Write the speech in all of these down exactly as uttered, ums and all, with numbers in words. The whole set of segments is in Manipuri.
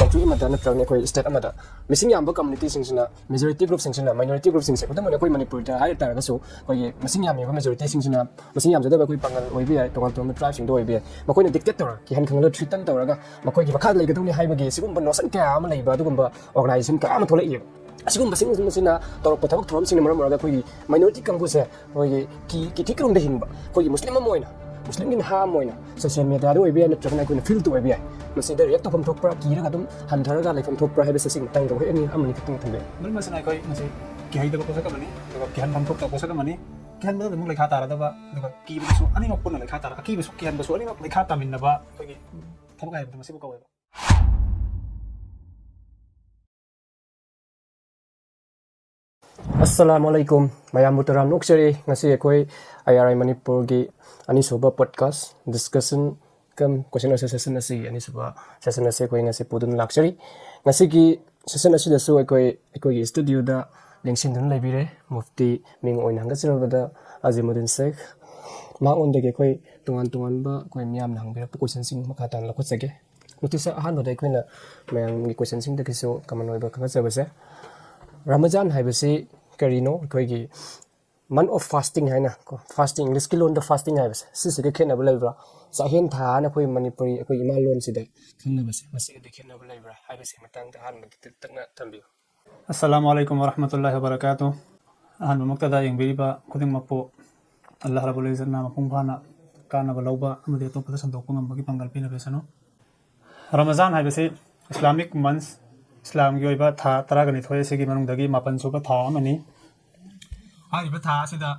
ꯀꯟꯇ꯭ꯔꯤ ꯑꯃꯗ ꯅꯠꯇ꯭ꯔꯒꯅ ꯑꯩꯈꯣꯏ ꯁ꯭ꯇꯦꯠ ꯑꯃꯗ ꯃꯁꯤꯡ ꯌꯥꯝꯕ ꯀꯝꯃ꯭ꯌꯨꯅꯤꯇꯤꯁꯤꯡꯁꯤꯅ, ꯃꯦꯖꯣꯔꯤꯇꯤ ꯒ꯭ꯔꯨꯞꯁꯤꯡꯁꯤꯅ, ꯃꯥꯏꯅꯣꯔꯤꯇꯤ ꯒ꯭ꯔꯨꯞꯁꯤꯡꯁꯦ, ꯈꯨꯗꯝ ꯑꯣꯏꯅ ꯑꯩꯈꯣꯏ ꯃꯅꯤꯄꯨꯔꯗ ꯍꯥꯏ ꯇꯥꯔꯒꯁꯨ ꯑꯩꯈꯣꯏꯒꯤ ꯃꯁꯤꯡ ꯌꯥꯝꯃꯤꯕ ꯃꯦꯖꯣꯔꯤꯇꯤꯁꯤꯡꯁꯤꯅ, ꯃꯁꯤꯡ ꯌꯥꯝꯖꯗꯕ ꯑꯩꯈꯣꯏ ꯄꯥꯡꯒꯜ ꯑꯣꯏꯕ ꯌꯥꯏ, ꯇꯣꯉꯥꯟ ꯇꯣꯉꯥꯟꯕ ꯇ꯭ꯔꯥꯏꯕꯁꯤꯡꯗꯣ ꯑꯣꯏꯕ ꯌꯥꯏ, ꯃꯈꯣꯏꯅ ꯗꯤꯛꯇꯦꯠ ꯇꯧꯔꯒ, ꯀꯤꯍꯟ ꯈꯪꯍꯟꯗꯅ ꯊ꯭ꯔꯤꯇꯟ ꯇꯧꯔꯒ ꯃꯈꯣꯏꯒꯤ ꯃꯈꯥꯗ ꯂꯩꯒꯗꯧꯅꯤ ꯍꯥꯏꯕꯒꯤ ꯁꯤꯒꯨꯝꯕ ꯅꯣꯁꯟ ꯀꯌꯥ ꯑꯃ ꯂꯩꯕ, ꯑꯗꯨꯒꯨꯝꯕ ꯑꯣꯔꯒꯅꯥꯏꯖꯦꯁꯟ ꯀꯌꯥ ꯑꯃ ꯊꯣꯛꯂꯛꯏꯕ꯫ ꯑꯁꯤꯒꯨꯝꯕꯁꯤꯡ ꯑꯁꯤꯅ ꯇꯧꯔꯛꯄ ꯊꯕꯛ ꯊꯧꯔꯝꯁꯤꯡꯅ ꯃꯔꯝ ꯑꯣꯏꯔꯒ ꯑꯩꯈꯣꯏꯒꯤ ꯃꯥꯏꯅꯣꯔꯤꯇꯤ ꯀꯥꯡꯕꯨꯁꯦ ꯑꯩꯈꯣꯏꯒꯤ ꯀꯤ-, ꯀꯤꯊꯤ ꯀꯤꯔꯨꯝꯗ ꯍꯤꯡꯕ, ꯑꯩꯈꯣꯏꯒꯤ ꯃꯨꯁꯂꯤꯝ ꯑꯃ ꯑꯣꯏꯅ, ꯃꯨꯁꯂꯤꯝꯒꯤ ꯅꯍꯥ ꯑꯃ ꯑꯣꯏꯅ ꯁꯣꯁꯤꯌꯦꯜ ꯃꯦꯗꯤꯌꯥꯗ ꯑꯣꯏꯕ ꯌꯥꯏ, ꯅꯠꯇ꯭ꯔꯒꯅ ꯑꯩꯈꯣꯏꯅ ꯐꯤꯜꯗ ꯑꯣꯏꯕ ꯌꯥꯏ, ꯃꯁꯤꯗ ꯔꯤꯌꯦꯛ ꯇꯧꯐꯝ ꯊꯣꯛꯄ꯭ꯔꯥ, ꯀꯤꯔꯒ ꯑꯗꯨꯝ ꯍꯟꯊꯔꯒ ꯂꯩꯐꯝ ꯊꯣꯛꯄ꯭ꯔꯥ ꯍꯥꯏꯕꯁꯦ ꯁꯤꯒꯤ ꯃꯇꯥꯡꯗ ꯋꯥꯍꯩ ꯑꯅꯤ ꯑꯃꯅꯤ ꯈꯛꯇꯪ ꯊꯝꯕꯤꯌꯨ꯫ ꯃꯔꯝ ꯑꯁꯤꯅ ꯑꯩꯈꯣꯏ ꯃꯁꯤ ꯀꯤꯍꯩꯗꯕ ꯄꯣꯠꯁꯛ ꯑꯃꯅꯤ, ꯑꯗꯨꯒ ꯀꯤꯍꯟꯐꯝ ꯊꯣꯛꯇꯕ ꯄꯣꯠꯁꯛ ꯑꯃꯅꯤ꯫ ꯀꯤꯍꯟꯕꯗ ꯑꯗꯨꯝ ꯂꯩꯈꯥ ꯇꯥꯔꯗꯕ, ꯑꯗꯨꯒ ꯀꯤꯕꯗꯁꯨ ꯑꯅꯤꯃꯛ ꯄꯨꯟꯅ ꯂꯩꯈꯥ ꯇꯥꯔ-, ꯑꯀꯤꯕꯁꯨ ꯀꯤꯍꯟꯕꯁꯨ ꯑꯅꯤꯃꯛ ꯂꯩꯈꯥ ꯇꯥꯃꯤꯟꯅꯕ ꯑꯩꯈꯣꯏꯒꯤ ꯊꯕꯛ ꯍꯥꯏꯕꯗꯣ ꯃꯁꯤꯕꯨ ꯀꯧꯋꯦꯕ꯫ ꯑꯁꯂꯥꯃꯨ ꯑꯂꯥꯏꯀꯨꯝ꯫ ꯃꯌꯥꯝꯕꯨ ꯇꯔꯥꯝꯅ ꯑꯣꯛꯆꯔꯤ꯫ ꯉꯁꯤ ꯑꯩꯈꯣꯏ ꯑꯥꯏ ꯑꯥꯔ ꯑꯥꯏ ꯃꯅꯤꯄꯨꯔꯒꯤ ꯑꯅꯤꯁꯨꯕ ꯄꯣꯗꯀꯥꯁ ꯗꯤꯁꯀꯁꯟ ꯀꯝ ꯀꯣꯏꯁꯟ ꯑꯟꯁꯔ ꯁꯦꯁꯟ ꯑꯁꯤꯒꯤ ꯑꯅꯤꯁꯨꯕ ꯁꯦꯁꯟ ꯑꯁꯤ ꯑꯩꯈꯣꯏ ꯉꯁꯤ ꯄꯨꯗꯨꯅ ꯂꯥꯛꯆꯔꯤ꯫ ꯉꯁꯤꯒꯤ ꯁꯦꯁꯟ ꯑꯁꯤꯗꯁꯨ ꯑꯩꯈꯣꯏ, ꯑꯩꯈꯣꯏꯒꯤ ꯁ꯭ꯇꯨꯗꯤꯑꯣꯗ ꯂꯦꯡꯁꯤꯟꯗꯨꯅ ꯂꯩꯕꯤꯔꯦ ꯃꯨꯐꯇꯤ, ꯃꯤꯡ ꯑꯣꯏꯅ ꯍꯪꯒꯠꯆꯔꯕꯗ ꯑꯖꯤꯃꯨꯗꯤꯟ ꯁꯦꯈ꯫ ꯃꯉꯣꯟꯗꯒꯤ ꯑꯩꯈꯣꯏ ꯇꯣꯉꯥꯟ ꯇꯣꯉꯥꯟꯕ ꯑꯩꯈꯣꯏ ꯃꯤꯌꯥꯝꯅ ꯍꯪꯕꯤꯔꯛꯄ ꯀꯣꯏꯁꯟꯁꯤꯡ ꯃꯈꯥ ꯇꯥꯅ ꯂꯧꯈꯠꯆꯒꯦ꯫ ꯃꯨꯐꯇꯤ ꯁꯥꯍꯦꯕ, ꯑꯍꯥꯟꯕꯗ ꯑꯩꯈꯣꯏꯅ ꯃꯌꯥꯝꯒꯤ ꯀꯣꯏꯁꯟꯁꯤꯡꯗꯒꯤꯁꯨ ꯀꯃꯟ ꯑꯣꯏꯕ ꯈꯪꯒꯠꯆꯕꯁꯦ, ꯔꯃꯖꯥꯟ ꯍꯥꯏꯕꯁꯤ ꯀꯔꯤꯅꯣ? ꯑꯩꯈꯣꯏꯒꯤ month of fasting ꯍꯥꯏꯅ ꯀꯣ, ꯐꯥꯁꯇꯤꯡ, ꯏꯪꯂꯤꯁꯀꯤ ꯂꯣꯟꯗ ꯐꯥꯁꯇꯤꯡ ꯍꯥꯏꯕꯁꯦ, ꯁꯤꯁꯤꯒ ꯈꯦꯠꯅꯕ ꯂꯩꯕ꯭ꯔꯥ? ꯆꯥꯛꯍꯦꯟ ꯊꯥ ꯍꯥꯏꯅ ꯑꯩꯈꯣꯏ ꯃꯅꯤꯄꯨꯔꯤ, ꯑꯩꯈꯣꯏ ꯏꯃꯥ ꯂꯣꯟꯁꯤꯗ ꯈꯪꯅꯕꯁꯦ, ꯃꯁꯤꯒꯗꯤ ꯈꯦꯠꯅꯕ ꯂꯩꯕ꯭ꯔꯥ ꯍꯥꯏꯕꯁꯤ ꯃꯇꯥꯡꯗ ꯑꯍꯥꯟꯕꯗ ꯇꯦꯟꯇꯛꯅ ꯊꯝꯕꯤꯌꯨ꯫ ꯑꯁꯂꯥꯃꯨ ꯑꯂꯥꯏꯀꯨꯝ ꯋꯔꯍꯃꯇꯨꯜꯂꯥꯍꯤ ꯋꯕꯔꯀꯥꯇꯨꯍ꯫ ꯑꯍꯥꯟꯕꯃꯛꯇꯗ ꯌꯦꯡꯕꯤꯔꯤꯕ ꯈꯨꯗꯤꯡꯃꯛꯄꯨ ꯑꯜꯂꯥꯍ ꯔꯕꯨꯜ ꯏꯖꯠꯅ ꯃꯄꯨꯡ ꯐꯥꯅ ꯀꯥꯟꯅꯕ ꯂꯧꯕ ꯑꯃꯗꯤ ꯑꯇꯣꯞꯄꯗ ꯁꯟꯗꯣꯛꯄ ꯉꯝꯕꯒꯤ ꯄꯥꯡꯒꯜ ꯄꯤꯅꯕꯤꯁꯅꯨ꯫ ꯔꯃꯖꯥꯟ ꯍꯥꯏꯕꯁꯤ ꯏꯁꯂꯥꯃꯤꯛ ꯃꯟꯁ, ꯏꯁꯂꯥꯝꯒꯤ ꯑꯣꯏꯕ ꯊꯥ ꯇꯔꯥꯒ ꯅꯤꯊꯣꯏ ꯑꯁꯤꯒꯤ ꯃꯅꯨꯡꯗꯒꯤ ꯃꯥꯄꯟ ꯁꯨꯕ ꯊꯥ ꯑꯃꯅꯤ꯫ ꯍꯥꯏꯔꯤꯕ ꯊꯥ ꯑꯁꯤꯗ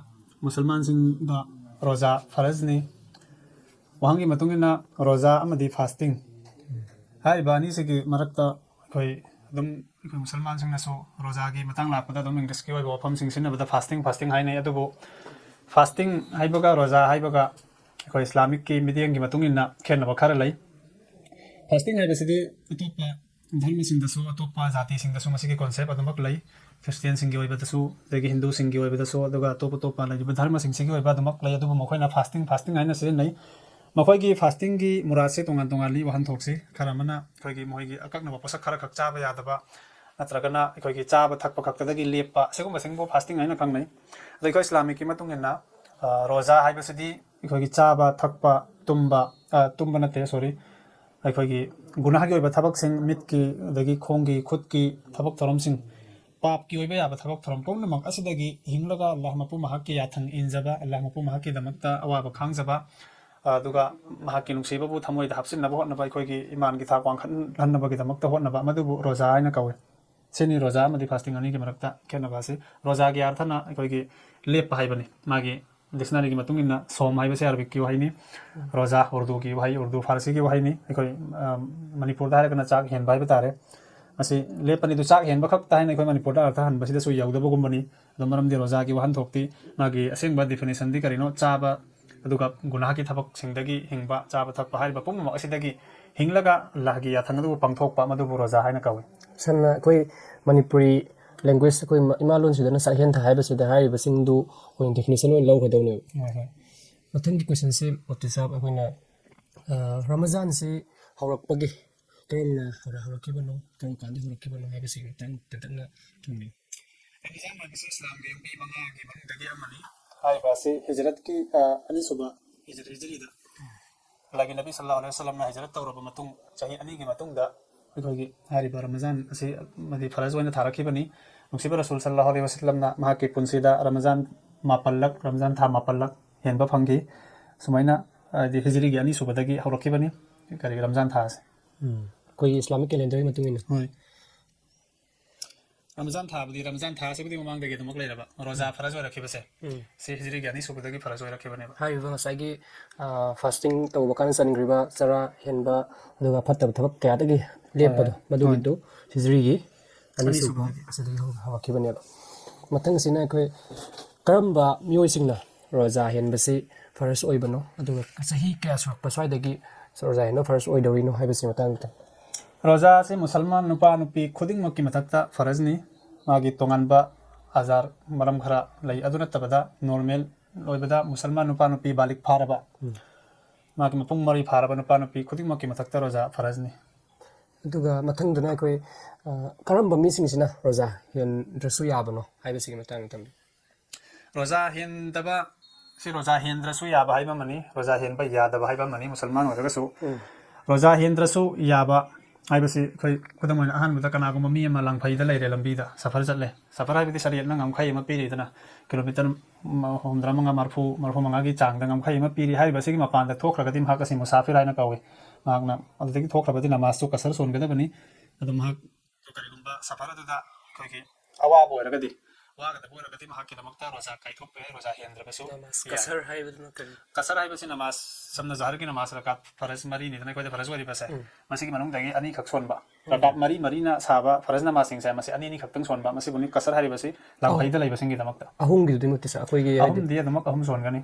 ꯃꯨꯁꯜꯃꯥꯟꯁꯤꯡꯗ ꯔꯣꯖꯥ ꯐꯔꯖꯅꯤ꯫ ꯋꯥꯍꯪꯒꯤ ꯃꯇꯨꯡ ꯏꯟꯅ ꯔꯣꯖꯥ ꯑꯃꯗꯤ ꯐꯥꯁꯇꯤꯡ ꯍꯥꯏꯔꯤꯕ ꯑꯅꯤꯁꯤꯒꯤ ꯃꯔꯛꯇ ꯑꯩꯈꯣꯏ ꯑꯗꯨꯝ, ꯑꯩꯈꯣꯏ ꯃꯨꯁꯜꯃꯥꯟꯁꯤꯡꯅꯁꯨ ꯔꯣꯖꯥꯒꯤ ꯃꯇꯥꯡ ꯂꯥꯛꯄꯗ ꯑꯗꯨꯝ ꯏꯪꯂꯤꯁꯀꯤ ꯑꯣꯏꯕ ꯋꯥꯐꯝꯁꯤꯡ ꯁꯤꯖꯤꯟꯅꯕꯗ ꯐꯥꯁꯇꯤꯡ, ꯐꯥꯁꯇꯤꯡ ꯍꯥꯏꯅꯩ꯫ ꯑꯗꯨꯕꯨ ꯐꯥꯁꯇꯤꯡ ꯍꯥꯏꯕꯒ ꯔꯣꯖꯥ ꯍꯥꯏꯕꯒ ꯑꯩꯈꯣꯏ ꯏꯁꯂꯥꯃꯤꯛꯀꯤ ꯃꯤꯠꯌꯦꯡꯒꯤ ꯃꯇꯨꯡ ꯏꯟꯅ ꯈꯦꯠꯅꯕ ꯈꯔ ꯂꯩ꯫ ꯐꯥꯁꯇꯤꯡ ꯍꯥꯏꯕꯁꯤꯗꯤ ꯑꯇꯣꯞꯄ ꯙꯔꯃꯁꯤꯡꯗꯁꯨ, ꯑꯇꯣꯞꯄ ꯖꯥꯇꯤꯁꯤꯡꯗꯁꯨ ꯃꯁꯤꯒꯤ ꯀꯣꯟꯁꯦꯞ ꯑꯗꯨꯃꯛ ꯂꯩ꯫ ꯈ꯭ꯔꯤꯁꯇꯤꯌꯥꯟꯁꯤꯡꯒꯤ ꯑꯣꯏꯕꯗꯁꯨ, ꯑꯗꯒꯤ ꯍꯤꯟꯗꯨꯁꯤꯡꯒꯤ ꯑꯣꯏꯕꯗꯁꯨ, ꯑꯗꯨꯒ ꯑꯇꯣꯞ ꯑꯇꯣꯞꯄ ꯂꯩꯔꯤꯕ ꯙꯔꯃꯁꯤꯡꯁꯤꯒꯤ ꯑꯣꯏꯕ ꯑꯗꯨꯃꯛ ꯂꯩ꯫ ꯑꯗꯨꯕꯨ ꯃꯈꯣꯏꯅ ꯐꯥꯁꯇꯤꯡ, ꯐꯥꯁꯇꯤꯡ ꯍꯥꯏꯅ ꯁꯤꯖꯤꯟꯅꯩ꯫ ꯃꯈꯣꯏꯒꯤ ꯐꯥꯁꯇꯤꯡꯒꯤ ꯃꯨꯔꯥꯠꯁꯦ ꯇꯣꯉꯥꯟ ꯇꯣꯉꯥꯟꯂꯤ꯫ ꯋꯥꯍꯟꯊꯣꯛꯁꯤ ꯈꯔ ꯑꯃꯅ ꯑꯩꯈꯣꯏꯒꯤ ꯃꯈꯣꯏꯒꯤ ꯑꯀꯛꯅꯕ ꯄꯣꯠꯁꯛ ꯈꯔ ꯈꯛ ꯆꯥꯕ ꯌꯥꯗꯕ, ꯅꯠꯇ꯭ꯔꯒꯅ ꯑꯩꯈꯣꯏꯒꯤ ꯆꯥꯕ ꯊꯛꯄ ꯈꯛꯇꯗꯒꯤ ꯂꯦꯞꯄ, ꯑꯁꯤꯒꯨꯝꯕꯁꯤꯡꯕꯨ ꯐꯥꯁꯇꯤꯡ ꯍꯥꯏꯅ ꯈꯪꯅꯩ꯫ ꯑꯗꯣ ꯑꯩꯈꯣꯏ ꯏꯁꯂꯥꯃꯤꯛꯀꯤ ꯃꯇꯨꯡ ꯏꯟꯅ, ꯑ, ꯔꯣꯖꯥ ꯍꯥꯏꯕꯁꯤꯗꯤ ꯑꯩꯈꯣꯏꯒꯤ ꯆꯥꯕ ꯊꯛꯄ, ꯇꯨꯝꯕ, ꯑ, ꯇꯨꯝꯕ ꯅꯠꯇꯦ, ꯁꯣꯔꯤ, ꯑꯩꯈꯣꯏꯒꯤ ꯒꯨꯅꯥꯍꯒꯤ ꯑꯣꯏꯕ ꯊꯕꯛꯁꯤꯡ, ꯃꯤꯠꯀꯤ ꯑꯗꯒꯤ ꯈꯣꯡꯒꯤ ꯈꯨꯠꯀꯤ ꯊꯕꯛ ꯊꯧꯔꯝꯁꯤꯡ, ꯄꯥꯞꯀꯤ ꯑꯣꯏꯕ ꯌꯥꯕ ꯊꯕꯛ ꯊꯧꯔꯝ ꯄꯨꯝꯅꯃꯛ ꯑꯁꯤꯗꯒꯤ ꯍꯤꯡꯂꯒ ꯑꯜꯂꯥꯍ ꯃꯄꯨ ꯃꯍꯥꯛꯀꯤ ꯌꯥꯊꯪ ꯏꯟꯖꯕ, ꯑꯜꯂꯥꯍ ꯃꯄꯨ ꯃꯍꯥꯛꯀꯤꯗꯃꯛꯇ ꯑꯋꯥꯕ ꯈꯥꯡꯖꯕ, ꯑꯗꯨꯒ ꯃꯍꯥꯛꯀꯤ ꯅꯨꯡꯁꯤꯕꯕꯨ ꯊꯃꯣꯏꯗ ꯍꯥꯞꯆꯤꯟꯅꯕ ꯍꯣꯠꯅꯕ, ꯑꯩꯈꯣꯏꯒꯤ ꯏꯃꯥꯟꯒꯤ ꯊꯥꯛ ꯋꯥꯡꯈꯠꯍꯟꯅꯕꯒꯤꯗꯃꯛꯇ ꯍꯣꯠꯅꯕ, ꯃꯗꯨꯕꯨ ꯔꯣꯖꯥ ꯍꯥꯏꯅ ꯀꯧꯏ꯫ ꯁꯤꯅꯤ ꯔꯣꯖꯥ ꯑꯃꯗꯤ ꯐꯥꯁꯇꯤꯡ ꯑꯅꯤꯒꯤ ꯃꯔꯛꯇ ꯈꯦꯠꯅꯕ ꯑꯁꯤ꯫ ꯔꯣꯖꯥꯒꯤ ꯑꯥꯔꯊꯅ ꯑꯩꯈꯣꯏꯒꯤ ꯂꯦꯞꯄ ꯍꯥꯏꯕꯅꯤ꯫ ꯃꯥꯒꯤ ꯗꯤꯛꯁꯅꯔꯤꯒꯤ ꯃꯇꯨꯡ ꯏꯟꯅ ꯁꯣꯝ ꯍꯥꯏꯕꯁꯤ ꯑꯔꯕꯤꯛꯀꯤ ꯋꯥꯍꯩꯅꯤ, ꯔꯣꯖꯥ ꯎꯔꯗꯨꯒꯤ ꯋꯥꯍꯩ, ꯎꯔꯗꯨ ꯐꯥꯔꯁꯤꯒꯤ ꯋꯥꯍꯩꯅꯤ꯫ ꯑꯩꯈꯣꯏ, ꯑ, ꯃꯅꯤꯄꯨꯔꯗ ꯍꯥꯏꯔꯒꯅ ꯆꯥꯛ ꯍꯦꯟꯕ ꯍꯥꯏꯕ ꯇꯥꯔꯦ꯫ ꯃꯁꯤ ꯂꯦꯞꯄꯅꯤ꯫ ꯑꯗꯨ ꯆꯥꯛ ꯍꯦꯟꯕ ꯈꯛꯇ ꯍꯥꯏꯅ ꯑꯩꯈꯣꯏ ꯃꯅꯤꯄꯨꯔꯗ ꯑꯥꯔꯊ ꯍꯟꯕꯁꯤꯗꯁꯨ ꯌꯧꯗꯕꯒꯨꯝꯕꯅꯤ꯫ ꯑꯗꯣ ꯃꯔꯝꯗꯤ ꯔꯣꯖꯥꯒꯤ ꯋꯥꯍꯟꯊꯣꯛꯇꯤ ꯃꯥꯒꯤ ꯑꯁꯦꯡꯕ ꯗꯤꯐꯤꯅꯤꯁꯟꯗꯤ ꯀꯔꯤꯅꯣ? ꯆꯥꯕ, ꯑꯗꯨꯒ ꯒꯨꯅꯥꯍꯒꯤ ꯊꯕꯛꯁꯤꯡꯗꯒꯤ ꯍꯤꯡꯕ, ꯆꯥꯕ ꯊꯛꯄ ꯍꯥꯏꯔꯤꯕ ꯄꯨꯝꯅꯃꯛ ꯑꯁꯤꯗꯒꯤ ꯍꯤꯡꯂꯒ ꯑꯜꯂꯥꯍꯒꯤ ꯌꯥꯊꯪ ꯑꯗꯨꯕꯨ ꯄꯥꯡꯊꯣꯛꯄ, ꯃꯗꯨꯕꯨ ꯔꯣꯖꯥ ꯍꯥꯏꯅ ꯀꯧꯏ꯫ ꯁꯝꯅ ꯑꯩꯈꯣꯏ ꯃꯅꯤꯄꯨꯔꯤ ꯂꯦꯡꯒ꯭ꯋꯦꯖ, ꯑꯩꯈꯣꯏ ꯃ-, ꯏꯃꯥ ꯂꯣꯟꯁꯤꯗꯅ ꯆꯥꯛꯍꯦꯟ ꯊꯥ ꯍꯥꯏꯕꯁꯤꯗ ꯍꯥꯏꯔꯤꯕꯁꯤꯡꯗꯨ ꯑꯩꯈꯣꯏꯅ ꯗꯦꯐꯤꯅꯦꯁꯟ ꯑꯣꯏꯅ ꯂꯧꯒꯗꯧꯅꯦꯕ꯫ ꯍꯣꯏ, ꯍꯣꯏ꯫ ꯃꯊꯪꯒꯤ ꯀꯣꯏꯁꯟꯁꯤ, ꯃꯨꯐꯇꯤ ꯁꯥꯍꯕ, ꯑꯩꯈꯣꯏꯅ, ꯑ, ꯔꯃꯖꯥꯟꯁꯤ ꯍꯧꯔꯛꯄꯒꯤ ꯀꯔꯝꯅ ꯍꯧꯔ-, ꯍꯧꯔꯛꯈꯤꯕꯅꯣ, ꯀꯔꯝ ꯀꯥꯟꯗ ꯍꯧꯔꯛꯈꯤꯕꯅꯣ ꯍꯥꯏꯕꯁꯤꯒꯤ ꯃꯇꯥꯡ ꯇꯦꯟꯇꯛꯅ ꯊꯝꯕꯤꯌꯨ꯫ ꯔꯃꯖꯥꯟ ꯍꯥꯏꯕꯁꯤ ꯏꯁꯂꯥꯝꯒꯤ ꯌꯨꯝꯕꯤ ꯃꯉꯥꯒꯤ ꯃꯅꯨꯡꯗꯒꯤ ꯑꯃꯅꯤ꯫ ꯍꯥꯏꯔꯤꯕ ꯑꯁꯤ ꯍꯤꯖꯔꯠꯀꯤ, ꯑ, ꯑꯅꯤꯁꯨꯕ ꯍꯤꯖꯔ-, ꯍꯤꯖꯔꯤꯗ ꯑꯜꯂꯥꯍꯒꯤ ꯅꯕꯤ ꯁꯜꯂꯜꯂꯥꯍꯨ ꯑꯂꯩꯍꯤ ꯋꯁꯜꯂꯝꯅ ꯍꯤꯖꯔꯠ ꯇꯧꯔꯕ ꯃꯇꯨꯡ ꯆꯍꯤ ꯑꯅꯤꯒꯤ ꯃꯇꯨꯡꯗ ꯑꯩꯈꯣꯏꯒꯤ ꯍꯥꯏꯔꯤꯕ ꯔꯃꯖꯥꯟ ꯑꯁꯤ ꯑꯃꯗꯤ ꯐꯔꯖ ꯑꯣꯏꯅ ꯊꯥꯔꯛꯈꯤꯕꯅꯤ꯫ ꯅꯨꯡꯁꯤꯕ ꯔꯁꯨꯜ ꯁꯜꯂꯜꯂꯥꯍꯨ ꯑꯂꯩꯍꯤ ꯋꯁꯜꯂꯝꯅ ꯃꯍꯥꯛꯀꯤ ꯄꯨꯟꯁꯤꯗ ꯔꯃꯖꯥꯟ ꯃꯥꯄꯜꯂꯛ, ꯔꯃꯖꯥꯟ ꯊꯥ ꯃꯥꯄꯜꯂꯛ ꯍꯦꯟꯕ ꯐꯪꯈꯤ꯫ ꯁꯨꯃꯥꯏꯅ, ꯍꯥꯏꯗꯤ, ꯍꯤꯖꯔꯤꯒꯤ ꯑꯅꯤꯁꯨꯕꯗꯒꯤ ꯍꯧꯔꯛꯈꯤꯕꯅꯤ, ꯀꯔꯤ, ꯔꯃꯖꯥꯟ ꯊꯥ ꯑꯁꯤ꯫ ꯎꯝ꯫ ꯑꯩꯈꯣꯏꯒꯤ ꯏꯁꯂꯥꯃꯤꯛ ꯀꯦꯂꯦꯟꯗꯔꯒꯤ ꯃꯇꯨꯡ ꯏꯟꯅ꯫ ꯍꯣꯏ꯫ ꯔꯃꯖꯥꯟ ꯊꯥꯕꯨꯗꯤ, ꯔꯃꯖꯥꯟ ꯊꯥ ꯑꯁꯤꯕꯨꯗꯤ ꯃꯃꯥꯡꯗꯒꯤ ꯑꯗꯨꯃꯛ ꯂꯩꯔꯕ, ꯔꯣꯖꯥ ꯐꯔꯖ ꯑꯣꯏꯔꯛꯈꯤꯕꯁꯦ, ꯎꯝ꯫ ꯁꯤ ꯍꯤꯖꯔꯤꯒꯤ ꯑꯅꯤꯁꯨꯕꯗꯒꯤ ꯐꯔꯖ ꯑꯣꯏꯔꯛꯈꯤꯕꯅꯦꯕ꯫ ꯍꯥꯏꯔꯤꯕ ꯉꯁꯥꯏꯒꯤ, ꯑ, ꯐꯥꯁꯇꯤꯡ ꯇꯧꯕ ꯀꯥꯟꯗ ꯆꯟꯈ꯭ꯔꯤꯕ ꯆꯔꯥ ꯍꯦꯟꯕ, ꯑꯗꯨꯒ ꯐꯠꯇꯕ ꯊꯕꯛ ꯀꯌꯥꯗꯒꯤ ꯂꯦꯞꯄꯗꯣ, ꯍꯣꯏ, ꯍꯣꯏ꯫ ꯃꯗꯨꯒꯤꯗꯨ ꯍꯤꯖꯔꯤꯒꯤ ꯑꯅꯤꯁꯨꯕ ꯑꯅꯤꯁꯨꯕꯗꯒꯤ꯫ ꯑꯁꯤꯗꯒꯤ ꯍꯧ-, ꯍꯧꯔꯛꯈꯤꯕꯅꯦꯕ꯫ ꯃꯊꯪꯁꯤꯅ ꯑꯩꯈꯣꯏ ꯀꯔꯝꯕ ꯃꯤꯑꯣꯏꯁꯤꯡꯅ ꯔꯣꯖꯥ ꯍꯦꯟꯕꯁꯤ ꯐꯔꯖ ꯑꯣꯏꯕꯅꯣ, ꯑꯗꯨꯒ ꯆꯍꯤ ꯀꯌꯥ ꯁꯨꯔꯛꯄ ꯁ꯭ꯋꯥꯏꯗꯒꯤ ꯔꯣꯖꯥ ꯍꯦꯟꯕ ꯐꯔꯖ ꯑꯣꯏꯗꯧꯔꯤꯅꯣ ꯍꯥꯏꯕꯁꯤ ꯃꯇꯥꯡꯗ꯫ ꯔꯣꯖꯥ ꯑꯁꯤ ꯃꯨꯁꯜꯃꯥꯟ ꯅꯨꯄꯥ ꯅꯨꯄꯤ ꯈꯨꯗꯤꯡꯃꯛꯀꯤ ꯃꯊꯛꯇ ꯐꯔꯖꯅꯤ꯫ ꯃꯥꯒꯤ ꯇꯣꯉꯥꯟꯕ ꯑꯖꯥꯔ ꯃꯔꯝ ꯈꯔ ꯂꯩ꯫ ꯑꯗꯨ ꯅꯠꯇꯕꯗ ꯅꯣꯔꯃꯦꯜ ꯑꯣꯏꯕꯗ ꯃꯨꯁꯜꯃꯥꯟ ꯅꯨꯄꯥ ꯅꯨꯄꯤ ꯕꯥꯂꯤꯛ ꯐꯥꯔꯕ, ꯎꯝ꯫ ꯃꯥꯒꯤ ꯃꯄꯨꯡ ꯃꯔꯩ ꯐꯥꯔꯕ ꯅꯨꯄꯥ ꯅꯨꯄꯤ ꯈꯨꯗꯤꯡꯃꯛꯀꯤ ꯃꯊꯛꯇ ꯔꯣꯖꯥ ꯐꯔꯖꯅꯤ꯫ ꯑꯗꯨꯒ ꯃꯊꯪꯗꯅ ꯑꯩꯈꯣꯏ, ꯑ, ꯀꯔꯝꯕ ꯃꯤꯁꯤꯡꯁꯤꯅ ꯔꯣꯖꯥ ꯍꯦꯟꯗ꯭ꯔꯁꯨ ꯌꯥꯕꯅꯣ ꯍꯥꯏꯕꯁꯤꯒꯤ ꯃꯇꯥꯡꯗ ꯊꯝꯕꯤꯌꯨ꯫ ꯔꯣꯖꯥ ꯍꯦꯟꯗꯕ ꯁꯤ ꯔꯣꯖꯥ ꯍꯦꯟꯗ꯭ꯔꯁꯨ ꯌꯥꯕ ꯍꯥꯏꯕ ꯑꯃꯅꯤ, ꯔꯣꯖꯥ ꯍꯦꯟꯕ ꯌꯥꯗꯕ ꯍꯥꯏꯕ ꯑꯃꯅꯤ꯫ ꯃꯨꯁꯜꯃꯥꯟ ꯑꯣꯏꯔꯒꯁꯨ ꯔꯣꯖꯥ ꯍꯦꯟꯗ꯭ꯔꯁꯨ ꯌꯥꯕ ꯍꯥꯏꯕꯁꯤ ꯑꯩꯈꯣꯏ ꯈꯨꯗꯝ ꯑꯣꯏꯅ ꯑꯍꯥꯟꯕꯗ ꯀꯅꯥꯒꯨꯝꯕ ꯃꯤ ꯑꯃ ꯂꯥꯡꯐꯩꯗ ꯂꯩꯔꯦ, ꯂꯝꯕꯤꯗ ꯁꯐꯔ ꯆꯠꯂꯦ꯫ ꯁꯐꯔ ꯍꯥꯏꯕꯗꯤ ꯁꯔꯤꯌꯠꯅ ꯉꯝꯈꯩ ꯑꯃ ꯄꯤꯔꯤꯗꯅ, ꯀꯤꯂꯣꯃꯤꯇꯔ ꯍꯨꯝꯗ꯭ꯔꯥ ꯃꯉꯥ, ꯃꯔꯐꯨ, ꯃꯔꯐꯨ ꯃꯉꯥꯒꯤ ꯆꯥꯡꯗ ꯉꯝꯈꯩ ꯑꯃ ꯄꯤꯔꯤ꯫ ꯍꯥꯏꯔꯤꯕꯁꯤꯒꯤ ꯃꯄꯥꯟꯗ ꯊꯣꯛꯈ꯭ꯔꯒꯗꯤ ꯃꯍꯥꯛ ꯑꯁꯤ ꯃꯨꯁꯥꯐꯤꯔ ꯍꯥꯏꯅ ꯀꯧꯏ꯫ ꯃꯍꯥꯛꯅ ꯑꯗꯨꯗꯒꯤ ꯊꯣꯛꯈ꯭ꯔꯕꯗꯤ ꯅꯃꯥꯖꯇꯨ ꯀꯁꯔ ꯁꯣꯟꯒꯗꯕꯅꯤ꯫ ꯑꯗꯨ ꯃꯍꯥꯛ ꯀꯔꯤꯒꯨꯝꯕ ꯁꯐꯔ ꯑꯗꯨꯗ ꯑꯩꯈꯣꯏꯒꯤ ꯑꯋꯥꯕ ꯑꯣꯏꯔꯒꯗꯤ, ꯋꯥꯒꯗꯕ ꯑꯣꯏꯔꯒꯗꯤ ꯃꯍꯥꯛꯀꯤꯗꯃꯛꯇ ꯔꯣꯖꯥ ꯀꯥꯏꯊꯣꯛꯄ ꯌꯥꯏ, ꯔꯣꯖꯥ ꯍꯦꯟꯗ꯭ꯔꯕꯁꯨ ꯅꯃꯥꯖ ꯌꯥꯏ꯫ ꯀꯁꯔ ꯍꯥꯏꯕꯗꯨꯅ ꯀꯔꯤ? ꯀꯁꯔ ꯍꯥꯏꯕꯁꯤ ꯅꯃꯥꯖ, ꯁꯝꯅ ꯖꯍꯔꯒꯤ ꯅꯃꯥꯖ ꯔꯀꯥꯠ ꯐꯔꯖ ꯃꯔꯤꯅꯤꯗꯅ ꯑꯩꯈꯣꯏꯗ ꯐꯔꯖ ꯑꯣꯏꯔꯤꯕꯁꯦ, ꯃꯁꯤꯒꯤ ꯃꯅꯨꯡꯗꯒꯤ ꯑꯅꯤꯈꯛ ꯁꯣꯟꯕ, ꯔꯀꯥꯠ ꯃꯔꯤ ꯃꯔꯤꯅ ꯁꯥꯕ ꯐꯔꯖ ꯅꯃꯥꯖꯁꯤꯡꯁꯦ ꯃꯁꯤ ꯑꯅꯤ ꯑꯅꯤꯈꯛꯇꯪ ꯁꯣꯟꯕ, ꯃꯁꯤꯕꯨꯅꯤ ꯀꯁꯔ ꯍꯥꯏꯔꯤꯕꯁꯤ ꯂꯥꯡꯐꯩꯗ ꯂꯩꯕꯁꯤꯡꯒꯤꯗꯃꯛꯇ꯫ ꯑꯍꯨꯝꯒꯤꯗꯨꯗꯤ ꯅꯠꯇꯦ ꯁꯥꯔ, ꯑꯩꯈꯣꯏꯒꯤ ꯍꯥꯏꯗꯤ ꯑꯍꯨꯝꯗꯤ ꯑꯗꯨꯃꯛ ꯑꯍꯨꯝ ꯁꯣꯟꯒꯅꯤ꯫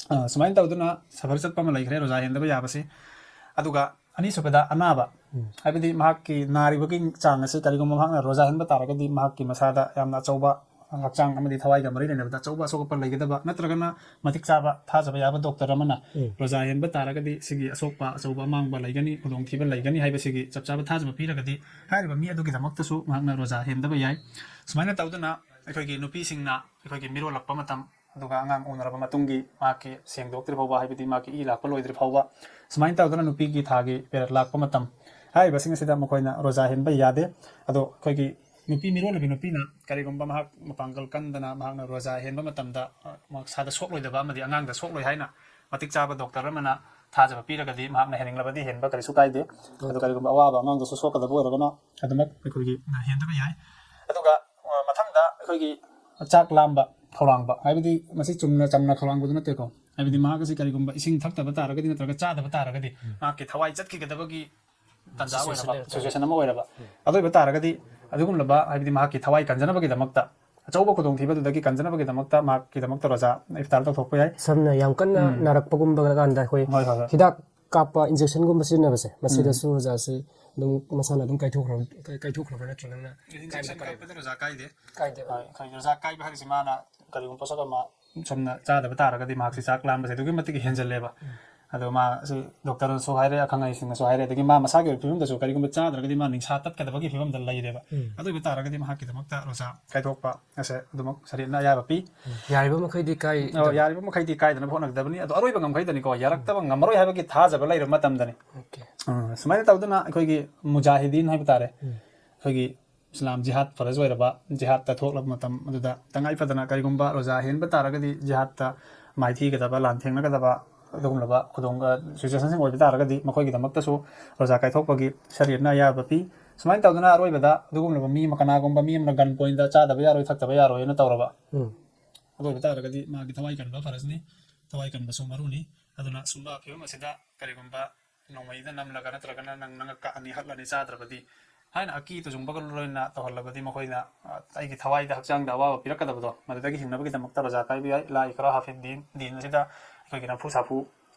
ꯑ, ꯁꯨꯃꯥꯏꯅ ꯇꯧꯗꯅ ꯁꯐꯔ ꯆꯠꯄ ꯑꯃ ꯂꯩꯈ꯭ꯔꯦ, ꯔꯣꯖꯥ ꯍꯦꯟꯗꯕ ꯌꯥꯕꯁꯤ꯫ ꯑꯗꯨꯒ ꯑꯅꯤꯁꯨꯕꯗ ꯑꯅꯥꯕ, ꯍꯥꯏꯕꯗꯤ ꯃꯍꯥꯛꯀꯤ ꯅꯥꯔꯤꯕꯒꯤ ꯆꯥꯡ ꯑꯁꯤ ꯀꯔꯤꯒꯨꯝꯕ ꯃꯍꯥꯛꯅ ꯔꯣꯖꯥ ꯍꯦꯟꯕ ꯇꯥꯔꯒꯗꯤ ꯃꯍꯥꯛꯀꯤ ꯃꯁꯥꯗ ꯌꯥꯝꯅ ꯑꯆꯧꯕ ꯍꯛꯆꯥꯡ ꯑꯃꯗꯤ ꯊꯋꯥꯏꯒ ꯃꯔꯤ ꯂꯩꯅꯕꯗ ꯑꯆꯧꯕ ꯑꯁꯣꯛ ꯑꯄꯟ ꯂꯩꯒꯗꯕ, ꯅꯠꯇ꯭ꯔꯒꯅ ꯃꯇꯤꯛ ꯆꯥꯕ ꯊꯥꯖꯕ ꯌꯥꯕ ꯗꯣꯛꯇꯔ ꯑꯃꯅ ꯔꯣꯖꯥ ꯍꯦꯟꯕ ꯇꯥꯔꯒꯗꯤ ꯁꯤꯒꯤ ꯑꯁꯣꯛꯄ ꯑꯆꯧꯕ ꯑꯃꯥꯡꯕ ꯂꯩꯒꯅꯤ, ꯈꯨꯗꯣꯡꯊꯤꯕ ꯂꯩꯒꯅꯤ ꯍꯥꯏꯕꯁꯤꯒꯤ ꯆꯞ ꯆꯥꯕ ꯊꯥꯖꯕ ꯄꯤꯔꯒꯗꯤ ꯍꯥꯏꯔꯤꯕ ꯃꯤ ꯑꯗꯨꯒꯤꯗꯃꯛꯇꯁꯨ ꯃꯍꯥꯛꯅ ꯔꯣꯖꯥ ꯍꯦꯟꯗꯕ ꯌꯥꯏ꯫ ꯁꯨꯃꯥꯏꯅ ꯇꯧꯗꯨꯅ ꯑꯩꯈꯣꯏꯒꯤ ꯅꯨꯄꯤꯁꯤꯡꯅ ꯑꯩꯈꯣꯏꯒꯤ ꯃꯤꯔꯣꯜꯂꯛꯄ ꯃꯇꯝ, ꯑꯗꯨꯒ ꯑꯉꯥꯡ ꯎꯅꯔꯕ ꯃꯇꯨꯡꯒꯤ ꯃꯍꯥꯛꯀꯤ ꯁꯦꯡꯗꯣꯛꯇ꯭ꯔꯤ ꯐꯥꯎꯕ, ꯍꯥꯏꯕꯗꯤ ꯃꯍꯥꯛꯀꯤ ꯏ ꯂꯥꯛꯄ ꯂꯣꯏꯗ꯭ꯔꯤ ꯐꯥꯎꯕ, ꯁꯨꯃꯥꯏꯅ ꯇꯧꯗꯅ ꯅꯨꯄꯤꯒꯤ ꯊꯥꯒꯤ ꯄꯦꯔꯦꯠ ꯂꯥꯛꯄ ꯃꯇꯝ ꯍꯥꯏꯔꯤꯕꯁꯤꯡ ꯑꯁꯤꯗ ꯃꯈꯣꯏꯅ ꯔꯣꯖꯥ ꯍꯦꯟꯕ ꯌꯥꯗꯦ꯫ ꯑꯗꯣ ꯑꯩꯈꯣꯏꯒꯤ ꯅꯨꯄꯤ ꯃꯤꯔꯣꯜꯂꯕꯤ ꯅꯨꯄꯤꯅ ꯀꯔꯤꯒꯨꯝꯕ ꯃꯍꯥꯛ ꯃꯄꯥꯡꯒꯜ ꯀꯟꯗꯅ ꯃꯍꯥꯛꯅ ꯔꯣꯖꯥ ꯍꯦꯟꯕ ꯃꯇꯝꯗ, ꯑ, ꯃꯁꯥꯗ ꯁꯣꯛꯂꯣꯏꯗꯕ ꯑꯃꯗꯤ ꯑꯉꯥꯡꯗ ꯁꯣꯛꯂꯣꯏ ꯍꯥꯏꯅ ꯃꯇꯤꯛ ꯆꯥꯕ ꯗꯣꯛꯇꯔ ꯑꯃꯅ ꯊꯥꯖꯕ ꯄꯤꯔꯒꯗꯤ ꯃꯍꯥꯛꯅ ꯍꯦꯟꯅꯤꯡꯂꯕꯗꯤ ꯍꯦꯟꯕ ꯀꯔꯤꯁꯨ ꯀꯥꯏꯗꯦ꯫ ꯑꯗꯨ ꯀꯔꯤꯒꯨꯝꯕ ꯑꯋꯥꯕ ꯑꯉꯥꯡꯗꯁꯨ ꯁꯣꯛꯀꯗꯕ ꯑꯣꯏꯔꯒꯅ ꯑꯗꯨꯃꯛ ꯑꯩꯈꯣꯏꯒꯤ ꯍꯦꯟꯗꯕ ꯌꯥꯏ꯫ ꯑꯗꯨꯒ, ꯑ, ꯃꯊꯪꯗ ꯑꯩꯈꯣꯏꯒꯤ ꯆꯥꯛ ꯂꯥꯝꯕ, ꯈꯧꯔꯥꯡꯕ, ꯍꯥꯏꯕꯗꯤ ꯃꯁꯤ ꯆꯨꯝꯅ ꯆꯝꯅ ꯈꯧꯔꯥꯡꯕꯗꯨ ꯅꯠꯇꯦꯀꯣ꯫ ꯍꯥꯏꯕꯗꯤ ꯃꯍꯥꯛ ꯑꯁꯤ ꯀꯔꯤꯒꯨꯝꯕ ꯏꯁꯤꯡ ꯊꯛꯇꯕ ꯇꯥꯔꯒꯗꯤ ꯅꯠꯇ꯭ꯔꯒ ꯆꯥꯗꯕ ꯇꯥꯔꯒꯗꯤ ꯃꯍꯥꯛꯀꯤ ꯊꯋꯥꯏ ꯆꯠꯈꯤꯒꯗꯕꯒꯤ ꯇꯥꯟꯖꯥ ꯑꯣꯏꯔꯕ, situation ꯑꯃ ꯑꯣꯏꯔꯕ, ꯑꯗꯨ ꯑꯣꯏꯕ ꯇꯥꯔꯒꯗꯤ ꯑꯗꯨꯒꯨꯝꯂꯕ, ꯍꯥꯏꯕꯗꯤ ꯃꯍꯥꯛꯀꯤ ꯊꯋꯥꯏ ꯀꯟꯖꯅꯕꯒꯤꯗꯃꯛꯇ, ꯑꯆꯧꯕ ꯈꯨꯗꯣꯡꯊꯤꯕꯗꯨꯗꯒꯤ ꯀꯟꯖꯅꯕꯒꯤꯗꯃꯛꯇ ꯃꯍꯥꯛꯀꯤꯗꯃꯛꯇ ꯔꯣꯖꯥ ꯏꯐꯇꯥꯔ ꯇꯧꯊꯣꯛꯄ ꯌꯥꯏ꯫ ꯁꯝꯅ ꯌꯥꯝ ꯀꯟꯅ ꯅꯥꯔꯛꯄꯒꯨꯝꯕ ꯀꯥꯟꯗ ꯑꯩꯈꯣꯏ ꯍꯣꯏ, ꯍꯣꯏ, ꯍꯣꯏ꯫ ꯍꯤꯗꯥꯛ ꯀꯥꯞꯄ, ꯏꯟꯖꯦꯛꯁꯟꯒꯨꯝꯕ ꯁꯤꯖꯤꯟꯅꯕꯁꯦ, ꯃꯁꯤꯗꯁꯨ ꯔꯣꯖꯥꯁꯤ ꯑꯗꯨꯝ ꯃꯁꯥꯅ ꯑꯗꯨꯝ ꯀꯥꯏꯊꯣꯛꯈ꯭ꯔꯕ, ꯀꯥꯏꯊꯣꯛꯈ꯭ꯔꯕ ꯅꯠꯇ꯭ꯔꯒꯅ ꯏꯟꯖꯦꯛꯁꯟ ꯀꯥꯞꯄꯗ ꯔꯣꯖꯥ ꯀꯥꯏꯗꯦ꯫ ꯀꯥꯏꯗꯦ? ꯍꯣꯏ, ꯑꯩꯈꯣꯏ ꯔꯣꯖꯥ ꯀꯥꯏꯕ ꯍꯥꯏꯔꯤꯁꯤ ꯃꯥꯅ ꯀꯔꯤꯒꯨꯝꯕ ꯄꯣꯠꯁꯛ ꯑꯃ ꯁꯣꯝꯅ ꯆꯥꯗꯕ ꯇꯥꯔꯒꯗꯤ ꯃꯍꯥꯛꯁꯤ ꯆꯥꯛ ꯂꯥꯝꯕꯁꯦ ꯑꯗꯨꯛꯀꯤ ꯃꯇꯤꯛ ꯍꯦꯟꯖꯜꯂꯦꯕ꯫ ꯑꯗꯣ ꯃꯥ ꯁꯤ ꯗꯣꯛꯇꯔꯅꯁꯨ ꯍꯥꯏꯔꯦ, ꯑꯈꯪ ꯑꯍꯩꯁꯤꯡꯅꯁꯨ ꯍꯥꯏꯔꯦ, ꯑꯗꯒꯤ ꯃꯥ ꯃꯁꯥꯒꯤ ꯑꯣꯏꯕ ꯐꯤꯕꯝꯗꯁꯨ ꯀꯔꯤꯒꯨꯝꯕ ꯆꯥꯗ꯭ꯔꯒꯗꯤ ꯃꯥ ꯅꯤꯡꯁꯥ ꯇꯠꯀꯗꯕꯒꯤ ꯐꯤꯕꯝꯗ ꯂꯩꯔꯦꯕ꯫ ꯑꯗꯨ ꯑꯣꯏꯕ ꯇꯥꯔꯒꯗꯤ ꯃꯍꯥꯛꯀꯤꯗꯃꯛꯇ ꯔꯣꯖꯥ ꯀꯥꯏꯊꯣꯛꯄ ꯑꯁꯦ ꯑꯗꯨꯃꯛ ꯁꯔꯤꯌꯠꯅ ꯑꯌꯥꯕ ꯄꯤ꯫ ꯌꯥꯔꯤꯕ ꯃꯈꯩꯗꯤ ꯀꯥꯏ ꯑꯣ, ꯌꯥꯔꯤꯕ ꯃꯈꯩꯗꯤ ꯀꯥꯏꯗꯅꯕ ꯍꯣꯠꯅꯒꯗꯕꯅꯤ꯫ ꯑꯗꯣ ꯑꯔꯣꯏꯕ ꯉꯝꯈꯩꯗꯅꯤꯀꯣ, ꯌꯥꯔꯛꯇꯕ, ꯉꯝꯃꯔꯣꯏ ꯍꯥꯏꯕꯒꯤ ꯊꯥꯖꯕ ꯂꯩꯔꯕ ꯃꯇꯝꯗꯅꯤ꯫ ꯑꯣꯀꯦ꯫ ꯑ, ꯁꯨꯃꯥꯏꯅ ꯇꯧꯗꯅ ꯑꯩꯈꯣꯏꯒꯤ ꯃꯨꯖꯥꯍꯤꯗꯤꯟ ꯍꯥꯏꯕ ꯇꯥꯔꯦ, ꯑꯩꯈꯣꯏꯒꯤ ꯏꯁꯂꯥꯝ ꯖꯤꯍꯥꯗ ꯐꯔꯖ ꯑꯣꯏꯔꯕ ꯖꯤꯍꯥꯗꯇ ꯊꯣꯛꯂꯕ ꯃꯇꯝ ꯑꯗꯨꯗ ꯇꯉꯥꯏ ꯐꯗꯅ ꯀꯔꯤꯒꯨꯝꯕ ꯔꯣꯖꯥ ꯍꯦꯟꯕ ꯇꯥꯔꯒꯗꯤ ꯖꯤꯍꯥꯗꯇ ꯃꯥꯏꯊꯤꯒꯗꯕ, ꯂꯥꯟꯊꯦꯡꯅꯒꯗꯕ ꯑꯗꯨꯒꯨꯝꯂꯕ ꯈꯨꯗꯣꯡ, ꯑ, ꯁꯤꯆꯨꯋꯦꯁꯟꯁꯤꯡ ꯑꯣꯏꯕ ꯇꯥꯔꯒꯗꯤ ꯃꯈꯣꯏꯒꯤꯗꯃꯛꯇꯁꯨ ꯔꯣꯖꯥ ꯀꯥꯏꯊꯣꯛꯄꯒꯤ ꯁꯔꯤꯌꯠꯅ ꯑꯌꯥꯕ ꯄꯤ꯫ ꯁꯨꯃꯥꯏꯅ ꯇꯧꯗꯅ ꯑꯔꯣꯏꯕꯗ ꯑꯗꯨꯒꯨꯝꯂꯕ ꯃꯤ ꯑꯃ, ꯀꯅꯥꯒꯨꯝꯕ ꯃꯤ ꯑꯃꯅ ꯒꯟ ꯄꯣꯏꯟꯗ ꯆꯥꯗꯕ ꯌꯥꯔꯣꯏ, ꯊꯛꯇꯕ ꯌꯥꯔꯣꯏꯅ ꯇꯧꯔꯕ, ꯎꯝ꯫ ꯑꯗꯨ ꯑꯣꯏꯕ ꯇꯥꯔꯒꯗꯤ ꯃꯥꯒꯤ ꯊꯋꯥꯏ ꯀꯟꯕ ꯐꯔꯖꯅꯤ, ꯊꯋꯥꯏ ꯀꯟꯕꯁꯨ ꯃꯔꯨꯅꯤ꯫ ꯑꯗꯨꯅ ꯁꯨꯝꯕ ꯐꯤꯕꯝ ꯑꯁꯤꯗ ꯀꯔꯤꯒꯨꯝꯕ ꯅꯣꯡꯃꯩꯗ ꯅꯝꯂꯒ ꯅꯠꯇ꯭ꯔꯒꯅ ꯅꯪ ꯅꯉꯛꯀ ꯑꯅꯤ ꯍꯠꯂꯅꯤ ꯆꯥꯗ꯭ꯔꯕꯗꯤ ꯍꯥꯏꯅ ꯑꯀꯤ ꯇꯨꯖꯨꯡꯕꯒ ꯂꯣꯏꯅ ꯇꯧꯍꯜꯂꯕꯗꯤ ꯃꯈꯣꯏꯅ, ꯑ, ꯑꯩꯒꯤ ꯊꯋꯥꯏꯗ ꯍꯛꯆꯥꯡꯗ ꯑꯋꯥꯕ ꯄꯤꯔꯛꯀꯗꯕꯗꯣ ꯃꯗꯨꯗꯒꯤ ꯍꯤꯡꯅꯕꯒꯤꯗꯃꯛꯇ ꯔꯣꯖꯥ ꯀꯥꯏꯕ ꯌꯥꯏ꯫ ꯂꯥ ꯏꯀ꯭ꯔꯥꯍ ꯐꯤꯗ ꯗꯤꯟ, ꯗꯤꯟ ꯑꯁꯤꯗ ꯑꯩꯈꯣꯏꯒꯤ ꯅꯝꯐꯨ ꯁꯥꯐꯨ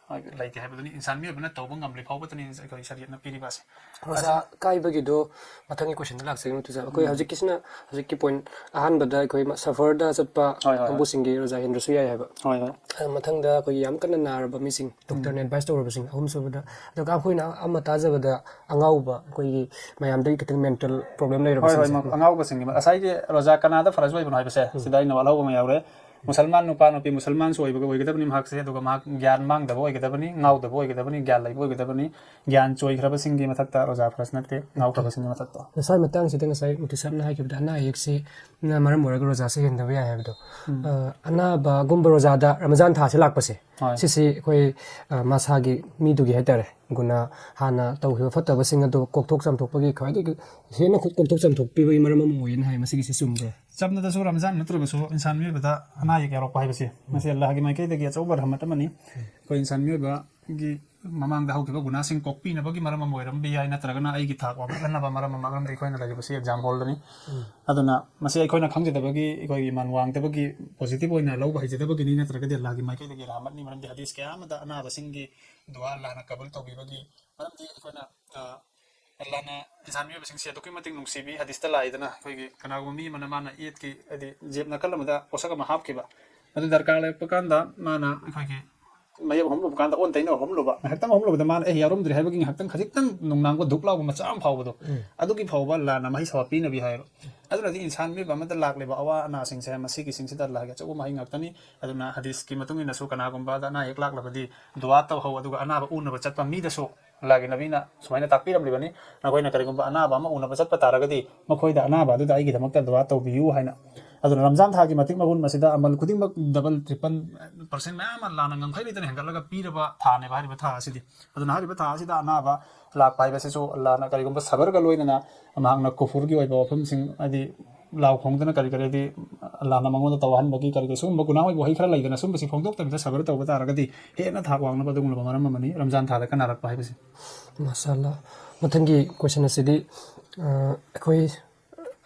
ꯂꯩꯇꯦ ꯍꯥꯏꯕꯗꯨꯅꯤ꯫ ꯏꯟꯁꯥꯟ ꯃꯤꯑꯣꯏꯕꯅ ꯇꯧꯕ ꯉꯝꯂꯤ ꯐꯥꯎꯕꯇꯅꯤ ꯑꯩꯈꯣꯏ ꯁꯔꯤꯌꯠꯅ ꯄꯤꯔꯤꯕ ꯑꯁꯦ꯫ ꯔꯣꯖꯥ ꯀꯥꯏꯕꯒꯤꯗꯣ ꯃꯊꯪꯒꯤ ꯀꯣꯏꯁꯟꯗ ꯂꯥꯛꯆꯒꯦ, ꯃꯨꯇꯨꯖꯥ꯫ ꯑꯩꯈꯣꯏ ꯎꯝ꯫ ꯍꯧꯖꯤꯛꯀꯤꯁꯤꯅ, ꯍꯧꯖꯤꯛꯀꯤ ꯄꯣꯏꯟ ꯑꯍꯥꯟꯕꯗ ꯑꯩꯈꯣꯏ ꯃ-, ꯁꯐꯔꯗ ꯆꯠꯄ ꯍꯣꯏ, ꯍꯣꯏ, ꯍꯣꯏ꯫ ꯀꯥꯡꯕꯨꯁꯤꯡꯒꯤ ꯔꯣꯖꯥ ꯍꯦꯟꯗ꯭ꯔꯁꯨ ꯌꯥꯏ ꯍꯥꯏꯕ꯫ ꯍꯣꯏ, ꯍꯣꯏ꯫ ꯑ, ꯃꯊꯪꯗ ꯑꯩꯈꯣꯏꯒꯤ ꯌꯥꯝ ꯀꯟꯅ ꯅꯥꯔꯕ ꯃꯤꯁꯤꯡ, ꯗꯣꯛꯇꯔꯅ ꯎꯝ꯫ ꯑꯦꯗꯚꯥꯏꯁ ꯇꯧꯔꯕꯁꯤꯡ, ꯑꯍꯨꯝꯁꯨꯕꯗ, ꯑꯗꯨꯒ ꯑꯩꯈꯣꯏꯅ ꯑꯃ ꯇꯥꯖꯕꯗ ꯑꯉꯥꯎꯕ, ꯑꯩꯈꯣꯏꯒꯤ ꯃꯌꯥꯝꯗꯒꯤ ꯈꯤꯇꯪ ꯃꯦꯟꯇꯦꯜ ꯄ꯭ꯔꯣꯕ꯭ꯂꯦꯝ ꯍꯣꯏ, ꯍꯣꯏ, ꯂꯩꯔꯕꯁꯤꯡꯁꯦ꯫ ꯃ-, ꯑꯉꯥꯎꯕꯁꯤꯡꯒꯤ ꯃ-, ꯉꯁꯥꯏꯒꯤ ꯔꯣꯖꯥ ꯀꯅꯥꯗ ꯐꯔꯖ ꯑꯣꯏꯕꯅꯣ ꯍꯥꯏꯕꯁꯦ, ꯎꯝ꯫ ꯁꯤꯗ ꯑꯩꯅ ꯋꯥꯠꯍꯧꯕ ꯑꯃ ꯌꯥꯎꯔꯦ꯫ ꯃꯨꯁꯜꯃꯥꯟ ꯅꯨꯄꯥ ꯅꯨꯄꯤ ꯃꯨꯁꯜꯃꯥꯟꯁꯨ ꯑꯣꯏꯕ ꯑꯣꯏꯒꯗꯕꯅꯤ ꯃꯍꯥꯛꯁꯦ, ꯑꯗꯨꯒ ꯃꯍꯥꯛ ꯒ꯭ꯌꯥꯟ ꯃꯥꯡꯗꯕ ꯑꯣꯏꯒꯗꯕꯅꯤ, ꯉꯥꯎꯗꯕ ꯑꯣꯏꯒꯗꯕꯅꯤ, ꯒ꯭ꯌꯥꯟ ꯂꯩꯕ ꯑꯣꯏꯒꯗꯕꯅꯤ꯫ ꯒ꯭ꯌꯥꯟ ꯆꯣꯏꯈ꯭ꯔꯕꯁꯤꯡꯒꯤ ꯃꯊꯛꯇ ꯔꯣꯖꯥ ꯐꯔꯖ ꯅꯠꯇꯦ, ꯉꯥꯎꯈ꯭ꯔꯕꯁꯤꯡꯒꯤ ꯃꯊꯛꯇ꯫ ꯉꯁꯥꯏ ꯃꯇꯥꯡꯁꯤꯗ ꯉꯁꯥꯏ ꯃꯨꯇꯨ ꯁꯥꯍꯕꯅ ꯍꯥꯏꯈꯤꯕꯗ ꯑꯅꯥ ꯑꯌꯦꯛꯁꯤ ꯅ ꯃꯔꯝ ꯑꯣꯏꯔꯒ ꯔꯣꯖꯥꯁꯦ ꯍꯦꯟꯗꯕ ꯌꯥꯏ ꯍꯥꯏꯕꯗꯣ꯫ ꯎꯝ꯫ ꯑ, ꯑꯅꯥꯕꯒꯨꯝꯕ ꯔꯣꯖꯥꯗ, ꯔꯃꯖꯥꯟ ꯊꯥꯁꯦ ꯂꯥꯛꯄꯁꯦ, ꯍꯣꯏ꯫ ꯁꯤꯁꯤ ꯑꯩꯈꯣꯏ, ꯑ, ꯃꯁꯥꯒꯤ ꯃꯤꯗꯨꯒꯤ ꯍꯥꯏꯇꯥꯔꯦ, ꯒꯨꯅꯥ ꯍꯥꯟꯅ ꯇꯧꯈꯤꯕ ꯐꯠꯇꯕꯁꯤꯡ ꯑꯗꯨ ꯀꯣꯛꯊꯣꯛ ꯆꯥꯝꯊꯣꯛꯄꯒꯤ ꯈ꯭ꯋꯥꯏꯗꯒꯤ ꯍꯦꯟꯅ ꯀꯣꯛ-, ꯀꯣꯛꯊꯣꯛ ꯆꯥꯝꯊꯣꯛꯄꯤꯕꯒꯤ ꯃꯔꯝ ꯑꯃ ꯑꯣꯏꯌꯦꯅ ꯍꯥꯏ꯫ ꯃꯁꯤꯒꯤꯁꯤ ꯆꯨꯝꯕ꯭ꯔꯥ? ꯆꯝꯅꯗꯁꯨ ꯔꯃꯖꯥꯟ ꯅꯠꯇ꯭ꯔꯕꯁꯨ ꯏꯟꯁꯥꯟ ꯃꯤꯑꯣꯏꯕꯗ ꯑꯅꯥ ꯑꯌꯦꯛ ꯌꯥꯎꯔꯛꯄ ꯍꯥꯏꯕꯁꯦ, ꯃꯁꯤ ꯑꯜꯂꯥꯍꯒꯤ ꯃꯥꯏꯀꯩꯗꯒꯤ ꯑꯆꯧꯕ ꯔꯍꯃꯠ ꯑꯃꯅꯤ꯫ ꯑꯩꯈꯣꯏ ꯏꯟꯁꯥꯟ ꯃꯤꯑꯣꯏꯕꯒꯤ ꯃꯃꯥꯡꯗ ꯍꯧꯈꯤꯕ ꯒꯨꯅꯥꯁꯤꯡ ꯀꯣꯛꯄꯤꯅꯕꯒꯤ ꯃꯔꯝ ꯑꯃ ꯑꯣꯏꯔꯝꯕ ꯌꯥꯏ, ꯅꯠꯇ꯭ꯔꯒꯅ ꯑꯩꯒꯤ ꯊꯥꯛ ꯋꯥꯡꯈꯠꯍꯟꯅꯕ ꯃꯔꯝ ꯑꯃ, ꯃꯔꯝꯗꯤ ꯑꯩꯈꯣꯏꯅ ꯂꯩꯔꯤꯕꯁꯤ ꯑꯦꯛꯖꯥꯝ ꯍꯣꯜꯗꯅꯤ꯫ ꯎꯝ꯫ ꯑꯗꯨꯅ ꯃꯁꯤ ꯑꯩꯈꯣꯏꯅ ꯈꯪꯖꯗꯕꯒꯤ, ꯑꯩꯈꯣꯏꯒꯤ ꯏꯃꯥꯟ ꯋꯥꯡꯗꯕꯒꯤ, ꯄꯣꯖꯤꯇꯤꯚ ꯑꯣꯏꯅ ꯂꯧꯕ ꯍꯩꯖꯗꯕꯒꯤꯅꯤ, ꯅꯠꯇ꯭ꯔꯒꯗꯤ ꯑꯜꯂꯥꯍꯒꯤ ꯃꯥꯏꯀꯩꯗꯒꯤ ꯔꯍꯃꯠꯅꯤ꯫ ꯃꯔꯝꯗꯤ ꯍꯗꯤꯁ ꯀꯌꯥ ꯑꯃꯗ ꯑꯅꯥꯕꯁꯤꯡꯒꯤ ꯗꯨꯋꯥ ꯑꯜꯂꯥꯍꯅ ꯀꯕꯨꯜ ꯇꯧꯕꯤꯕꯒꯤ ꯃꯔꯝꯗꯤ ꯑꯩꯈꯣꯏꯅ, ꯑ, ꯑꯜꯂꯥꯍꯅ ꯏꯟꯁꯥꯟ ꯃꯤꯑꯣꯏꯕꯁꯤꯡꯁꯦ ꯑꯗꯨꯛꯀꯤ ꯃꯇꯤꯛ ꯅꯨꯡꯁꯤꯕꯤ꯫ ꯍꯗꯤꯁꯇ ꯂꯥꯛꯏꯗꯅ, ꯑꯩꯈꯣꯏꯒꯤ ꯀꯅꯥꯒꯨꯝꯕ ꯃꯤ ꯑꯃꯅ ꯃꯥꯅ ꯏꯗꯀꯤ, ꯍꯥꯏꯗꯤ, ꯖꯦꯕ ꯅꯥꯀꯜ ꯑꯃꯗ ꯄꯣꯠꯁꯛ ꯑꯃ ꯍꯥꯞꯈꯤꯕ, ꯑꯗꯨ ꯗꯔꯀꯥꯔ ꯂꯩꯔꯛꯄ ꯀꯥꯟꯗ ꯃꯥꯅ ꯑꯩꯈꯣꯏꯒꯤ ꯃꯌꯦꯛ ꯍꯣꯝꯂꯨꯕ ꯀꯥꯟꯗ ꯑꯣꯟ ꯇꯩꯅ ꯍꯣꯝꯂꯨꯕ, ꯉꯥꯏꯍꯥꯛꯇꯪ ꯍꯣꯝꯂꯨꯕꯗ ꯃꯥꯅ ꯑꯦ ꯌꯥꯎꯔꯝꯗ꯭ꯔꯦ ꯍꯥꯏꯕꯒꯤ ꯉꯥꯏꯍꯥꯛꯇꯪ ꯈꯖꯤꯛꯇꯪ ꯅꯨꯡꯅꯥꯡꯕ ꯙꯨꯛ ꯂꯥꯎꯕ ꯃꯆꯥ ꯑꯃ ꯐꯥꯎꯕꯗꯣ, ꯎꯝ꯫ ꯑꯗꯨꯒꯤ ꯐꯥꯎꯕ ꯂꯥꯟꯅ ꯃꯍꯩ ꯁꯋꯥ ꯄꯤꯅꯕꯤ ꯍꯥꯏꯕ꯫ ꯑꯗꯨꯅꯗꯤ ꯏꯟꯁꯥꯟ ꯃꯤꯑꯣꯏꯕ ꯑꯃꯗ ꯂꯥꯛꯂꯤꯕ ꯑꯋꯥ ꯑꯅꯥꯁꯤꯡꯁꯦ ꯃꯁꯤꯒꯤꯁꯤꯡꯁꯤꯗ ꯂꯥꯏꯒꯤ ꯑꯆꯧꯕ ꯃꯍꯩ ꯉꯥꯛꯇꯅꯤ꯫ ꯑꯗꯨꯅ ꯍꯗꯤꯁꯀꯤ ꯃꯇꯨꯡ ꯏꯟꯅꯁꯨ ꯀꯅꯥꯒꯨꯝꯕꯗ ꯑꯅꯥ ꯑꯌꯦꯛ ꯂꯥꯛꯂꯕꯗꯤ ꯗꯨꯋꯥ ꯇꯧꯍꯧ, ꯑꯗꯨꯒ ꯑꯅꯥꯕ ꯎꯅꯕ ꯆꯠꯄ ꯃꯤꯗꯁꯨ ꯑꯜꯂꯥꯍꯒꯤ ꯅꯕꯤꯅ ꯁꯨꯃꯥꯏꯅ ꯇꯥꯛꯄꯤꯔꯝꯂꯤꯕꯅꯤ, "ꯅꯈꯣꯏꯅ ꯀꯔꯤꯒꯨꯝꯕ ꯑꯅꯥꯕ ꯑꯃ ꯎꯅꯕ ꯆꯠꯄ ꯇꯥꯔꯒꯗꯤ ꯃꯈꯣꯏꯗ ꯑꯅꯥꯕ ꯑꯗꯨꯗ ꯑꯩꯒꯤꯗꯃꯛꯇ ꯗꯨꯋꯥ ꯇꯧꯕꯤꯌꯨ" ꯍꯥꯏꯅ꯫ ꯑꯗꯨꯅ ꯔꯝꯖꯥꯟ ꯊꯥꯒꯤ ꯃꯇꯤꯛ ꯃꯒꯨꯟ ꯃꯁꯤꯗ ꯑꯃꯜ ꯈꯨꯗꯤꯡꯃꯛ ꯗꯕꯜ, ꯇ꯭ꯔꯤꯄꯜ ꯄꯥꯔꯁꯦꯟ ꯃꯌꯥꯝ ꯑꯃ ꯂꯥꯟꯅ ꯉꯝꯈꯩ ꯂꯩꯇꯅ ꯍꯦꯟꯒꯠꯂꯒ ꯄꯤꯔꯕ ꯊꯥꯅꯦꯕ ꯍꯥꯏꯔꯤꯕ ꯊꯥ ꯑꯁꯤꯗꯤ꯫ ꯑꯗꯨꯅ ꯍꯥꯏꯔꯤꯕ ꯊꯥ ꯑꯁꯤꯗ ꯑꯅꯥꯕ ꯂꯥꯛꯄ ꯍꯥꯏꯕꯁꯤꯁꯨ ꯑꯜꯂꯥꯍꯅ ꯀꯔꯤꯒꯨꯝꯕ ꯁꯕꯔꯒ ꯂꯣꯏꯅꯅ ꯃꯍꯥꯛꯅ ꯀꯨꯐꯨꯔꯒꯤ ꯑꯣꯏꯕ ꯋꯥꯐꯝꯁꯤꯡ, ꯍꯥꯏꯗꯤ ꯂꯥꯎ ꯈꯣꯡꯗꯅ ꯀꯔꯤ ꯀꯔꯤ, ꯍꯥꯏꯗꯤ ꯑꯜꯂꯥꯍꯅ ꯃꯉꯣꯟꯗ ꯇꯧꯍꯟꯕꯒꯤ ꯀꯔꯤ ꯀꯔꯤ ꯁꯤꯒꯨꯝꯕ ꯒꯨꯅꯥꯍ ꯑꯣꯏꯕ ꯋꯥꯍꯩ ꯈꯔ ꯂꯩꯗꯅ, ꯁꯨꯝꯕꯁꯤ ꯐꯣꯡꯗꯣꯛꯇꯕꯤꯗ ꯁꯕꯔ ꯇꯧꯕ ꯇꯥꯔꯒꯗꯤ ꯍꯦꯟꯅ ꯊꯥꯛ ꯋꯥꯡꯅꯕ ꯑꯗꯨꯒꯨꯝꯂꯕ ꯃꯔꯝ ꯑꯃꯅꯤ ꯔꯝꯖꯥꯟ ꯊꯥꯗ ꯀꯅꯥꯔꯛꯄ ꯍꯥꯏꯕꯁꯤ꯫ ꯃꯥꯁꯥ ꯑꯜꯂꯥ꯫ ꯃꯊꯪꯒꯤ ꯀꯣꯏꯁꯟ ꯑꯁꯤꯗꯤ, ꯑ, ꯑꯩꯈꯣꯏ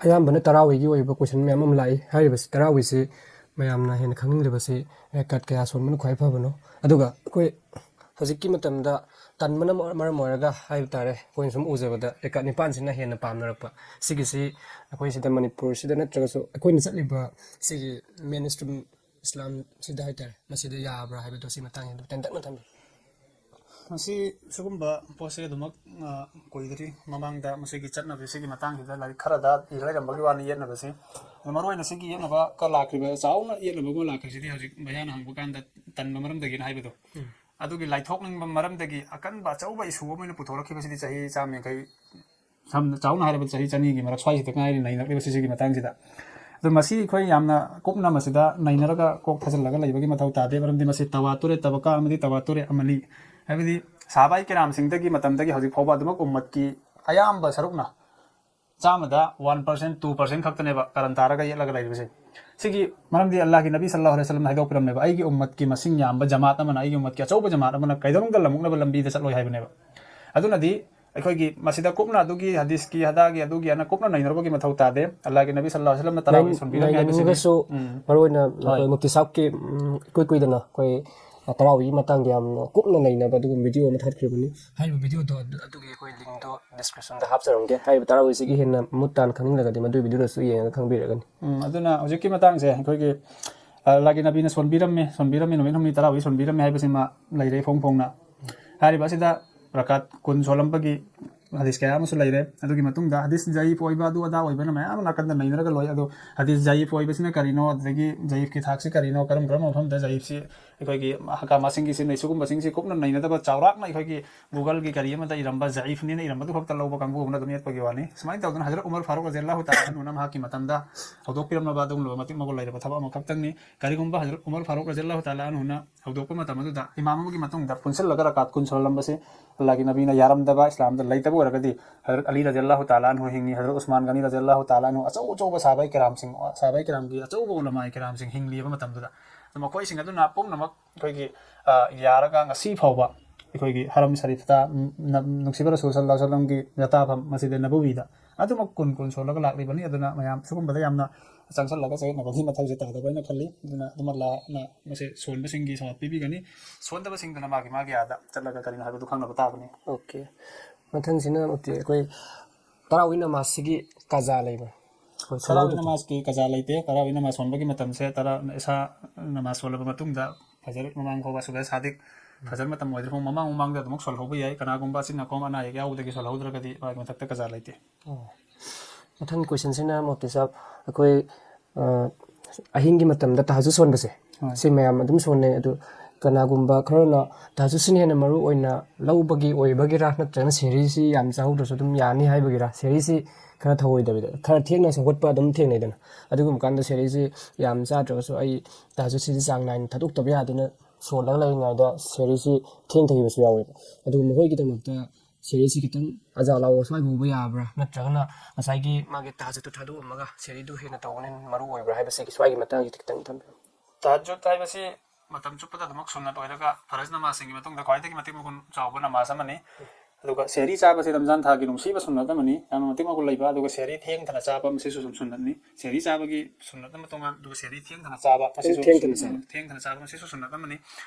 ꯑꯌꯥꯝꯕꯅ ꯇꯔꯥꯋꯤꯒꯤ ꯑꯣꯏꯕ ꯀꯣꯏꯁꯟ ꯃꯌꯥꯝ ꯑꯃ ꯂꯥꯛꯏ꯫ ꯍꯥꯏꯔꯤꯕꯁꯤ, ꯇꯔꯥꯋꯤꯁꯤ ꯃꯌꯥꯝꯅ ꯍꯦꯟꯅ ꯈꯪꯅꯤꯡꯂꯤꯕꯁꯤ ꯔꯦꯀꯥꯠ ꯀꯌꯥ ꯁꯣꯟꯕꯅ ꯈ꯭ꯋꯥꯏ ꯐꯕꯅꯣ? ꯑꯗꯨꯒ ꯑꯩꯈꯣꯏ ꯍꯧꯖꯤꯛꯀꯤ ꯃꯇꯝꯗ ꯇꯟꯕꯅ ꯃ-, ꯃꯔꯝ ꯑꯣꯏꯔꯒ ꯍꯥꯏꯕ ꯇꯥꯔꯦ, ꯑꯩꯈꯣꯏꯅ ꯁꯨꯝ ꯎꯖꯕꯗ ꯔꯦꯀꯥꯠ ꯅꯤꯄꯥꯟꯁꯤꯅ ꯍꯦꯟꯅ ꯄꯥꯝꯅꯔꯛꯄ꯫ ꯁꯤꯒꯤꯁꯤ ꯑꯩꯈꯣꯏ ꯁꯤꯗ ꯃꯅꯤꯄꯨꯔꯁꯤꯗ ꯅꯠꯇ꯭ꯔꯒꯁꯨ ꯑꯩꯈꯣꯏꯅ ꯆꯠꯂꯤꯕ ꯁꯤꯒꯤ ꯃꯦꯟ ꯏꯁꯇ꯭ꯔꯤꯝ ꯏꯁꯂꯥꯝꯁꯤꯗ ꯍꯥꯏꯇꯥꯔꯦ, ꯃꯁꯤꯗ ꯌꯥꯕ꯭ꯔꯥ ꯍꯥꯏꯕꯗꯣ ꯁꯤ ꯃꯇꯥꯡꯁꯤꯗ ꯇꯦꯟꯇꯛꯅ ꯊꯝꯕꯤꯌꯨ꯫ ꯃꯁꯤ ꯁꯤꯒꯨꯝꯕ ꯄꯣꯠꯁꯦ ꯑꯗꯨꯃꯛ, ꯑ, ꯀꯨꯏꯗ꯭ꯔꯤ꯫ ꯃꯃꯥꯡꯗ ꯃꯁꯤꯒꯤ ꯆꯠꯅꯕꯤ ꯁꯤꯒꯤ ꯃꯇꯥꯡꯁꯤꯗ ꯂꯥꯏꯔꯤꯛ ꯈꯔꯗ ꯏꯔ ꯂꯩꯔꯝꯕꯒꯤ ꯋꯥꯅꯤ ꯌꯦꯠꯅꯕꯁꯤ꯫ ꯑꯗꯣ ꯃꯔꯨꯑꯣꯏꯅ ꯁꯤꯒꯤ ꯌꯦꯠꯅꯕ ꯀ ꯂꯥꯛꯈ꯭ꯔꯤꯕ, ꯆꯥꯎꯅ ꯌꯦꯠꯅꯕ ꯑꯃ ꯂꯥꯛꯈ꯭ꯔꯤꯁꯤꯗꯤ ꯍꯧꯖꯤꯛ ꯃꯌꯥꯅ ꯍꯪꯕ ꯀꯥꯟꯗ ꯇꯟꯕ ꯃꯔꯝꯗꯒꯤꯅ ꯍꯥꯏꯕꯗꯣ꯫ ꯎꯝ꯫ ꯑꯗꯨꯒꯤ ꯂꯥꯏꯊꯣꯛꯅꯤꯡꯕ ꯃꯔꯝꯗꯒꯤ ꯑꯀꯟꯕ ꯑꯆꯧꯕ ꯏꯁꯨ ꯑꯃ ꯑꯣꯏꯅ ꯄꯨꯊꯣꯔꯛꯈꯤꯕꯁꯤꯗꯤ ꯆꯍꯤ ꯆꯥꯝ ꯌꯥꯡꯈꯩ, ꯁꯝꯅ, ꯆꯥꯎꯅ ꯍꯥꯏꯔꯕꯗ ꯆꯍꯤ ꯆꯅꯤꯒꯤ ꯃꯔꯛ ꯁ꯭ꯋꯥꯏꯁꯤꯗ ꯉꯥꯏꯔꯤ ꯅꯩꯅꯔꯛꯂꯤꯕ ꯁꯤꯁꯤꯒꯤ ꯃꯇꯥꯡꯁꯤꯗ꯫ ꯑꯗꯣ ꯃꯁꯤ ꯑꯩꯈꯣꯏ ꯌꯥꯝꯅ ꯀꯨꯞꯅ ꯃꯁꯤꯗ ꯅꯩꯅꯔꯒ ꯀꯣꯛ ꯊꯥꯖꯤꯜꯂꯒ ꯂꯩꯕꯒꯤ ꯃꯊꯧ ꯇꯥꯗꯦ, ꯃꯔꯝꯗꯤ ꯃꯁꯤ ꯇꯋꯥꯇꯨꯔꯦ ꯇꯕꯀꯥ ꯑꯃꯗꯤ ꯇꯋꯥꯇꯨꯔꯦ ꯑꯃꯂꯤ, ꯍꯥꯏꯕꯗꯤ ꯁꯍꯥꯕꯥꯏ ꯀꯤꯔꯥꯝꯁꯤꯡꯗꯒꯤ ꯃꯇꯝꯗꯒꯤ ꯍꯧꯖꯤꯛ ꯐꯥꯎꯕ ꯑꯗꯨꯃꯛ ꯎꯝꯃꯠꯀꯤ ꯑꯌꯥꯝꯕ ꯁꯔꯨꯛꯅ ꯆꯥꯝꯃꯗ ꯋꯥꯟ ꯄꯥꯔꯁꯦꯟ, ꯇꯨ ꯄꯥꯔꯁꯦꯟ ꯈꯛꯇꯅꯦꯕ ꯀꯔꯟ ꯇꯥꯔꯒ ꯌꯦꯠꯂꯒ ꯂꯩꯔꯤꯕꯁꯦ꯫ ꯁꯤꯒꯤ ꯃꯔꯝꯗꯤ ꯑꯜꯂꯥꯍꯒꯤ ꯅꯕꯤ ꯁꯜꯂꯥꯍꯨ ꯑꯂꯩꯍꯤ ꯋꯁꯜꯂꯝꯅ ꯍꯥꯏꯗꯣꯛꯄꯤꯔꯝꯃꯦꯕ, "ꯑꯩꯒꯤ ꯎꯝꯃꯠꯀꯤ ꯃꯁꯤꯡ ꯌꯥꯝꯕ ꯖꯃꯥꯠ ꯑꯃꯅ, ꯑꯩꯒꯤ ꯎꯝꯃꯠꯀꯤ ꯑꯆꯧꯕ ꯖꯃꯥꯠ ꯑꯃꯅ ꯀꯩꯗꯧꯅꯨꯡꯗ ꯂꯝꯃꯨꯛꯅꯕ ꯂꯝꯕꯤꯗ ꯆꯠꯂꯣꯏ" ꯍꯥꯏꯕꯅꯦꯕ꯫ ꯑꯗꯨꯅꯗꯤ ꯑꯩꯈꯣꯏꯒꯤ ꯃꯁꯤꯗ ꯀꯨꯞꯅ ꯑꯗꯨꯒꯤ ꯍꯗꯤꯁꯀꯤ ꯑꯗꯥꯒꯤ ꯑꯗꯨꯒꯤ ꯑꯅ ꯀꯨꯞꯅ ꯅꯩꯅꯔꯨꯕꯒꯤ ꯃꯊꯧ ꯇꯥꯗꯦ꯫ ꯑꯜꯂꯥꯍꯒꯤ ꯅꯕꯤ ꯁꯜꯂꯥꯍꯨ ꯑꯂꯩꯍꯤ ꯋꯁꯜꯂꯝꯅ ꯇꯔꯥꯋꯤ ꯅꯩ-, ꯁꯣꯟꯕꯤꯔꯝꯃꯤ ꯍꯥꯏꯕꯁꯤꯗꯤ꯫ ꯅꯩꯅꯅꯤꯡꯉꯒꯁꯨ ꯎꯝ꯫ ꯃꯔꯨꯑꯣꯏꯅ ꯍꯣꯏ꯫ ꯑꯩꯈꯣꯏ ꯃꯨꯐꯇꯤ ꯁꯥꯍꯕꯀꯤ, ꯎꯝ, ꯏꯀꯨꯏ ꯀꯨꯏꯗꯅ ꯑꯩꯈꯣꯏ ꯇꯔꯥꯋꯤꯒꯤ ꯃꯇꯥꯡꯗ ꯌꯥꯝꯅ ꯀꯨꯞꯅ ꯅꯩꯅꯕ ꯑꯗꯨꯒꯨꯝꯕ ꯚꯤꯗꯤꯑꯣ ꯑꯃ ꯊꯥꯒꯠꯈ꯭ꯔꯤꯕꯅꯤ꯫ ꯍꯥꯏꯔꯤꯕ ꯚꯤꯗꯤꯑꯣꯗꯣ ꯑꯗꯨ-, ꯑꯗꯨꯒꯤ ꯑꯩꯈꯣꯏ ꯂꯤꯡꯗꯣ ꯗꯤꯁꯀ꯭ꯔꯤꯞꯁꯟꯗ ꯍꯥꯞꯆꯔꯝꯒꯦ꯫ ꯍꯥꯏꯔꯤꯕ ꯇꯔꯥꯋꯤꯁꯤꯒꯤ ꯍꯦꯟꯅ ꯃꯃꯨꯠ ꯇꯥꯅ ꯈꯪꯅꯤꯡꯂꯒꯗꯤ ꯃꯗꯨꯒꯤ ꯚꯤꯗꯤꯑꯣꯗꯨꯁꯨ ꯌꯦꯡꯉꯒ ꯈꯪꯕꯤꯔꯒꯅꯤ꯫ ꯎꯝ, ꯑꯗꯨꯅ ꯍꯧꯖꯤꯛꯀꯤ ꯃꯇꯥꯡꯁꯦ ꯑꯩꯈꯣꯏꯒꯤ ꯑꯜꯂꯥꯒꯤ ꯅꯕꯤꯅ ꯁꯣꯟꯕꯤꯔꯝꯃꯤ, ꯁꯣꯟꯕꯤꯔꯝꯃꯤ, ꯅꯨꯃꯤꯠ ꯍꯨꯝꯅꯤ ꯇꯔꯥꯍꯨꯝꯗꯣꯏ ꯁꯣꯟꯕꯤꯔꯝꯃꯤ ꯍꯥꯏꯕꯁꯤꯃ ꯂꯩꯔꯦ ꯏꯐꯣꯡ ꯐꯣꯡꯅ꯫ ꯍꯥꯏꯔꯤꯕ ꯑꯁꯤꯗ ꯔꯀꯥꯠ ꯀꯨꯟ ꯁꯣꯜꯂꯝꯕꯒꯤ ꯍꯗꯤꯁ ꯀꯌꯥ ꯑꯃꯁꯨ ꯂꯩꯔꯦ꯫ ꯑꯗꯨꯒꯤ ꯃꯇꯨꯡꯗ ꯍꯗꯤꯁ ꯖꯌꯤꯐ ꯑꯣꯏꯕ ꯑꯗꯨ ꯑꯗꯥ ꯑꯣꯏꯕꯅ ꯃꯌꯥꯝ ꯑꯃ ꯅꯥꯀꯟꯗ ꯅꯩꯅꯔꯒ ꯂꯣꯏ꯫ ꯑꯗꯣ ꯍꯗꯤꯁ ꯖꯌꯤꯐ ꯑꯣꯏꯕꯁꯤꯅ ꯀꯔꯤꯅꯣ, ꯑꯗꯒꯤ ꯖꯌꯤꯐꯀꯤ ꯊꯥꯛꯁꯤ ꯀꯔꯤꯅꯣ, ꯀꯔꯝ ꯀꯔꯝꯕ ꯃꯐꯝꯗ ꯖꯌꯤꯐꯁꯤ ꯑꯩꯈꯣꯏꯒꯤ ꯍꯀꯥꯃꯥꯁꯤꯡꯒꯤ ꯁꯤꯖꯤꯟꯅꯩ, ꯁꯤꯒꯨꯝꯕꯁꯤꯡꯁꯤ ꯀꯨꯞꯅ ꯅꯩꯅꯗꯕ, ꯆꯥꯎꯔꯥꯛꯅ ꯑꯩꯈꯣꯏꯒꯤ ꯒꯨꯒꯜꯒꯤ ꯀꯔꯤ ꯑꯃꯗ ꯏꯔꯝꯕ, ꯖꯌꯤꯐꯅꯤꯅ ꯏꯔꯝꯕꯗꯨ ꯈꯛꯇ ꯂꯧꯕ ꯀꯥꯡꯕꯨ ꯑꯃꯅ ꯑꯗꯨꯝ ꯌꯦꯠꯄꯒꯤ ꯋꯥꯅꯤ꯫ ꯁꯨꯃꯥꯏꯅ ꯇꯧꯗꯅ ꯍꯖꯔꯠ ꯎꯃꯔ ꯐꯥꯔꯨꯛ ꯔꯖꯤꯌꯜꯂꯥꯍꯨ ꯇꯥꯂꯥ ꯑꯟꯍꯨꯅ ꯃꯍꯥꯛꯀꯤ ꯃꯇꯝꯗ ꯍꯧꯗꯣꯛꯄꯤꯔꯝꯂꯕ ꯑꯗꯨꯒꯨꯝꯂꯕ ꯃꯇꯤꯛ ꯃꯒꯨꯟ ꯂꯩꯔꯕ ꯊꯕꯛ ꯑꯃꯈꯛꯇꯪꯅꯤ꯫ ꯀꯔꯤꯒꯨꯝꯕ ꯍꯖꯔꯠ ꯎꯃꯔ ꯐꯥꯔꯨꯛ ꯔꯖꯤꯌꯜꯂꯥꯍꯨ ꯇꯥꯂꯥ ꯑꯟꯍꯨꯅ ꯍꯧꯗꯣꯛꯄ ꯃꯇꯝ ꯑꯗꯨꯗ ꯏꯃꯥꯝ ꯑꯃꯒꯤ ꯃꯇꯨꯡꯗ ꯄꯨꯟꯁꯤꯜꯂꯒ ꯔꯀꯥꯠ ꯀꯨꯟ ꯁꯣꯜꯂꯝꯕꯁꯦ ꯑꯜꯂꯥꯒꯤ ꯅꯕꯤꯅ ꯌꯥꯔꯝꯗꯕ, ꯏꯁꯂꯥꯝꯗ ꯂꯩꯇꯕ ꯑꯣꯏꯔꯒꯗꯤ, ꯍꯖꯔꯠ ꯑꯂꯤ ꯔꯖꯤꯌꯜꯂꯥꯍꯨ ꯇꯥꯂꯥ ꯑꯟꯍꯨ ꯍꯤꯡꯉꯤ, ꯍꯖꯔꯠ ꯎꯁꯃꯥꯟ ꯒꯅꯤ ꯔꯖꯤꯌꯜꯂꯥꯍꯨ ꯇꯥꯂꯥ ꯑꯟꯍꯨ, ꯑꯆꯧ ꯑꯆꯧꯕ ꯁꯥꯍꯥꯕꯥꯏ ꯀꯤꯔꯥꯝꯁꯤꯡ, ꯁꯥꯍꯥꯕꯥꯏ ꯀꯤꯔꯥꯝꯒꯤ ꯑꯆꯧꯕ ꯎꯂꯃꯥꯏ ꯀꯤꯔꯥꯝꯁꯤꯡ ꯍꯤꯡꯂꯤꯕ ꯃꯇꯝꯗꯨꯗ, ꯑꯗꯨ ꯃꯈꯣꯏꯁꯤꯡ ꯑꯗꯨꯅ ꯄꯨꯝꯅꯃꯛ ꯑꯩꯈꯣꯏꯒꯤ, ꯑ, ꯌꯥꯔꯒ ꯉꯁꯤ ꯐꯥꯎꯕ ꯑꯩꯈꯣꯏꯒꯤ ꯍꯔꯝ ꯁꯔꯤꯐꯇ, ꯎꯝ, ꯅ-, ꯅꯨꯡꯁꯤꯕ ꯔꯁꯨꯜ ꯁꯜꯂꯜꯂꯥꯍꯨ ꯑꯂꯩꯍꯤ ꯋꯁꯜꯂꯝꯒꯤ ꯖꯇꯥꯐꯝ ꯃꯁꯖꯤꯗ ꯅꯕꯋꯤꯗ ꯑꯗꯨꯃꯛ ꯀꯨꯟ ꯀꯨꯟ ꯁꯣꯜꯂꯒ ꯂꯥꯛꯂꯤꯕꯅꯤ꯫ ꯑꯗꯨꯅ ꯃꯌꯥꯝ ꯁꯤꯒꯨꯝꯕꯗ ꯌꯥꯝꯅ ꯆꯪꯁꯜꯂꯒ ꯆꯌꯦꯠꯅꯕꯒꯤ ꯃꯊꯧꯁꯦ ꯇꯥꯗꯕ ꯍꯥꯏꯅ ꯈꯜꯂꯤ꯫ ꯑꯗꯨꯅ ꯑꯗꯨꯃꯛ ꯂꯥꯛꯅ ꯃꯁꯤ ꯁꯣꯟꯕꯁꯤꯡꯒꯤ ꯁꯋꯥꯕ ꯄꯤꯕꯤꯒꯅꯤ, ꯁꯣꯟꯗꯕꯁꯤꯡꯗꯨꯅ ꯃꯥꯒꯤ ꯃꯥꯒꯤ ꯑꯥꯗ ꯆꯠꯂꯒ ꯀꯔꯤꯅꯣ ꯍꯥꯏꯕꯗꯨ ꯈꯪꯅꯕ ꯇꯥꯕꯅꯤ꯫ ꯑꯣꯀꯦ꯫ ꯃꯊꯪꯁꯤꯅ ꯃꯨꯐꯇꯤ ꯑꯩꯈꯣꯏ ꯇꯔꯥꯋꯤ ꯅꯃꯥꯖꯁꯤꯒꯤ ꯀꯖꯥ ꯂꯩꯕ꯭ꯔꯥ? ꯑꯩꯈꯣꯏ ꯇꯔꯥꯋꯤ ꯁꯣꯜꯍꯧꯗꯕ꯫ ꯅꯃꯥꯖꯀꯤ ꯀꯖꯥ ꯂꯩꯇꯦ꯫ ꯇꯔꯥꯋꯤ ꯅꯃꯥꯖ ꯁꯣꯟꯕꯒꯤ ꯃꯇꯝꯁꯦ ꯇꯔꯥ, ꯏꯁꯥ ꯅꯃꯥꯖ ꯁꯣꯜꯂꯕ ꯃꯇꯨꯡꯗ ꯐꯖꯔ ꯃꯃꯥꯡ ꯐꯥꯎꯕ ꯁꯨꯕꯍ ꯁꯥꯗꯤꯛ, ꯐꯖꯔ ꯃꯇꯝ ꯑꯣꯏꯗ꯭ꯔꯤ ꯐꯥꯎ ꯃꯃꯥꯡ ꯃꯃꯥꯡꯗ ꯑꯗꯨꯃꯛ ꯁꯣꯜꯍꯧꯕ ꯌꯥꯏ꯫ ꯀꯅꯥꯒꯨꯝꯕ ꯑꯆꯤꯟ ꯑꯀꯣꯝ ꯑꯅꯥ ꯑꯌꯦꯛ ꯌꯥꯎꯕꯗꯒꯤ ꯁꯣꯜꯍꯧꯗ꯭ꯔꯒꯗꯤ ꯃꯥꯒꯤ ꯃꯊꯛꯇ ꯀꯖꯥ ꯂꯩꯇꯦ꯫ ꯑꯣ꯫ ꯃꯊꯪꯒꯤ ꯀꯣꯏꯁꯟꯁꯤꯅ ꯃꯨꯐꯇꯤ ꯁꯥꯍꯕ, ꯑꯩꯈꯣꯏ, ꯑ, ꯑꯍꯤꯡꯒꯤ ꯃꯇꯝꯗ ꯇꯍꯖꯨꯗ ꯁꯣꯟꯕꯁꯦ, ꯍꯣꯏ꯫ ꯁꯤ ꯃꯌꯥꯝ ꯑꯗꯨꯝ ꯁꯣꯟꯅꯩ꯫ ꯑꯗꯨ ꯀꯅꯥꯒꯨꯝꯕ ꯈꯔꯅ ꯇꯍꯖꯨꯗꯁꯤꯅ ꯍꯦꯟꯅ ꯃꯔꯨ ꯑꯣꯏꯅ ꯂꯧꯕꯒꯤ ꯑꯣꯏꯕꯒꯤꯔꯥ, ꯅꯠꯇ꯭ꯔꯒꯅ ꯁꯦꯍꯔꯤꯁꯤ ꯌꯥꯝ ꯆꯥꯍꯧꯗ꯭ꯔꯁꯨ ꯑꯗꯨꯝ ꯌꯥꯅꯤ ꯍꯥꯏꯕꯒꯤꯔꯥ? ꯁꯦꯍꯔꯤꯁꯤ ꯈꯔ ꯊꯧꯑꯣꯏꯗꯕꯤꯗ, ꯈꯔ ꯊꯦꯡꯅ ꯍꯧꯒꯠꯄ ꯑꯗꯨꯝ ꯊꯦꯡꯅꯩꯗꯅ꯫ ꯑꯗꯨꯒꯨꯝꯕ ꯀꯥꯟꯗ ꯁꯦꯍꯔꯤꯁꯤ ꯌꯥꯝ ꯆꯥꯗ꯭ꯔꯒꯁꯨ ꯑꯩ ꯇꯍꯖꯨꯗꯁꯤꯗꯤ ꯆꯥꯡ ꯅꯥꯏꯅ ꯊꯥꯗꯣꯛꯇꯕ ꯌꯥꯗꯦꯅ ꯁꯣꯜꯂꯒ ꯂꯩꯔꯤꯉꯩꯗ ꯁꯦꯍꯔꯤꯁꯤ ꯊꯦꯡꯊꯈꯤꯕꯁꯨ ꯌꯥꯎꯋꯦꯕ꯫ ꯑꯗꯨꯒ ꯃꯈꯣꯏꯒꯤꯗꯃꯛꯇ ꯁꯦꯍꯔꯤꯁꯤ ꯈꯤꯇꯪ ꯑꯖꯥꯟ ꯂꯥꯎꯕ ꯁ꯭ꯋꯥꯏ ꯐꯥꯎꯕ ꯌꯥꯕ꯭ꯔꯥ, ꯅꯠꯇ꯭ꯔꯒꯅ ꯉꯁꯥꯏꯒꯤ ꯃꯥꯒꯤ ꯇꯍꯖꯨꯗꯇꯨ ꯊꯥꯗꯣꯛꯑꯝꯃꯒ ꯁꯦꯍꯔꯤꯗꯨ ꯍꯦꯟꯅ ꯇꯧꯕꯅ ꯍꯦꯟꯅ ꯃꯔꯨ ꯑꯣꯏꯕ꯭ꯔꯥ ꯍꯥꯏꯕꯁꯤꯒꯤ ꯁ꯭ꯋꯥꯏꯒꯤ ꯃꯇꯥꯡꯁꯤꯗ ꯈꯤꯇꯪ ꯊꯝꯕꯤꯌꯨ꯫ ꯇꯍꯖꯨꯗ ꯍꯥꯏꯕꯁꯤ ꯃꯇꯝ ꯆꯨꯞꯄꯗ ꯑꯗꯨꯃꯛ ꯁꯨꯟꯅꯠ ꯑꯣꯏꯔꯒ ꯐꯔꯖ ꯅꯃꯥꯖꯁꯤꯡꯒꯤ ꯃꯇꯨꯡꯗ ꯈ꯭ꯋꯥꯏꯗꯒꯤ ꯃꯇꯤꯛ ꯃꯒꯨꯟ ꯆꯥꯎꯕ ꯅꯃꯥꯖ ꯑꯃꯅꯤ꯫ ꯑꯗꯨꯒ ꯁꯦꯍꯔꯤ ꯆꯥꯕꯁꯤ ꯔꯝꯖꯥꯟ ꯊꯥꯒꯤ ꯅꯨꯡꯁꯤꯕ ꯁꯨꯟꯅꯠ ꯑꯃꯅꯤ, ꯌꯥꯝꯅ ꯃꯇꯤꯛ ꯃꯒꯨꯟ ꯂꯩꯕ꯫ ꯑꯗꯨꯒ ꯁꯦꯍꯔꯤ ꯊꯦꯡꯊꯅ ꯆꯥꯕ, ꯃꯁꯤꯁꯨ ꯑꯗꯨꯝ ꯁꯨꯟꯅꯠꯅꯤ꯫ ꯁꯦꯍꯔꯤ ꯆꯥꯕꯒꯤ ꯁꯨꯟꯅꯠ ꯑꯃ ꯇꯣꯉꯥꯟ, ꯑꯗꯨꯒ ꯁꯦꯍꯔꯤ ꯊꯦꯡꯊꯅ ꯆꯥꯕ, ꯃꯁꯤꯁꯨ ꯊꯦꯡꯊꯅ ꯆꯥꯕ꯫ ꯁꯨꯟꯅꯠ, ꯊꯦꯡꯊꯅ ꯆꯥꯕ, ꯃꯁꯤꯁꯨ ꯁꯨꯟꯅꯠ ꯑꯃꯅꯤ꯫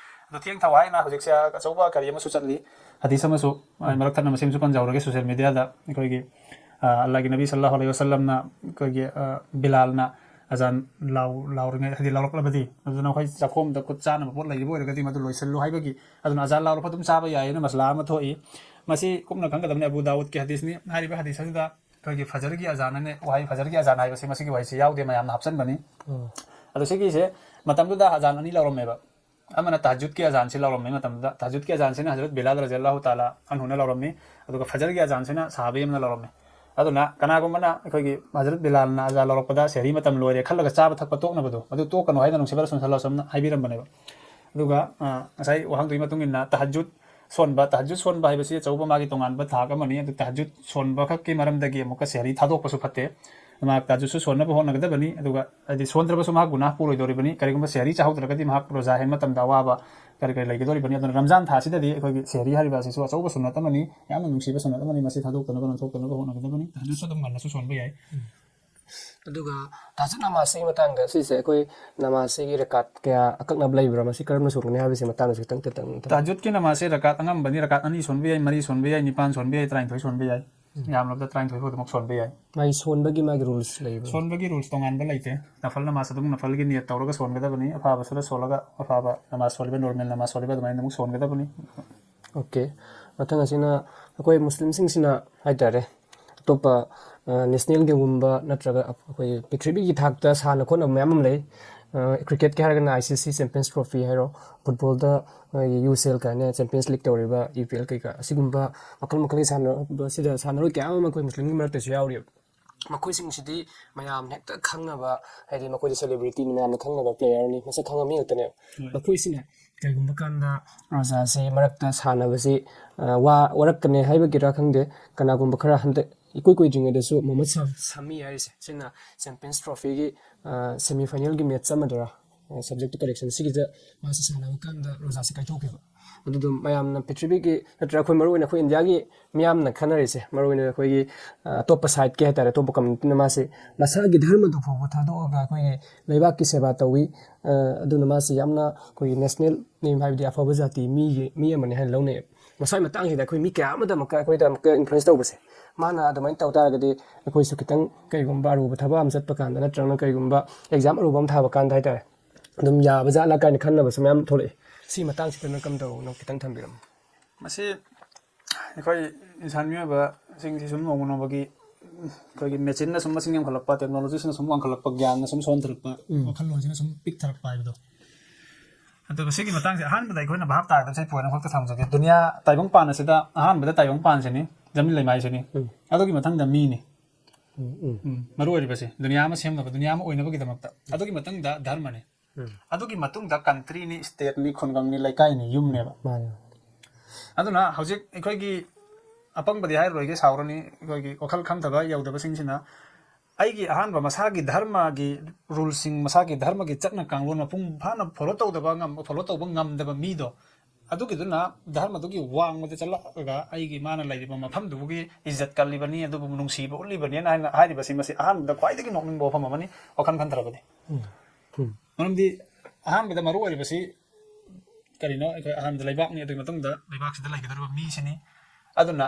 ꯑꯗꯣ ꯊꯦꯡꯊꯧ ꯍꯥꯏꯅ ꯍꯧꯖꯤꯛꯁꯦ ꯑꯆꯧꯕ ꯀꯔꯤ ꯑꯃꯁꯨ ꯆꯠꯂꯤ, ꯍꯗꯤꯁ ꯑꯃꯁꯨ, ꯑꯩ ꯃꯔꯛ ꯊꯠꯅ ꯃꯁꯤꯃꯁꯨ ꯄꯟꯖꯍꯧꯔꯒꯦ, ꯁꯣꯁꯤꯌꯦꯜ ꯃꯦꯗꯤꯌꯥꯗ ꯑꯩꯈꯣꯏꯒꯤ, ꯑ, ꯑꯜꯂꯥꯒꯤ ꯅꯕꯤ ꯁꯜꯂꯜꯂꯥꯍꯨ ꯑꯂꯩꯍꯤ ꯋꯁꯜꯂꯝꯅ ꯑꯩꯈꯣꯏꯒꯤ, ꯑ, ꯕꯤꯂꯥꯜꯅ ꯑꯖꯥꯟ ꯂꯥꯎ-, ꯂꯥꯎꯔꯤꯉꯩ, ꯍꯥꯏꯗꯤ ꯂꯥꯎꯔꯛꯂꯕꯗꯤ, ꯑꯗꯨꯅ ꯑꯩꯈꯣꯏ ꯆꯥꯛꯈꯣꯝꯗ ꯈꯨꯠ ꯆꯥꯅꯕ ꯄꯣꯠ ꯂꯩꯔꯤꯕ ꯑꯣꯏꯔꯒꯗꯤ ꯃꯗꯨ ꯂꯣꯏꯁꯤꯜꯂꯨ ꯍꯥꯏꯕꯒꯤ, ꯑꯗꯨꯅ ꯑꯖꯥꯟ ꯂꯥꯎꯔꯛꯄ ꯑꯗꯨꯝ ꯆꯥꯕ ꯌꯥꯏ ꯍꯥꯏꯅ ꯃꯁꯂꯥ ꯑꯃ ꯊꯣꯛꯏ꯫ ꯃꯁꯤ ꯀꯨꯞꯅ ꯈꯪꯒꯗꯕꯅꯤ꯫ ꯑꯕꯨ ꯗꯥꯎꯗꯀꯤ ꯍꯗꯤꯁꯅꯤ꯫ ꯍꯥꯏꯔꯤꯕ ꯍꯗꯤꯁ ꯑꯁꯤꯗ ꯑꯩꯈꯣꯏꯒꯤ ꯐꯖꯔꯒꯤ ꯑꯖꯥꯟ ꯑꯅꯤ, ꯋꯥꯍꯩ ꯐꯖꯔꯒꯤ ꯑꯖꯥꯟ ꯍꯥꯏꯕꯁꯤ ꯃꯁꯤꯒꯤ ꯋꯥꯍꯩꯁꯤ ꯌꯥꯎꯗꯦ, ꯃꯌꯥꯝꯅ ꯍꯥꯞꯆꯤꯟꯕꯅꯤ꯫ ꯑꯗꯣ ꯁꯤꯒꯤꯁꯦ ꯃꯇꯝꯗꯨꯗ ꯑꯖꯥꯟ ꯑꯅꯤ ꯂꯧꯔꯝꯃꯦꯕ꯫ ꯑꯃꯅ ꯇꯍꯖꯨꯗꯀꯤ ꯑꯖꯥꯟꯁꯤ ꯂꯧꯔꯝꯃꯤ ꯃꯇꯝꯗꯨꯗ, ꯇꯍꯖꯨꯗꯀꯤ ꯑꯖꯥꯟꯁꯤꯅ ꯍꯖꯔꯠ ꯕꯤꯂꯥꯜ ꯔꯖꯤꯌꯜꯂꯥꯍꯨ ꯇꯥꯂꯥ ꯑꯟꯍꯨꯅ ꯂꯧꯔꯝꯃꯤ꯫ ꯑꯗꯨꯒ ꯐꯖꯔꯒꯤ ꯑꯖꯥꯟꯁꯤꯅ ꯁꯍꯥꯕꯤ ꯑꯃꯅ ꯂꯧꯔꯝꯃꯤ꯫ ꯑꯗꯨꯅ ꯀꯅꯥꯒꯨꯝꯕꯅ ꯑꯩꯈꯣꯏꯒꯤ ꯍꯖꯔꯠ ꯕꯤꯂꯥꯜꯅ ꯑꯖꯥꯟ ꯂꯧꯔꯛꯄꯗ ꯁꯦꯍꯔꯤ ꯃꯇꯝ ꯂꯣꯏꯔꯦ ꯈꯜꯂꯒ ꯆꯥꯕ ꯊꯛꯄ ꯇꯣꯛꯅꯕꯗꯣ, ꯑꯗꯨ ꯇꯣꯛꯀꯅꯨ ꯍꯥꯏꯅ ꯅꯨꯡꯁꯤꯕ ꯔꯁꯨꯜ ꯁꯜꯂꯜꯂꯥꯍꯨ ꯑꯂꯩꯍꯤ ꯋꯥꯁꯜꯂꯝꯅ ꯍꯥꯏꯕꯤꯔꯝꯕꯅꯦꯕ꯫ ꯑꯗꯨꯒ, ꯑ, ꯉꯁꯥꯏ ꯋꯥꯍꯪꯗꯨꯒꯤ ꯃꯇꯨꯡ ꯏꯟꯅ ꯇꯍꯖꯨꯗ ꯁꯣꯟꯕ, ꯇꯍꯖꯨꯗ ꯁꯣꯟꯕ ꯍꯥꯏꯕꯁꯤ ꯑꯆꯧꯕ ꯃꯥꯒꯤ ꯇꯣꯉꯥꯟꯕ ꯊꯥꯛ ꯑꯃꯅꯤ꯫ ꯑꯗꯨ ꯇꯍꯖꯨꯗ ꯁꯣꯟꯕ ꯈꯛꯀꯤ ꯃꯔꯝꯗꯒꯤ ꯑꯃꯨꯛꯀ ꯁꯦꯍꯔꯤ ꯊꯥꯗꯣꯛꯄꯁꯨ ꯐꯠꯇꯦ꯫ ꯃꯍꯥꯛ ꯇꯍꯖꯨꯗꯁꯨ ꯁꯣꯟꯅꯕ ꯍꯣꯠꯅꯒꯗꯕꯅꯤ꯫ ꯑꯗꯨꯒ ꯍꯥꯏꯗꯤ ꯁꯣꯟꯗ꯭ꯔꯕꯁꯨ ꯃꯍꯥꯛ ꯒꯨꯅꯥꯍ ꯄꯨꯔꯣꯏꯗꯧꯔꯤꯕꯅꯤ꯫ ꯀꯔꯤꯒꯨꯝꯕ ꯁꯦꯍꯔꯤ ꯆꯥꯍꯧꯗ꯭ꯔꯒꯗꯤ ꯃꯍꯥꯛ ꯔꯣꯖꯥ ꯍꯦꯟ ꯃꯇꯝꯗ ꯑꯋꯥꯕ ꯀꯔꯤ ꯀꯔꯤ ꯂꯩꯒꯗꯧꯔꯤꯕꯅꯤ꯫ ꯑꯗꯨꯅ ꯔꯝꯖꯥꯟ ꯊꯥꯁꯤꯗꯗꯤ ꯑꯩꯈꯣꯏꯒꯤ ꯁꯦꯍꯔꯤ ꯍꯥꯏꯔꯤꯕ ꯑꯁꯤꯁꯨ ꯑꯆꯧꯕ ꯁꯨꯟꯅꯠ ꯑꯃꯅꯤ, ꯌꯥꯝꯅ ꯅꯨꯡꯁꯤꯕ ꯁꯨꯟꯅꯠ ꯑꯃꯅꯤ꯫ ꯃꯁꯤ ꯊꯥꯗꯣꯛꯇꯅꯕ, ꯅꯥꯟꯊꯣꯛꯇꯅꯕ ꯍꯣꯠꯅꯒꯗꯕꯅꯤ꯫ ꯇꯍꯖꯨꯗꯁꯨ ꯑꯗꯨꯝ ꯉꯟꯅꯁꯨ ꯁꯣꯟꯕ ꯌꯥꯏ꯫ ꯑꯗꯨꯒ ꯇꯍꯖꯨꯗ ꯅꯃꯥꯖꯁꯤꯒꯤ ꯃꯇꯥꯡꯗ, ꯁꯤꯁꯦ ꯑꯩꯈꯣꯏ ꯅꯃꯥꯖꯁꯤꯒꯤ ꯔꯀꯥꯠ ꯀꯌꯥ ꯑꯀꯛꯅꯕ ꯂꯩꯕ꯭ꯔꯥ? ꯃꯁꯤ ꯀꯔꯝꯅ ꯁꯣꯟꯒꯅꯤ ꯍꯥꯏꯕꯁꯤ ꯃꯇꯥꯡꯗꯁꯨ ꯈꯤꯇꯪ, ꯈꯤꯇꯪ, ꯈꯤꯇꯪ꯫ ꯇꯍꯖꯨꯗꯀꯤ ꯅꯃꯥꯖꯁꯦ ꯔꯀꯥꯠ ꯑꯉꯝꯕꯅꯤ꯫ ꯔꯀꯥꯠ ꯑꯅꯤ ꯁꯣꯟꯕ ꯌꯥꯏ, ꯃꯔꯤ ꯁꯣꯟꯕ ꯌꯥꯏ, ꯅꯤꯄꯥꯟ ꯁꯣꯟꯕ ꯌꯥꯏ, ꯇꯔꯥꯅꯤꯊꯣꯏ ꯁꯣꯟꯕ ꯌꯥꯏ꯫ ꯌꯥꯝꯂꯕꯗ ꯇꯔꯥꯅꯤꯊꯣꯏ ꯐꯥꯎꯗꯃꯛ ꯁꯣꯟꯕ ꯌꯥꯏ꯫ ꯃꯥꯒꯤ ꯁꯣꯟꯕꯒꯤ ꯃꯥꯒꯤ ꯔꯨꯜꯁ ꯂꯩꯕ꯭ꯔꯥ? ꯁꯣꯟꯕꯒꯤ ꯔꯨꯜꯁ ꯇꯣꯉꯥꯟꯕ ꯂꯩꯇꯦ꯫ ꯅꯐꯜ ꯅꯃꯥꯖ ꯑꯗꯨꯝ ꯅꯐꯜꯒꯤ ꯅꯤꯌꯠ ꯇꯧꯔꯒ ꯁꯣꯟꯒꯗꯕꯅꯤ꯫ ꯑꯐꯕ ꯁꯨꯔ ꯁꯣꯜꯂꯒ, ꯑꯐꯕ ꯅꯃꯥꯖ ꯁꯣꯜꯂꯤꯕ, ꯅꯣꯔꯃꯦꯜ ꯅꯃꯥꯖ ꯁꯣꯜꯂꯤꯕ ꯑꯗꯨꯃꯥꯏꯅ ꯑꯃꯨꯛ ꯁꯣꯟꯒꯗꯕꯅꯤ꯫ ꯑꯣꯀꯦ꯫ ꯃꯊꯪ ꯑꯁꯤꯅ ꯑꯩꯈꯣꯏ ꯃꯨꯁꯂꯤꯝꯁꯤꯡꯁꯤꯅ ꯍꯥꯏꯇꯥꯔꯦ, ꯑꯇꯣꯞꯄ, ꯑ, ꯅꯦꯁꯅꯦꯜ ꯒꯦꯝꯒꯨꯝꯕ ꯅꯠꯇ꯭ꯔꯒ ꯑꯩꯈꯣꯏ ꯄ꯭ꯔꯤꯊꯤꯕꯤꯒꯤ ꯊꯥꯛꯇ ꯁꯥꯟꯅ ꯈꯣꯠꯅꯕ ꯃꯌꯥꯝ ꯑꯃ ꯂꯩ꯫ ꯑ, ꯀ꯭ꯔꯤꯀꯦꯠꯀꯤ ꯍꯥꯏꯔꯒꯅ ꯑꯥꯏ ꯁꯤ ꯁꯤ ꯆꯦꯝꯄꯤꯌꯟꯁ ꯇ꯭ꯔꯣꯐꯤ ꯍꯥꯏꯔꯣ, ꯐꯨꯠꯕꯣꯜꯗ ꯑꯩꯈꯣꯏꯒꯤ ꯌꯨ ꯁꯤ ꯑꯦꯜ ꯀꯥꯏꯅ ꯆꯦꯝꯄꯤꯌꯟꯁ ꯂꯤꯛ ꯇꯧꯔꯤꯕ ꯌꯨ ꯄꯤ ꯑꯦꯜ ꯀꯩꯀꯥ, ꯑꯁꯤꯒꯨꯝꯕ ꯃꯈꯜ ꯃꯈꯜꯒꯤ ꯁꯥꯟꯅꯕꯁꯤꯗ ꯁꯥꯟꯅꯔꯣꯏ ꯀꯌꯥ ꯑꯃ ꯑꯩꯈꯣꯏ ꯃꯨꯁꯂꯤꯝꯒꯤ ꯃꯔꯛꯇꯁꯨ ꯌꯥꯎꯔꯤꯕ꯫ ꯃꯈꯣꯏꯁꯤꯡꯁꯤꯗꯤ ꯃꯌꯥꯝꯅ ꯍꯦꯛꯇ ꯈꯪꯅꯕ, ꯍꯥꯏꯗꯤ ꯃꯈꯣꯏꯗꯤ ꯁꯦꯂꯦꯕ꯭ꯔꯤꯇꯤꯅꯤ, ꯃꯌꯥꯝꯅ ꯈꯪꯅꯕ ꯄ꯭ꯂꯦꯌꯔꯅꯤ, ꯃꯁꯛ ꯈꯪꯕ ꯃꯤ ꯉꯥꯛꯇꯅꯦꯕ꯫ ꯍꯣꯏ꯫ ꯃꯈꯣꯏꯁꯤꯅ ꯀꯔꯤꯒꯨꯝꯕ ꯀꯥꯟꯗ ꯔꯣꯖꯥꯁꯤ ꯃꯔꯛꯇ ꯁꯥꯟꯅꯕꯁꯤ, ꯑ, ꯋꯥ-, ꯋꯥꯔꯛꯀꯅꯤ ꯍꯥꯏꯕꯒꯤꯔꯥ ꯈꯪꯗꯦ, ꯀꯅꯥꯒꯨꯝꯕ ꯈꯔ ꯍꯟꯗꯛ ꯏꯀꯨꯏ ꯀꯨꯏꯗ꯭ꯔꯤꯉꯩꯗꯁꯨ ꯃꯨꯍꯝꯃꯗ ꯁꯥ-, ꯁꯥꯃꯤ ꯍꯥꯏꯔꯤꯁꯦ, ꯁꯤꯅ ꯆꯦꯝꯄꯤꯌꯟꯁ ꯇ꯭ꯔꯣꯐꯤꯒꯤ, ꯑ, ꯁꯦꯃꯤ ꯐꯥꯏꯅꯦꯜꯒꯤ ꯃꯦꯠꯆ ꯑꯃꯗꯔ, ꯑ, ꯁꯕꯖꯦꯛ ꯇꯨ ꯀꯔꯦꯛꯁꯟ, ꯁꯤꯒꯤꯗ ꯃꯥꯁꯤ ꯁꯥꯟꯅꯕ ꯀꯥꯟꯗ ꯔꯣꯖꯥꯁꯤ ꯀꯥꯏꯊꯣꯛꯈꯤꯕ꯫ ꯑꯗꯨꯗꯣ ꯃꯌꯥꯝꯅ ꯄ꯭ꯔꯤꯊꯤꯕꯤꯒꯤ ꯅꯠꯇ꯭ꯔꯒ ꯑꯩꯈꯣꯏ ꯃꯔꯨꯑꯣꯏꯅ ꯑꯩꯈꯣꯏ ꯏꯟꯗꯤꯌꯥꯒꯤ ꯃꯤꯌꯥꯝꯅ ꯈꯟꯅꯔꯤꯁꯦ, ꯃꯔꯨꯑꯣꯏꯅ ꯑꯩꯈꯣꯏꯒꯤ, ꯑ, ꯑꯇꯣꯞꯄ ꯁꯥꯏꯠꯀꯤ ꯍꯥꯏꯇꯥꯔꯦ, ꯑꯇꯣꯞꯄ ꯀꯝꯃꯨꯅꯤꯇꯤꯅ ꯃꯥꯁꯤ ꯃꯁꯥꯒꯤ ꯙꯔꯃꯗꯨ ꯐꯥꯎꯕ ꯊꯥꯗꯣꯛꯑꯒ ꯑꯩꯈꯣꯏꯒꯤ ꯂꯩꯕꯥꯛꯀꯤ ꯁꯦꯕꯥ ꯇꯧꯏ꯫ ꯑ, ꯑꯗꯨꯅ ꯃꯥꯁꯤ ꯌꯥꯝꯅ ꯑꯩꯈꯣꯏꯒꯤ ꯅꯦꯁꯅꯦꯜ ꯅꯦꯝ ꯍꯥꯏꯕꯗꯤ ꯑꯐꯕ ꯖꯥꯇꯤ ꯃꯤꯒꯤ, ꯃꯤ ꯑꯃꯅꯤ ꯍꯥꯏꯅ ꯂꯧꯅꯩ꯫ ꯃꯁꯥꯒꯤ ꯃꯇꯥꯡꯁꯤꯗ ꯑꯩꯈꯣꯏ ꯃꯤ ꯀꯌꯥ ꯑꯃꯗ ꯑꯃꯨꯛꯀ ꯑꯩꯈꯣꯏꯗ ꯑꯃꯨꯛꯀ ꯏꯟꯐ꯭ꯂꯨꯌꯦꯟꯁ ꯇꯧꯕꯁꯦ, ꯃꯥꯅ ꯑꯗꯨꯃꯥꯏꯅ ꯇꯧ ꯇꯥꯔꯒꯗꯤ ꯑꯩꯈꯣꯏꯁꯨ ꯈꯤꯇꯪ ꯀꯩꯒꯨꯝꯕ ꯑꯔꯨꯕ ꯊꯕꯛ ꯑꯃ ꯆꯠꯄ ꯀꯥꯟꯗ ꯅꯠꯇ꯭ꯔꯒꯅ ꯀꯩꯒꯨꯝꯕ ꯑꯦꯛꯖꯥꯝ ꯑꯔꯨꯕ ꯑꯃ ꯊꯥꯕ ꯀꯥꯟꯗ ꯍꯥꯏꯇꯥꯔꯦ, ꯑꯗꯨꯝ ꯌꯥꯕ ꯖꯥꯠꯂ ꯀꯥꯏꯅ ꯈꯟꯅꯕꯁꯨ ꯃꯌꯥꯝ ꯊꯣꯛꯂꯛꯑꯦ꯫ ꯁꯤ ꯃꯇꯥꯡꯁꯤꯗ ꯅꯪ ꯀꯝꯗꯧꯅꯣ ꯈꯤꯇꯪ ꯊꯝꯕꯤꯔꯝꯃꯨ꯫ ꯃꯁꯤ ꯑꯩꯈꯣꯏ ꯏꯟꯁꯥꯟ ꯃꯤꯑꯣꯏꯕꯁꯤꯡꯁꯤ ꯁꯨꯝ ꯅꯣꯡꯃ ꯅꯣꯡꯃꯒꯤ ꯑꯩꯈꯣꯏꯒꯤ ꯃꯦꯆꯤꯟꯅ ꯁꯨꯝ ꯃꯁꯤꯡ ꯌꯥꯝꯈꯠꯂꯛꯄ, ꯇꯦꯛꯅꯣꯂꯣꯖꯤꯁꯤꯅ ꯁꯨꯝ ꯋꯥꯡꯈꯠꯂꯛꯄ, ꯒ꯭ꯌꯥꯟꯅ ꯁꯨꯝ ꯁꯣꯟꯊꯔꯛꯄ, ꯎꯝ꯫ ꯋꯥꯈꯜꯂꯣꯟꯁꯤꯅ ꯁꯨꯝ ꯄꯤꯛꯊꯔꯛꯄ ꯍꯥꯏꯕꯗꯣ꯫ ꯑꯗꯨꯒ ꯁꯤꯒꯤ ꯃꯇꯥꯡꯁꯦ ꯑꯍꯥꯟꯕꯗ ꯑꯩꯈꯣꯏꯅ ꯚꯥꯞ ꯇꯥꯒꯗꯕꯁꯦ ꯄꯣꯏꯟ ꯑꯃꯈꯛꯇ ꯊꯝꯖꯒꯦ꯫ ꯗꯨꯅꯤꯌꯥ ꯇꯥꯏꯕꯪ ꯄꯥꯟ ꯑꯁꯤꯗ ꯑꯍꯥꯟꯕꯗ ꯇꯥꯏꯕꯪ ꯄꯥꯟꯁꯤꯅꯤ, ꯖꯃꯤꯟ ꯂꯩꯃꯥꯏꯁꯤꯅꯤ꯫ ꯎꯝ꯫ ꯑꯗꯨꯒꯤ ꯃꯊꯪꯗ ꯃꯤꯅꯤ꯫ ꯎꯝ, ꯎꯝ꯫ ꯎꯝ, ꯃꯔꯨ ꯑꯣꯏꯔꯤꯕꯁꯦ ꯗꯨꯅꯤꯌꯥ ꯑꯃ ꯁꯦꯝꯅꯕ, ꯗꯨꯅꯤꯌꯥ ꯑꯃ ꯑꯣꯏꯅꯕꯒꯤꯗꯃꯛꯇ꯫ ꯑꯗꯨꯒꯤ ꯃꯇꯨꯡꯗ ꯙꯔꯃꯅꯤ꯫ ꯎꯝ꯫ ꯑꯗꯨꯒꯤ ꯃꯇꯨꯡꯗ ꯀꯟꯇ꯭ꯔꯤꯅꯤ, ꯁ꯭ꯇꯦꯠꯅꯤ, ꯈꯨꯡꯒꯪꯅꯤ, ꯂꯩꯀꯥꯏꯅꯤ, ꯌꯨꯝꯅꯦꯕ꯫ ꯃꯥꯅꯦ꯫ ꯑꯗꯨꯅ ꯍꯧꯖꯤꯛ ꯑꯩꯈꯣꯏꯒꯤ ꯑꯄꯪꯕꯗꯤ ꯍꯥꯏꯔꯔꯣꯏꯒꯦ, ꯁꯥꯎꯔꯅꯤ, ꯑꯩꯈꯣꯏꯒꯤ ꯋꯥꯈꯜ ꯈꯟꯊꯕ ꯌꯧꯗꯕꯁꯤꯡꯁꯤꯅ ꯑꯩꯒꯤ ꯑꯍꯥꯟꯕ ꯃꯁꯥꯒꯤ ꯙꯔꯃꯒꯤ ꯔꯨꯜꯁꯤꯡ, ꯃꯁꯥꯒꯤ ꯙꯔꯃꯒꯤ ꯆꯠꯅ ꯀꯥꯡꯂꯣꯟ ꯃꯄꯨꯡ ꯐꯥꯅ ꯐꯣꯂꯣ ꯇꯧꯗꯕ ꯉꯝ-, ꯐꯣꯂꯣ ꯇꯧꯕ ꯉꯝꯗꯕ ꯃꯤꯗꯣ, ꯑꯗꯨꯒꯤꯗꯨꯅ ꯙꯔꯃꯗꯨꯒꯤ ꯋꯥꯡꯃꯗ ꯆꯠꯂꯛꯑꯒ ꯑꯩꯒꯤ ꯃꯥꯅ ꯂꯩꯔꯤꯕ ꯃꯐꯝꯗꯨꯒꯤ ꯏꯖꯠ ꯀꯜꯂꯤꯕꯅꯤ, ꯑꯗꯨꯕꯨ ꯅꯨꯡꯁꯤꯕ ꯎꯠꯂꯤꯕꯅꯤ ꯍꯥꯏꯅ ꯍꯥꯏꯔꯤꯕꯁꯤ, ꯃꯁꯤ ꯑꯍꯥꯟꯕꯗ ꯈ꯭ꯋꯥꯏꯗꯒꯤ ꯅꯣꯛꯅꯤꯡꯕ ꯋꯥꯐꯝ ꯑꯃꯅꯤ, ꯋꯥꯈꯜ ꯈꯟꯊꯔꯕꯗꯤ꯫ ꯎꯝ꯫ ꯎꯝ꯫ ꯃꯔꯝꯗꯤ ꯑꯍꯥꯟꯕꯗ ꯃꯔꯨ ꯑꯣꯏꯔꯤꯕꯁꯤ ꯀꯔꯤꯅꯣ? ꯑꯩꯈꯣꯏ ꯑꯍꯥꯟꯕꯗ ꯂꯩꯕꯥꯛꯅꯤ, ꯑꯗꯨꯒꯤ ꯃꯇꯨꯡꯗ ꯂꯩꯕꯥꯛꯁꯤꯗ ꯂꯩꯒꯗꯧꯔꯤꯕ ꯃꯤꯁꯤꯅꯤ꯫ ꯑꯗꯨꯅ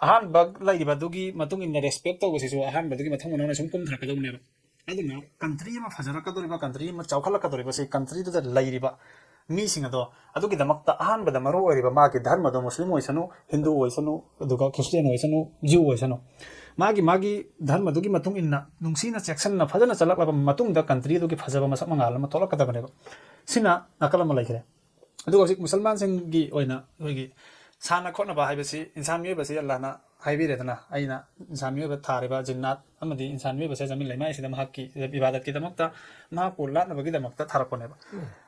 ꯑꯍꯥꯟꯕ ꯂꯩꯔꯤꯕ ꯑꯗꯨꯒꯤ ꯃꯇꯨꯡ ꯏꯟꯅ ꯔꯦꯁꯄꯦꯛ ꯇꯧꯕꯁꯤꯁꯨ ꯑꯍꯥꯟꯕꯗꯨꯒꯤ ꯃꯊꯪ ꯃꯅꯥꯎꯅ ꯁꯨꯝ ꯀꯨꯝꯊꯔꯛꯀꯗꯧꯅꯦꯕ꯫ ꯑꯗꯨꯅ ꯀꯟꯇ꯭ꯔꯤ ꯑꯃ ꯐꯖꯔꯛꯀꯗꯧꯔꯤꯕ, ꯀꯟꯇ꯭ꯔꯤ ꯑꯃ ꯆꯥꯎꯈꯠꯂꯛꯀꯗꯧꯔꯤꯕꯁꯤ ꯀꯟꯇ꯭ꯔꯤꯗꯨꯗ ꯂꯩꯔꯤꯕ ꯃꯤꯁꯤꯡ ꯑꯗꯣ, ꯑꯗꯨꯒꯤꯗꯃꯛꯇ ꯑꯍꯥꯟꯕꯗ ꯃꯔꯨ ꯑꯣꯏꯔꯤꯕ ꯃꯥꯒꯤ ꯙꯔꯃꯗꯣ, ꯃꯨꯁꯂꯤꯝ ꯑꯣꯏꯁꯅꯨ, ꯍꯤꯟꯗꯨ ꯑꯣꯏꯁꯅꯨ, ꯑꯗꯨꯒ ꯈ꯭ꯔꯤꯁꯇꯤꯌꯥꯟ ꯑꯣꯏꯁꯅꯨ, ꯖ꯭ꯌꯨ ꯑꯣꯏꯁꯅꯨ, ꯃꯥꯒꯤ ꯃꯥꯒꯤ ꯙꯔꯃꯗꯨꯒꯤ ꯃꯇꯨꯡ ꯏꯟꯅ ꯅꯨꯡꯁꯤꯅ ꯆꯦꯛꯁꯤꯟꯅ ꯐꯖꯅ ꯆꯠꯂꯛꯂꯕ ꯃꯇꯨꯡꯗ ꯀꯟꯇ꯭ꯔꯤ ꯑꯗꯨꯒꯤ ꯐꯖꯕ ꯃꯁꯛ ꯃꯉꯥꯜ ꯑꯃ ꯊꯣꯛꯂꯛꯀꯗꯕꯅꯦꯕ꯫ ꯁꯤꯅ ꯅꯥꯀꯜ ꯑꯃ ꯂꯩꯈ꯭ꯔꯦ꯫ ꯑꯗꯨꯒ ꯍꯧꯖꯤꯛ ꯃꯨꯁꯜꯃꯥꯟꯁꯤꯡꯒꯤ ꯑꯣꯏꯅ ꯑꯩꯈꯣꯏꯒꯤ ꯁꯥꯟꯅ ꯈꯣꯠꯅꯕ ꯍꯥꯏꯕꯁꯤ ꯏꯟꯁꯥꯟ ꯃꯤꯑꯣꯏꯕꯁꯤ ꯑꯜꯂꯥꯍꯅ ꯍꯥꯏꯕꯤꯔꯦꯗꯅ, ꯑꯩꯅ ꯏꯟꯁꯥꯟ ꯃꯤꯑꯣꯏꯕ ꯊꯥꯔꯤꯕ ꯖꯤꯟꯅꯥꯠ ꯑꯃꯗꯤ ꯏꯟꯁꯥꯟ ꯃꯤꯑꯣꯏꯕꯁꯦ ꯖꯃꯤꯟ ꯂꯩꯃꯥꯏꯁꯤꯗ ꯃꯍꯥꯛꯀꯤ ꯏꯕꯥꯗꯠꯀꯤꯗꯃꯛꯇ, ꯃꯍꯥꯛꯄꯨ ꯂꯥꯠꯅꯕꯒꯤꯗꯃꯛꯇ ꯊꯥꯔꯛꯄꯅꯦꯕ꯫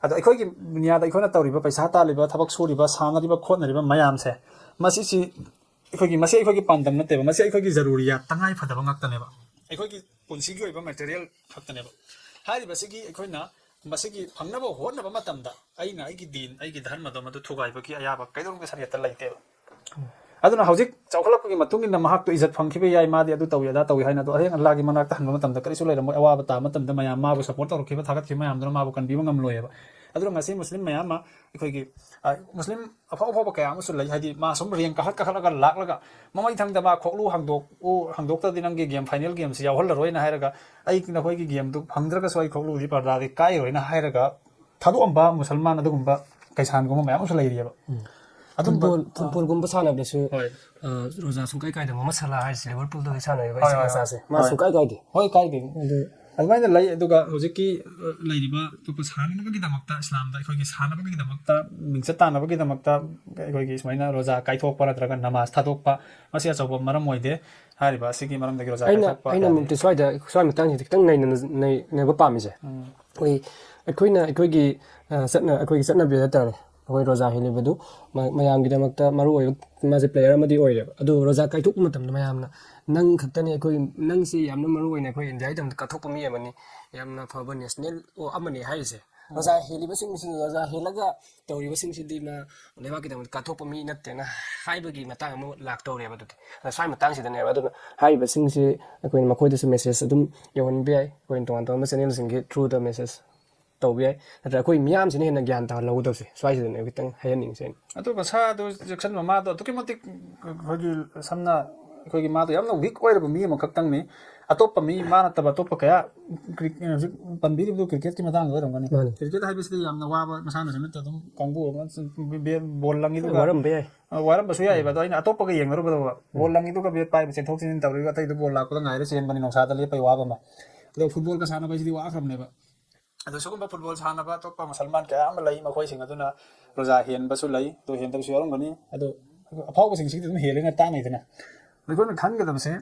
ꯑꯗꯣ ꯑꯩꯈꯣꯏꯒꯤ ꯗꯨꯅꯤꯌꯥꯗ ꯑꯩꯈꯣꯏꯅ ꯇꯧꯔꯤꯕ, ꯄꯩꯁꯥ ꯇꯥꯜꯂꯤꯕ, ꯊꯕꯛ ꯁꯨꯔꯤꯕ, ꯁꯥꯟꯅꯔꯤꯕ, ꯈꯣꯠꯅꯔꯤꯕ ꯃꯌꯥꯝꯁꯦ, ꯃꯁꯤꯁꯤ ꯑꯩꯈꯣꯏꯒꯤ, ꯃꯁꯤ ꯑꯩꯈꯣꯏꯒꯤ ꯄꯥꯟꯗꯝ ꯅꯠꯇꯦꯕ, ꯃꯁꯤ ꯑꯩꯈꯣꯏꯒꯤ ꯖꯔꯨꯔꯤꯌꯥꯠ, ꯇꯉꯥꯏ ꯐꯗꯕ ꯉꯥꯛꯇꯅꯦꯕ, ꯑꯩꯈꯣꯏꯒꯤ ꯄꯨꯟꯁꯤꯒꯤ ꯑꯣꯏꯕ ꯃꯦꯇꯔꯤꯌꯦꯜ ꯈꯛꯇꯅꯦꯕ꯫ ꯍꯥꯏꯔꯤꯕꯁꯤꯒꯤ ꯑꯩꯈꯣꯏꯅ ꯃꯁꯤꯒꯤ ꯐꯪꯅꯕ ꯍꯣꯠꯅꯕ ꯃꯇꯝꯗ ꯑꯩꯅ ꯑꯩꯒꯤ ꯗꯤꯟ, ꯑꯩꯒꯤ ꯙꯔꯃꯗꯣ ꯃꯗꯨ ꯊꯨꯒꯥꯏꯕꯒꯤ ꯑꯌꯥꯕ ꯀꯩꯗꯧꯅꯨꯡꯗ ꯁꯔꯤꯌꯠꯇ ꯂꯩꯇꯦꯕ꯫ ꯑꯗꯨꯅ ꯍꯧꯖꯤꯛ ꯆꯥꯎꯈꯠꯂꯛꯄꯒꯤ ꯃꯇꯨꯡ ꯏꯟꯅ ꯃꯍꯥꯛꯇꯣ ꯏꯖꯠ ꯐꯪꯈꯤꯕ ꯌꯥꯏ, ꯃꯥꯗꯤ ꯑꯗꯨ ꯇꯧꯏ ꯑꯗꯥ ꯇꯧꯏ ꯍꯥꯏꯅ, ꯑꯗꯣ ꯍꯌꯦꯡ ꯑꯜꯂꯥꯍꯒꯤ ꯃꯅꯥꯛꯇ ꯍꯟꯕ ꯃꯇꯝꯗ ꯀꯔꯤꯁꯨ ꯂꯩꯔꯝꯃꯣꯏ꯫ ꯑꯋꯥꯕ ꯇꯥꯕ ꯃꯇꯝꯗ ꯃꯌꯥꯝ ꯃꯥꯕꯨ ꯁꯞꯄꯣꯔꯠ ꯇꯧꯔꯛꯈꯤꯕ, ꯊꯥꯒꯠꯈꯤꯕ ꯃꯌꯥꯝꯗꯨꯅ ꯃꯥꯕꯨ ꯀꯟꯕꯤꯕ ꯉꯝꯂꯣꯏꯑꯕ꯫ ꯑꯗꯨꯅ ꯉꯁꯤ ꯃꯨꯁꯂꯤꯝ ꯃꯌꯥꯝ ꯑꯃ ꯑꯩꯈꯣꯏꯒꯤ, ꯑ, ꯃꯨꯁꯂꯤꯝ ꯑꯐꯥꯎ ꯑꯐꯥꯎꯕ ꯀꯌꯥ ꯑꯃꯁꯨ ꯂꯩ꯫ ꯍꯥꯏꯗꯤ ꯃꯥ ꯁꯨꯝ ꯔꯦꯡ ꯀꯥꯈꯠ ꯀꯥꯈꯠꯂꯒ ꯂꯥꯛꯂꯒ ꯃꯃꯩ ꯊꯪꯗ ꯃꯥ ꯈꯣꯛꯂꯨ ꯍꯥꯡꯗꯣꯛꯎ, ꯍꯥꯡꯗꯣꯛꯇ꯭ꯔꯗꯤ ꯅꯪꯒꯤ ꯒꯦꯝ ꯐꯥꯏꯅꯦꯜ ꯒꯦꯝꯁꯤ ꯌꯥꯎꯍꯜꯂꯔꯣꯏꯅ ꯍꯥꯏꯔꯒ, "ꯑꯩ ꯅꯈꯣꯏꯒꯤ ꯒꯦꯝꯗꯨ ꯐꯪꯗ꯭ꯔꯒꯁꯨ ꯑꯩ ꯈꯣꯛꯂꯨꯗꯤ ꯄꯔꯗꯥꯗꯤ ꯀꯥꯏꯔꯣꯏꯅ" ꯍꯥꯏꯔꯒ ꯊꯥꯗꯣꯛꯑꯝꯕ ꯃꯨꯁꯜꯃꯥꯟ ꯑꯗꯨꯒꯨꯝꯕ ꯀꯩꯁꯥꯟꯒꯨꯝꯕ ꯃꯌꯥꯝ ꯑꯃꯁꯨ ꯂꯩꯔꯤꯑꯕ꯫ ꯑꯗꯨꯝꯕ, ꯐꯨꯠꯕꯣꯜ, ꯐꯨꯠꯕꯣꯜꯒꯨꯝꯕ ꯁꯥꯟꯅꯕꯗꯁꯨ, ꯍꯣꯏ꯫ ꯑ, ꯔꯣꯖꯥ ꯁꯨꯡꯀꯥꯏ ꯀꯥꯏꯗꯕ, ꯃꯣꯍꯃꯗ ꯁꯂꯥ ꯍꯥꯏꯔꯤꯁꯦ, ꯂꯤꯚꯔꯄꯨꯜꯗꯒꯤ ꯁꯥꯟꯅꯔꯤꯕ ꯍꯣꯏ, ꯍꯣꯏ, ꯃꯆꯥꯁꯦ, ꯃꯥ ꯍꯣꯏ꯫ ꯁꯨꯡꯀꯥꯏ ꯀꯥꯏꯗꯦ꯫ ꯍꯣꯏ, ꯀꯥꯏꯗꯦ꯫ ꯑꯗꯨ ꯑꯗꯨꯃꯥꯏꯅ ꯂꯩ꯫ ꯑꯗꯨꯒ ꯍꯧꯖꯤꯛꯀꯤ, ꯑ, ꯂꯩꯔꯤꯕ ꯑꯇꯣꯞꯄ ꯁꯥꯟꯅꯅꯕꯒꯤꯗꯃꯛꯇ, ꯏꯁꯂꯥꯝꯗ ꯑꯩꯈꯣꯏꯒꯤ ꯁꯥꯟꯅꯕꯒꯤꯗꯃꯛꯇ, ꯃꯤꯡꯆꯠ ꯇꯥꯟꯅꯕꯒꯤꯗꯃꯛꯇ ꯑꯩꯈꯣꯏꯒꯤ ꯁꯨꯃꯥꯏꯅ ꯔꯣꯖꯥ ꯀꯥꯏꯊꯣꯛꯄ ꯅꯠꯇ꯭ꯔꯒ ꯅꯃꯥꯖ ꯊꯥꯗꯣꯛꯄ, ꯃꯁꯤ ꯑꯆꯧꯕ ꯃꯔꯝ ꯑꯣꯏꯗꯦ꯫ ꯍꯥꯏꯔꯤꯕ ꯑꯁꯤꯒꯤ ꯃꯔꯝꯗꯒꯤ ꯔꯣꯖꯥ ꯑꯩꯅ, ꯀꯥꯏꯊꯣꯛꯄ ꯑꯩꯅ ꯌꯥꯗꯦ꯫ ꯑꯃꯨꯛꯇꯤ ꯁ꯭ꯋꯥꯏꯗ, ꯁ꯭ꯋꯥꯏ ꯃꯇꯥꯡꯁꯤꯗ ꯈꯤꯇꯪ ꯅꯩꯅ-, ꯅꯩ-, ꯅꯩꯅꯕ ꯄꯥꯝꯃꯤꯁꯦ꯫ ꯎꯝ꯫ ꯑꯩꯈꯣꯏ, ꯑꯩꯈꯣꯏꯅ ꯑꯩꯈꯣꯏꯒꯤ, ꯑ, ꯆꯠꯅ-, ꯑꯩꯈꯣꯏꯒꯤ ꯆꯠꯅꯕꯤ ꯍꯥꯏ ꯇꯥꯔꯦ, ꯑꯩꯈꯣꯏ ꯔꯣꯖꯥ ꯍꯦꯜꯂꯤꯕꯗꯨ ꯃ-, ꯃꯌꯥꯝꯒꯤꯗꯃꯛꯇ ꯃꯔꯨ ꯑꯣꯏꯕ, ꯃꯥꯁꯦ ꯄ꯭ꯂꯦꯌꯔ ꯑꯃꯗꯤ ꯑꯣꯏꯔꯦꯕ꯫ ꯑꯗꯨ ꯔꯣꯖꯥ ꯀꯥꯏꯊꯣꯛꯄ ꯃꯇꯝꯗ ꯃꯌꯥꯝꯅ ꯅꯪ ꯈꯛꯇꯅꯤ, ꯑꯩꯈꯣꯏ, ꯅꯪꯁꯤ ꯌꯥꯝꯅ ꯃꯔꯨ ꯑꯣꯏꯅ ꯑꯩꯈꯣꯏ ꯏꯟꯗꯤꯌꯥꯒꯤꯗꯃꯛꯇ ꯀꯠꯊꯣꯛꯄ ꯃꯤ ꯑꯃꯅꯤ, ꯌꯥꯝꯅ ꯐꯕ ꯅꯦꯁꯅꯦꯜ ꯑꯃꯅꯤ ꯍꯥꯏꯔꯤꯁꯦ꯫ ꯔꯣꯖꯥ ꯍꯦꯜꯂꯤꯕꯁꯤꯡꯁꯤ, ꯔꯣꯖꯥ ꯍꯦꯜꯂꯒ ꯇꯧꯔꯤꯕꯁꯤꯡꯁꯤꯗꯤ ꯃꯥ ꯂꯩꯕꯥꯛꯀꯤꯗꯃꯛꯇ ꯀꯠꯊꯣꯛꯄ ꯃꯤ ꯅꯠꯇꯦꯅ ꯍꯥꯏꯕꯒꯤ ꯃꯇꯥꯡ ꯑꯃ ꯂꯥꯛꯇꯧꯔꯦꯕ꯫ ꯑꯗꯨꯗꯤ ꯑꯗ ꯁ꯭ꯋꯥꯏ ꯃꯇꯥꯡꯁꯤꯗꯅꯦꯕ꯫ ꯑꯗꯨꯅ ꯍꯥꯏꯔꯤꯕꯁꯤꯡꯁꯤ ꯑꯩꯈꯣꯏꯅ ꯃꯈꯣꯏꯗꯁꯨ ꯃꯦꯁꯦꯖ ꯑꯗꯨꯝ ꯌꯧꯍꯟꯕ ꯌꯥꯏ, ꯑꯩꯈꯣꯏꯅ ꯇꯣꯉꯥꯟ ꯇꯣꯉꯥꯟꯕ ꯆꯦꯅꯦꯜꯁꯤꯡꯒꯤ ꯊ꯭ꯔꯨꯗ ꯃꯦꯁꯦꯖ ꯇꯧꯕ ꯌꯥꯏ, ꯅꯠꯇ꯭ꯔꯒ ꯑꯩꯈꯣꯏ ꯃꯤꯌꯥꯝꯁꯤꯅ ꯍꯦꯟꯅ ꯒ꯭ꯌꯥꯟ ꯇꯥꯍꯜꯍꯧꯒꯗꯕꯁꯦ ꯁ꯭ꯋꯥꯏꯁꯤꯗꯅꯦ ꯈꯤꯇꯪ ꯍꯥꯏꯍꯟꯅꯤꯡꯉꯤꯁꯦ ꯑꯩꯅ꯫ ꯑꯗꯣ ꯃꯁꯥꯗꯣ ꯖꯦꯛꯁꯟ ꯃꯃꯥꯗꯣ ꯑꯗꯨꯛꯀꯤ ꯃꯇꯤꯛ, ꯑꯩꯈꯣꯏꯒꯤ ꯁꯝꯅ ꯑꯩꯈꯣꯏꯒꯤ ꯃꯥꯗꯣ ꯌꯥꯝꯅ ꯋꯤꯛ ꯑꯣꯏꯔꯕ ꯃꯤ ꯑꯃꯈꯛꯇꯪꯅꯤ꯫ ꯑꯇꯣꯞꯄ ꯃꯤ, ꯃꯥ ꯅꯠꯇꯕ ꯑꯇꯣꯞꯄ ꯀꯌꯥ, ꯀ꯭ꯔꯤ-, ꯍꯧꯖꯤꯛ ꯄꯟꯕꯤꯔꯤꯕꯗꯨ ꯀ꯭ꯔꯤꯀꯦꯠꯀꯤ ꯃꯇꯥꯡꯗ ꯑꯣꯏꯔꯝꯒꯅꯤ꯫ ꯃꯥꯅꯤ꯫ ꯀ꯭ꯔꯤꯀꯦꯠ ꯍꯥꯏꯕꯁꯤꯗꯤ ꯌꯥꯝꯅ ꯋꯥꯕ ꯃꯁꯥꯟꯅꯁꯨ ꯅꯠꯇꯦ꯫ ꯑꯗꯨꯝ ꯀꯥꯡꯕꯨ ꯑꯃ ꯕꯦꯠ, ꯕꯣꯜ ꯂꯪꯉꯤꯗꯨꯒ ꯋꯥꯔꯝꯕ ꯌꯥꯏ꯫ ꯑ, ꯋꯥꯔꯝꯕꯁꯨ ꯌꯥꯏꯑꯕ꯫ ꯑꯗꯣ ꯑꯩꯅ ꯑꯇꯣꯞꯄꯒ ꯌꯦꯡꯅꯔꯨꯕꯗ ꯕꯣꯜ ꯂꯪꯉꯤꯗꯨꯒ ꯕꯦꯠ ꯄꯥꯏꯕ ꯆꯦꯟꯊꯣꯛ ꯆꯦꯟꯁꯤꯟ ꯇꯧꯔꯤꯕ ꯑꯇꯩꯗꯨ ꯕꯣꯜ ꯂꯥꯛꯄꯗ ꯉꯥꯏꯔ ꯆꯦꯟꯕꯅꯤ, ꯅꯨꯡꯁꯥꯗ ꯂꯦꯞꯄꯩ ꯋꯥꯕ ꯑꯃ꯫ ꯑꯗꯣ ꯐꯨꯠꯕꯣꯜꯒ ꯁꯥꯟꯅꯕ ꯍꯥꯏꯁꯤꯗꯤ ꯋꯥꯈ꯭ꯔꯕꯅꯦꯕ꯫ ꯑꯗꯣ ꯁꯤꯒꯨꯝꯕ ꯐꯨꯠꯕꯣꯜ ꯁꯥꯟꯅꯕ ꯑꯇꯣꯞꯄ ꯃꯨꯁꯜꯃꯥꯟ ꯀꯌꯥ ꯑꯃ ꯂꯩ, ꯃꯈꯣꯏꯁꯤꯡ ꯑꯗꯨꯅ ꯔꯣꯖꯥ ꯍꯦꯟꯕꯁꯨ ꯂꯩ, ꯑꯗꯨ ꯍꯦꯟꯗꯕꯁꯨ ꯌꯥꯎꯔꯝꯒꯅꯤ꯫ ꯑꯗꯣ ꯑꯐꯥꯎꯕꯁꯤꯡꯁꯤꯗꯤ ꯑꯗꯨꯝ ꯍꯦꯜꯂꯦꯅ ꯇꯥꯟꯅꯩꯗꯅ꯫ ꯑꯩꯈꯣꯏꯅ ꯈꯟꯒꯗꯕꯁꯦ,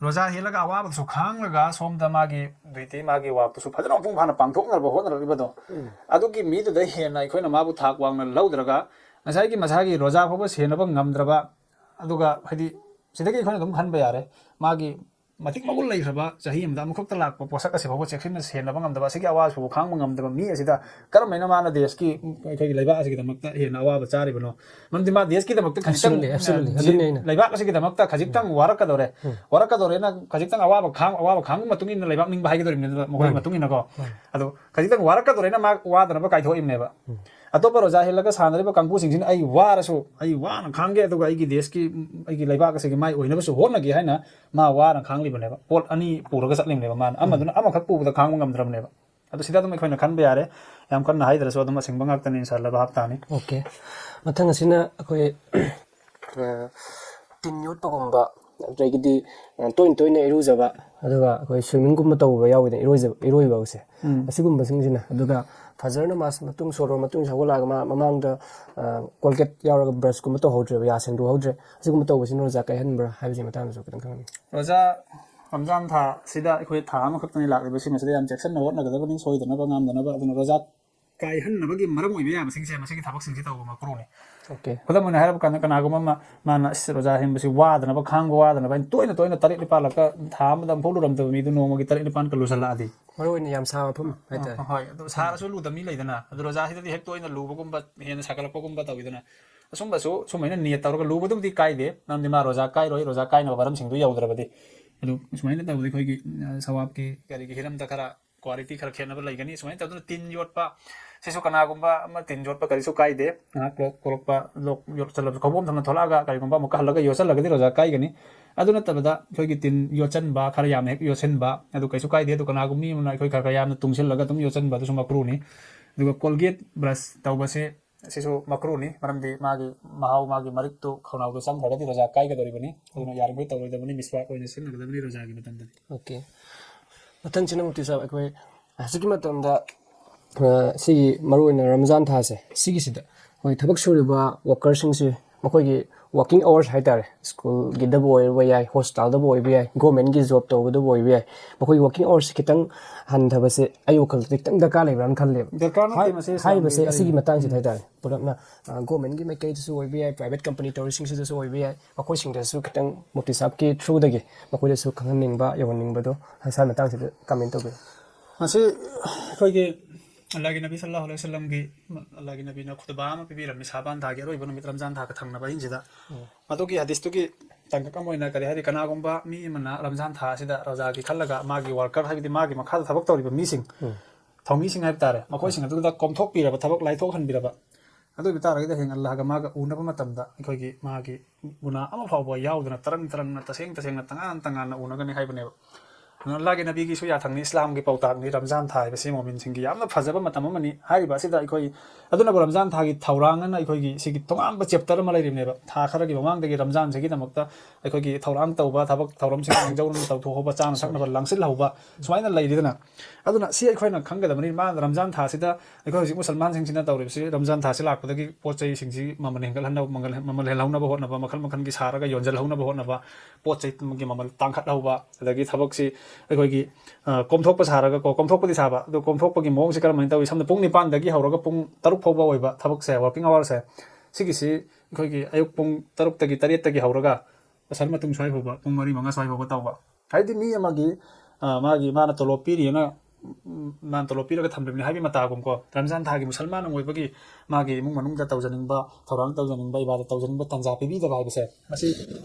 ꯔꯣꯖꯥ ꯍꯦꯜꯂꯒ ꯑꯋꯥꯕꯗꯨꯁꯨ ꯈꯥꯡꯂꯒ ꯁꯣꯝꯗ ꯃꯥꯒꯤ ꯗ꯭ꯌꯨꯇꯤ, ꯃꯥꯒꯤ ꯋꯥꯛꯇꯨꯁꯨ ꯐꯖꯅ ꯃꯄꯨꯡ ꯐꯥꯅ ꯄꯥꯡꯊꯣꯛꯅꯕ ꯍꯣꯠꯅꯔꯛꯂꯤꯕꯗꯣ, ꯎꯝ꯫ ꯑꯗꯨꯒꯤ ꯃꯤꯗꯨꯗ ꯍꯦꯟꯅ ꯑꯩꯈꯣꯏꯅ ꯃꯥꯕꯨ ꯊꯥꯛ ꯋꯥꯡꯅ ꯂꯧꯗ꯭ꯔꯒ, ꯉꯁꯥꯏꯒꯤ ꯃꯁꯥꯒꯤ ꯔꯣꯖꯥ ꯐꯥꯎꯕ ꯁꯦꯟꯅꯕ ꯉꯝꯗ꯭ꯔꯕ, ꯑꯗꯨꯒ ꯍꯥꯏꯗꯤ ꯁꯤꯗꯒꯤ ꯑꯩꯈꯣꯏꯅ ꯑꯗꯨꯝ ꯈꯟꯕ ꯌꯥꯔꯦ, ꯃꯥꯒꯤ ꯃꯇꯤꯛ ꯃꯒꯨꯟ ꯂꯩꯈ꯭ꯔꯕ, ꯆꯍꯤ ꯑꯃꯗ ꯑꯃꯨꯛꯈꯛꯇ ꯂꯥꯛꯄ ꯄꯣꯠꯁꯛ ꯑꯁꯤꯐꯥꯎꯕ ꯆꯦꯛꯁꯤꯟꯅ ꯁꯦꯟꯅꯕ ꯉꯝꯗꯕ, ꯑꯁꯤꯒꯤ ꯑꯋꯥꯕꯁꯤꯕꯨ ꯈꯥꯡꯕ ꯉꯝꯗꯕ ꯃꯤ ꯑꯁꯤꯗ ꯀꯔꯝꯍꯥꯏꯅ ꯃꯥꯅ ꯗꯦꯁꯀꯤ, ꯑꯩꯈꯣꯏꯒꯤ ꯂꯩꯕꯥꯛ ꯑꯁꯤꯒꯤꯗꯃꯛꯇ ꯍꯦꯟꯅ ꯑꯋꯥꯕ ꯆꯥꯔꯤꯕꯅꯣ? ꯃꯔꯝꯗꯤ ꯃꯥ ꯗꯦꯁꯀꯤꯗꯃꯛꯇ ꯈꯖꯤꯛꯇꯪ, Absolutely, absolutely. ꯑ, ꯑꯗꯨꯅꯤ ꯑꯩꯅ ꯂꯩꯕꯥꯛ ꯑꯁꯤꯒꯤꯗꯃꯛꯇ ꯈꯖꯤꯛꯇꯪ ꯋꯥꯔꯛꯀꯗꯧꯔꯦ, ꯋꯥꯔꯛꯀꯗꯧꯔꯦꯅ ꯈꯖꯤꯛꯇꯪ ꯑꯋꯥꯕ ꯈꯥꯡ ꯑꯋꯥꯕ ꯈꯥꯡꯕ ꯃꯇꯨꯡ ꯏꯟꯅ ꯂꯩꯕꯥꯛ ꯅꯤꯡꯕ ꯍꯥꯏꯒꯗꯧꯔꯤꯕꯅꯤ, ꯑꯗꯨꯗ ꯃꯈꯣꯏꯒꯤ ꯃꯥꯅꯤ꯫ ꯃꯇꯨꯡ ꯏꯟꯅꯀꯣ꯫ ꯃꯥꯅꯤ꯫ ꯑꯗꯣ ꯈꯖꯤꯛꯇꯪ ꯋꯥꯔꯛꯀꯗꯧꯔꯦꯅ ꯃꯥ ꯋꯥꯗꯅꯕ ꯀꯥꯏꯊꯣꯛꯏꯕꯅꯦꯕ꯫ ꯑꯇꯣꯞꯄ ꯔꯣꯖꯥ ꯍꯦꯜꯂꯒ ꯁꯥꯟꯅꯔꯤꯕ ꯀꯥꯡꯕꯨꯁꯤꯡꯁꯤꯅ "ꯑꯩ ꯋꯥꯔꯁꯨ, ꯑꯩ ꯋꯥꯅ ꯈꯥꯡꯒꯦ, ꯑꯗꯨꯒ ꯑꯩꯒꯤ ꯗꯦꯁꯀꯤ, ꯑꯩꯒꯤ ꯂꯩꯕꯥꯛ ꯑꯁꯤꯒꯤ ꯃꯥꯏ ꯑꯣꯏꯅꯕꯁꯨ ꯍꯣꯠꯅꯒꯦ" ꯍꯥꯏꯅ ꯃꯥ ꯋꯥꯅ ꯈꯥꯡꯂꯤꯕꯅꯦꯕ꯫ ꯄꯣꯠ ꯑꯅꯤ ꯄꯨꯔꯒ ꯆꯠꯂꯤꯕꯅꯦꯕ ꯃꯥꯅ, ꯑꯃꯗꯨꯅ ꯑꯃꯈꯛ ꯄꯨꯕꯗ ꯈꯥꯡꯕ ꯉꯝꯗ꯭ꯔꯕꯅꯦꯕ꯫ ꯑꯗꯣ ꯁꯤꯗ ꯑꯗꯨꯝ ꯑꯩꯈꯣꯏꯅ ꯈꯟꯕ ꯌꯥꯔꯦ, ꯌꯥꯝ ꯀꯟꯅ ꯍꯥꯏꯗ꯭ꯔꯁꯨ ꯑꯗꯨꯝ ꯑꯁꯦꯡꯕ ꯉꯥꯛꯇꯅꯤ, ꯏꯟꯁꯥꯜꯂꯥ ꯚꯥꯞ ꯇꯥꯅꯤ꯫ ꯑꯣꯀꯦ꯫ ꯃꯊꯪ ꯑꯁꯤꯅ ꯑꯩꯈꯣꯏ, ꯑ, ꯇꯤꯟ ꯌꯣꯠꯄꯒꯨꯝꯕ, ꯑꯗꯒꯤꯗꯤ, ꯑ, ꯇꯣꯏꯅ ꯇꯣꯏꯅ ꯏꯔꯨꯖꯕ, ꯑꯗꯨꯒ ꯑꯩꯈꯣꯏ swimmingꯒꯨꯝꯕ ꯇꯧꯕ ꯌꯥꯎꯋꯤꯗꯅ, ꯏꯔꯣꯏꯖꯕ, ꯏꯔꯣꯏꯕꯁꯦ꯫ ꯑꯁꯤꯒꯨꯝꯕꯁꯤꯡꯁꯤꯅ, ꯑꯗꯨꯒ ꯐꯖꯔ ꯅꯃꯥꯖ ꯃꯇꯨꯡ, ꯁꯣꯔꯣ ꯃꯇꯨꯡ ꯍꯧꯒꯠꯂꯛꯑꯒ ꯃꯥ ꯃꯃꯥꯡꯗ, ꯑ, Colgate ꯌꯥꯎꯔꯒ brushꯀꯨꯝꯕ ꯇꯧꯍꯧꯗ꯭ꯔꯦꯕ, ꯌꯥ ꯁꯦꯡꯗꯣꯛꯍꯧꯗ꯭ꯔꯦ, ꯑꯁꯤꯒꯨꯝꯕ ꯇꯧꯕꯁꯤꯅ ꯔꯣꯖꯥ ꯀꯥꯏꯍꯟꯕ꯭ꯔꯥ ꯍꯥꯏꯕꯁꯤ ꯃꯇꯥꯡꯗꯁꯨ ꯈꯤꯇꯪ ꯈꯪꯅꯤꯡꯉꯤ꯫ ꯔꯣꯖꯥ ꯔꯝꯖꯥꯟ ꯊꯥ ꯑꯁꯤꯗ ꯑꯩꯈꯣꯏ ꯊꯥ ꯑꯃꯈꯛꯇꯅꯤ ꯂꯥꯛꯂꯤꯕꯁꯤ, ꯃꯁꯤꯗ ꯌꯥꯝ ꯆꯦꯛꯁꯤꯟꯅ ꯍꯣꯠꯅꯒꯗꯕꯅꯤ, ꯁꯣꯏꯗꯅꯕ ꯉꯥꯝꯗꯅꯕ꯫ ꯑꯗꯨꯅ ꯔꯣꯖꯥ ꯀꯥꯏꯍꯟꯅꯕꯒꯤ ꯃꯔꯝ ꯑꯣꯏꯕ ꯌꯥꯕꯁꯤꯡꯁꯦ ꯃꯁꯤꯒꯤ ꯊꯕꯛꯁꯤꯡꯁꯤ ꯇꯧꯕ ꯃꯀ꯭ꯔꯨꯅꯤ꯫ ꯑꯣꯀꯦ꯫ ꯈꯨꯗꯝ ꯑꯣꯏꯅ ꯍꯥꯏꯔꯕ ꯀꯥꯟꯗ, ꯀꯅꯥꯒꯨꯝꯕ ꯑꯃ, ꯃꯥꯅ "ꯑꯁ, ꯔꯣꯖꯥ ꯍꯦꯟꯕꯁꯤ ꯋꯥꯗꯅꯕ, ꯈꯥꯡꯕ ꯋꯥꯗꯅꯕ" ꯍꯥꯏꯅ ꯇꯣꯏꯅ ꯇꯣꯏꯅ ꯇꯔꯦꯠ ꯅꯤꯄꯥꯜꯂꯛꯀ ꯊꯥ ꯑꯃꯗ ꯑꯃꯨꯛꯐꯥꯎ ꯂꯨꯔꯝꯗꯕ ꯃꯤꯗꯨ ꯅꯣꯡꯃꯒꯤ ꯇꯔꯦꯠ ꯅꯤꯄꯥꯜꯀ ꯂꯨꯁꯜꯂꯛꯑꯗꯤ꯫ ꯃꯔꯨ ꯑꯣꯏꯅ ꯌꯥꯝ ꯁꯥꯕ ꯃꯐꯝ ꯍꯥꯏꯇꯥꯔꯦ꯫ ꯑ, ꯍꯣꯏ, ꯑꯗꯨ ꯁꯥꯔꯁꯨ ꯂꯨꯗꯕ ꯃꯤ ꯂꯩꯗꯅ, ꯑꯗꯨ ꯔꯣꯖꯥꯁꯤꯗꯗꯤ ꯍꯦꯛ ꯇꯣꯏꯅ ꯂꯨꯕꯒꯨꯝꯕ, ꯍꯦꯟꯅ ꯁꯥꯒꯠꯂꯛꯄꯒꯨꯝꯕ ꯇꯧꯋꯤꯗꯅ꯫ ꯑꯁꯨꯝꯕꯁꯨ ꯁꯨꯃꯥꯏꯅ ꯅꯤꯌꯠ ꯇꯧꯔꯒ ꯂꯨꯕꯗꯨꯕꯨꯗꯤ ꯀꯥꯏꯗꯦ, ꯃꯔꯝꯗꯤ ꯃꯥ ꯔꯣꯖꯥ ꯀꯥꯏꯔꯣꯏ, ꯔꯣꯖꯥ ꯀꯥꯏꯅꯕ ꯃꯔꯝꯁꯤꯡꯗꯨ ꯌꯧꯗ꯭ꯔꯕꯗꯤ꯫ ꯑꯗꯨ ꯁꯨꯃꯥꯏꯅ ꯇꯧꯕꯗꯤ ꯑꯩꯈꯣꯏꯒꯤ, ꯑ, ꯁꯋꯥꯕꯀꯤ ꯀꯔꯤꯒꯤ ꯍꯤꯔꯝꯗ ꯈꯔ quality ꯈꯔ ꯈꯦꯠꯅꯕ ꯂꯩꯒꯅꯤ꯫ ꯁꯨꯃꯥꯏꯅ ꯇꯧꯗꯅ ꯇꯤꯟ ꯌꯣꯠꯄ ꯁꯤꯁꯨ ꯀꯅꯥꯒꯨꯝꯕ ꯑꯃ ꯇꯤꯟ ꯌꯣꯠꯄ ꯀꯔꯤꯁꯨ ꯀꯥꯏꯗꯦ꯫ ꯉꯥꯏꯍꯥꯛ ꯀꯣꯛ-, ꯀꯣꯛꯂꯛꯄ, ꯂꯣꯛ ꯌꯣꯠꯁꯜꯂꯕꯁꯨ ꯈꯣꯡꯕꯣꯝ ꯊꯝꯅ ꯊꯣꯛꯂꯛꯑꯒ ꯀꯔꯤꯒꯨꯝꯕ ꯑꯃꯨꯛꯀ ꯍꯜꯂꯒ ꯌꯣꯠꯁꯜꯂꯒꯗꯤ ꯔꯣꯖꯥ ꯀꯥꯏꯒꯅꯤ꯫ ꯑꯗꯨ ꯅꯠꯇꯕꯗ ꯑꯩꯈꯣꯏꯒꯤ ꯇꯤꯟ ꯌꯣꯠꯁꯟꯕ, ꯈꯔ ꯌꯥꯝꯅ ꯍꯦꯛ ꯌꯣꯠꯁꯟꯕ, ꯑꯗꯨ ꯀꯩꯁꯨ ꯀꯥꯏꯗꯦ꯫ ꯑꯗꯨ ꯀꯅꯥꯒꯨꯝꯕ ꯃꯤ ꯑꯃꯅ ꯑꯩꯈꯣꯏ ꯈꯔ ꯈꯔ ꯌꯥꯝꯅ ꯇꯨꯡꯁꯤꯜꯂꯒ ꯑꯗꯨꯝ ꯌꯣꯠꯁꯟꯕ, ꯑꯗꯨꯁꯨ ꯃꯀ꯭ꯔꯨꯅꯤ꯫ ꯑꯗꯨꯒ Colgate brush ꯇꯧꯕꯁꯦ, ꯑꯁꯤꯁꯨ ꯃꯀ꯭ꯔꯨꯅꯤ, ꯃꯔꯝꯗꯤ ꯃꯥꯒꯤ ꯃꯍꯥꯎ, ꯃꯥꯒꯤ ꯃꯔꯤꯛꯇꯨ ꯈꯧꯅꯥꯎꯗ ꯆꯪꯈ꯭ꯔꯒꯗꯤ ꯔꯣꯖꯥ ꯀꯥꯏꯒꯗꯧꯔꯤꯕꯅꯤ꯫ ꯑꯗꯨꯅ ꯌꯥꯔꯤꯈꯩ ꯇꯧꯔꯣꯏꯗꯕꯅꯤ, ꯃꯤꯁꯋꯥꯛ ꯑꯣꯏꯅ ꯁꯤꯖꯤꯟꯅꯒꯗꯕꯅꯤ ꯔꯣꯖꯥꯒꯤ ꯃꯇꯝꯗꯗꯤ꯫ ꯑꯣꯀꯦ꯫ ꯃꯊꯪꯁꯤꯅ ꯃꯨꯐꯇꯤ ꯁꯥꯍꯕ, ꯑꯩꯈꯣꯏ ꯍꯧꯖꯤꯛꯀꯤ ꯃꯇꯝꯗ, ꯑ, ꯁꯤꯒꯤ ꯃꯔꯨꯑꯣꯏꯅ ꯔꯝꯖꯥꯟ ꯊꯥꯁꯦ, ꯁꯤꯒꯤꯁꯤꯗ ꯑꯩꯈꯣꯏ ꯊꯕꯛ ꯁꯨꯔꯤꯕ workerꯁꯤꯡꯁꯦ ꯃꯈꯣꯏꯒꯤ ꯋꯥꯔꯀꯤꯡ ꯑꯋꯥꯔꯁ ꯍꯥꯏꯇꯥꯔꯦ, ꯁ꯭ꯀꯨꯜꯒꯤꯗꯕꯨ ꯑꯣꯏꯕ ꯌꯥꯏ, ꯍꯣꯁꯄꯤꯇꯥꯜꯗꯕꯨ ꯑꯣꯏꯕ ꯌꯥꯏ, ꯒꯣꯔꯃꯦꯟꯒꯤ ꯖꯣꯕ ꯇꯧꯕꯗꯕꯨ ꯑꯣꯏꯕ ꯌꯥꯏ, ꯃꯈꯣꯏꯒꯤ ꯋꯥꯔꯀꯤꯡ ꯑꯋꯥꯔꯁꯁꯦ ꯈꯤꯇꯪ ꯍꯟꯊꯕꯁꯦ ꯑꯩ ꯋꯥꯈꯜꯗꯗꯤ ꯈꯤꯇꯪ ꯗꯔꯀꯥꯔ ꯂꯩꯕ꯭ꯔꯥꯅ ꯈꯜꯂꯦꯕ꯫ ꯗꯔꯀꯥꯔ ꯅꯠꯇꯦ꯫ ꯃꯁꯤ ꯍꯥꯏꯔꯤꯕꯁꯦ ꯌꯥꯝꯅ ꯑꯁꯤꯒꯤ ꯃꯇꯥꯡꯁꯤꯗ ꯍꯥꯏꯇꯥꯔꯦ, ꯄꯨꯂꯞꯅ ꯒꯣꯔꯃꯦꯟꯒꯤ ꯃꯥꯏꯀꯩꯗꯁꯨ ꯑꯣꯏꯕ ꯌꯥꯏ, ꯄ꯭ꯔꯥꯏꯚꯦꯠ ꯀꯝꯄꯅꯤ ꯇꯧꯔꯤꯁꯤꯡꯁꯤꯗꯁꯨ ꯑꯣꯏꯕ ꯌꯥꯏ, ꯃꯈꯣꯏꯁꯤꯡꯗꯁꯨ ꯈꯤꯇꯪ ꯃꯨꯐꯇꯤ ꯁꯥꯍꯕꯀꯤ ꯊ꯭ꯔꯨꯗꯒꯤ ꯃꯈꯣꯏꯗꯁꯨ ꯈꯪꯍꯟꯅꯤꯡꯕ, ꯌꯧꯍꯟꯅꯤꯡꯕꯗꯣ ꯁꯥꯔ ꯃꯇꯥꯡꯁꯤꯗ ꯀꯃꯦꯟ ꯇꯧꯕꯤꯌꯨ꯫ ꯃꯁꯤ ꯑꯩꯈꯣꯏꯒꯤ ꯑꯜꯂꯥꯍꯒꯤ ꯅꯕꯤ ꯁꯜꯂꯥꯍꯨ ꯑꯂꯩꯍꯤ ꯋꯁꯜꯂꯝꯒꯤ, ꯑꯜꯂꯥꯍꯒꯤ ꯅꯕꯤꯅ ꯈꯨꯇꯕꯥ ꯑꯃ ꯄꯤꯕꯤꯔꯝꯃꯤ, ꯁꯥꯕꯥꯟ ꯊꯥꯒꯤ ꯑꯔꯣꯏꯕ ꯅꯨꯃꯤꯠ, ꯔꯝꯖꯥꯟ ꯊꯥꯒ ꯊꯪꯅꯕ ꯑꯍꯤꯡꯁꯤꯗ꯫ ꯃꯗꯨꯒꯤ ꯍꯗꯤꯁꯇꯨꯒꯤ ꯇꯥꯡꯀꯛ ꯑꯃ ꯑꯣꯏꯅ ꯀꯔꯤ ꯍꯥꯏꯔꯤ, ꯀꯅꯥꯒꯨꯝꯕ ꯃꯤ ꯑꯃꯅ ꯔꯝꯖꯥꯟ ꯊꯥ ꯑꯁꯤꯗ ꯔꯣꯖꯥꯒꯤ ꯈꯜꯂꯒ ꯃꯥꯒꯤ ꯋꯥꯔꯀꯔ, ꯍꯥꯏꯕꯗꯤ ꯃꯥꯒꯤ ꯃꯈꯥꯗ ꯊꯕꯛ ꯇꯧꯔꯤꯕ ꯃꯤꯁꯤꯡ, ꯊꯧꯃꯤꯁꯤꯡ ꯍꯥꯏꯕ ꯇꯥꯔꯦ, ꯃꯈꯣꯏꯁꯤꯡ ꯑꯗꯨꯗ ꯀꯣꯝꯊꯣꯛꯄꯤꯔꯕ, ꯊꯕꯛ ꯂꯥꯏꯊꯣꯛꯍꯟꯕꯤꯔꯕ, ꯑꯗꯨ ꯑꯣꯏꯕ ꯇꯥꯔꯒꯗꯤ ꯍꯌꯦꯡ ꯑꯜꯂꯥꯍꯒ ꯃꯥꯒ ꯎꯅꯕ ꯃꯇꯝꯗ ꯑꯩꯈꯣꯏꯒꯤ ꯃꯥꯒꯤ ꯒꯨꯅꯥ ꯑꯃꯐꯥꯎꯕ ꯌꯥꯎꯗꯅ ꯇꯔꯪ ꯇꯔꯪꯅ, ꯇꯁꯦꯡ ꯇꯁꯦꯡꯅ, ꯇꯉꯥꯟ ꯇꯉꯥꯟꯅ ꯎꯅꯒꯅꯤ ꯍꯥꯏꯕꯅꯦꯕ꯫ ꯑꯗꯨꯅ ꯑꯜꯂꯥꯍꯒꯤ ꯅꯕꯤꯒꯤꯁꯨ ꯌꯥꯊꯪꯅꯤ, ꯏꯁꯂꯥꯝꯒꯤ ꯄꯥꯎꯇꯥꯛꯅꯤ, ꯔꯝꯖꯥꯟ ꯊꯥ ꯍꯥꯏꯕꯁꯤ ꯃꯣꯃꯤꯟꯁꯤꯡꯒꯤ ꯌꯥꯝꯅ ꯐꯖꯕ ꯃꯇꯝ ꯑꯃꯅꯤ꯫ ꯍꯥꯏꯔꯤꯕ ꯑꯁꯤꯗ ꯑꯩꯈꯣꯏ, ꯑꯗꯨꯅꯕꯨ ꯔꯝꯖꯥꯟ ꯊꯥꯒꯤ ꯊꯧꯔꯥꯡ ꯑꯅ ꯑꯩꯈꯣꯏꯒꯤ ꯁꯤꯒꯤ ꯇꯣꯉꯥꯟꯕ ꯆꯦꯞꯇꯔ ꯑꯃ ꯂꯩꯔꯤꯕꯅꯦꯕ꯫ ꯊꯥ ꯈꯔꯒꯤ ꯃꯃꯥꯡꯗꯒꯤ ꯔꯝꯖꯥꯟꯁꯤꯒꯤꯗꯃꯛꯇ ꯑꯩꯈꯣꯏꯒꯤ ꯊꯧꯔꯥꯡ ꯇꯧꯕ, ꯊꯕꯛ ꯊꯧꯔꯝꯁꯤꯡ ꯃꯥꯡꯖꯧꯅꯅ ꯇꯧꯊꯣꯛꯍꯧꯕ, ꯆꯥꯅ ꯊꯛꯅꯕ ꯂꯥꯡꯁꯤꯜꯍꯧꯕ, ꯁꯨꯃꯥꯏꯅ ꯂꯩꯔꯤꯗꯅ꯫ ꯑꯗꯨꯅ ꯁꯤ ꯑꯩꯈꯣꯏꯅ ꯈꯪꯒꯗꯕꯅꯤ꯫ ꯃꯥ ꯔꯝꯖꯥꯟ ꯊꯥꯁꯤꯗ ꯑꯩꯈꯣꯏ ꯍꯧꯖꯤꯛ ꯃꯨꯁꯜꯃꯥꯟꯁꯤꯡꯁꯤꯅ ꯇꯧꯔꯤꯕꯁꯤ, ꯔꯝꯖꯥꯟ ꯊꯥꯁꯤ ꯂꯥꯛꯄꯗꯒꯤ ꯄꯣꯠ ꯆꯩꯁꯤꯡꯁꯤ ꯃꯃꯜ ꯍꯦꯟꯒꯠꯍꯟꯅꯕ, ꯃꯃꯜ, ꯃꯃꯜ ꯍꯦꯜꯍꯧꯅꯕ ꯍꯣꯠꯅꯕ, ꯃꯈꯜ ꯃꯈꯜꯒꯤ ꯁꯥꯔꯒ ꯌꯣꯟꯁꯤꯜꯍꯧꯅꯕ ꯍꯣꯠꯅꯕ, ꯄꯣꯠ ꯆꯩꯒꯤ ꯃꯃꯜ ꯇꯥꯡꯈꯠꯍꯧꯕ, ꯑꯗꯒꯤ ꯊꯕꯛꯁꯤ ꯑꯩꯈꯣꯏꯒꯤ, ꯑ, ꯀꯣꯝꯊꯣꯛꯄ ꯁꯥꯔꯒ ꯀꯣ, ꯀꯣꯝꯊꯣꯛꯄꯗꯤ ꯁꯥꯕ, ꯑꯗꯣ ꯀꯣꯝꯊꯣꯛꯄꯒꯤ ꯃꯑꯣꯡꯁꯤ ꯀꯔꯝꯍꯥꯏꯅ ꯇꯧꯏ? ꯁꯝꯅ ꯄꯨꯡ ꯅꯤꯄꯥꯟꯗꯒꯤ ꯍꯧꯔꯒ ꯄꯨꯡ ꯇꯔꯨꯛ ꯐꯥꯎꯕ ꯑꯣꯏꯕ ꯊꯕꯛꯁꯦ, ꯋꯥꯔꯀꯤꯡ ꯑꯋꯥꯔꯁꯦ, ꯁꯤꯒꯤꯁꯤ ꯑꯩꯈꯣꯏꯒꯤ ꯑꯌꯨꯛ ꯄꯨꯡ ꯇꯔꯨꯛꯇꯒꯤ, ꯇꯔꯦꯠꯇꯒꯤ ꯍꯧꯔꯒ ꯑꯁꯔ ꯃꯇꯨꯡ ꯁ꯭ꯋꯥꯏ ꯐꯥꯎꯕ, ꯄꯨꯡ ꯃꯔꯤ, ꯃꯉꯥ ꯁ꯭ꯋꯥꯏ ꯐꯥꯎꯕ ꯇꯧꯕ꯫ ꯍꯥꯏꯗꯤ ꯃꯤ ꯑꯃꯒꯤ, ꯑ, ꯃꯥꯒꯤ, ꯃꯥꯅ ꯇꯣꯂꯣꯞ ꯄꯤꯔꯤꯅ, ꯎꯝ, ꯃꯥꯅ ꯇꯣꯂꯣꯞ ꯄꯤꯔꯒ ꯊꯝꯂꯤꯕꯅꯤ ꯍꯥꯏꯕꯒꯤ ꯃꯇꯥꯒꯨꯝꯀꯣ, ꯔꯝꯖꯥꯟ ꯊꯥꯒꯤ ꯃꯨꯁꯜꯃꯥꯟ ꯑꯃ ꯑꯣꯏꯕꯒꯤ ꯃꯥꯒꯤ ꯏꯃꯨꯡ ꯃꯅꯨꯡꯗ ꯇꯧꯖꯅꯤꯡꯕ, ꯊꯧꯔꯥꯡ ꯇꯧꯖꯅꯤꯡꯕ, ꯏꯕꯥꯗꯠ ꯇꯧꯖꯅꯤꯡꯕ ꯇꯥꯟꯖꯥ ꯄꯤꯕꯤꯗꯕ ꯍꯥꯏꯕꯁꯦ, ꯃꯁꯤ,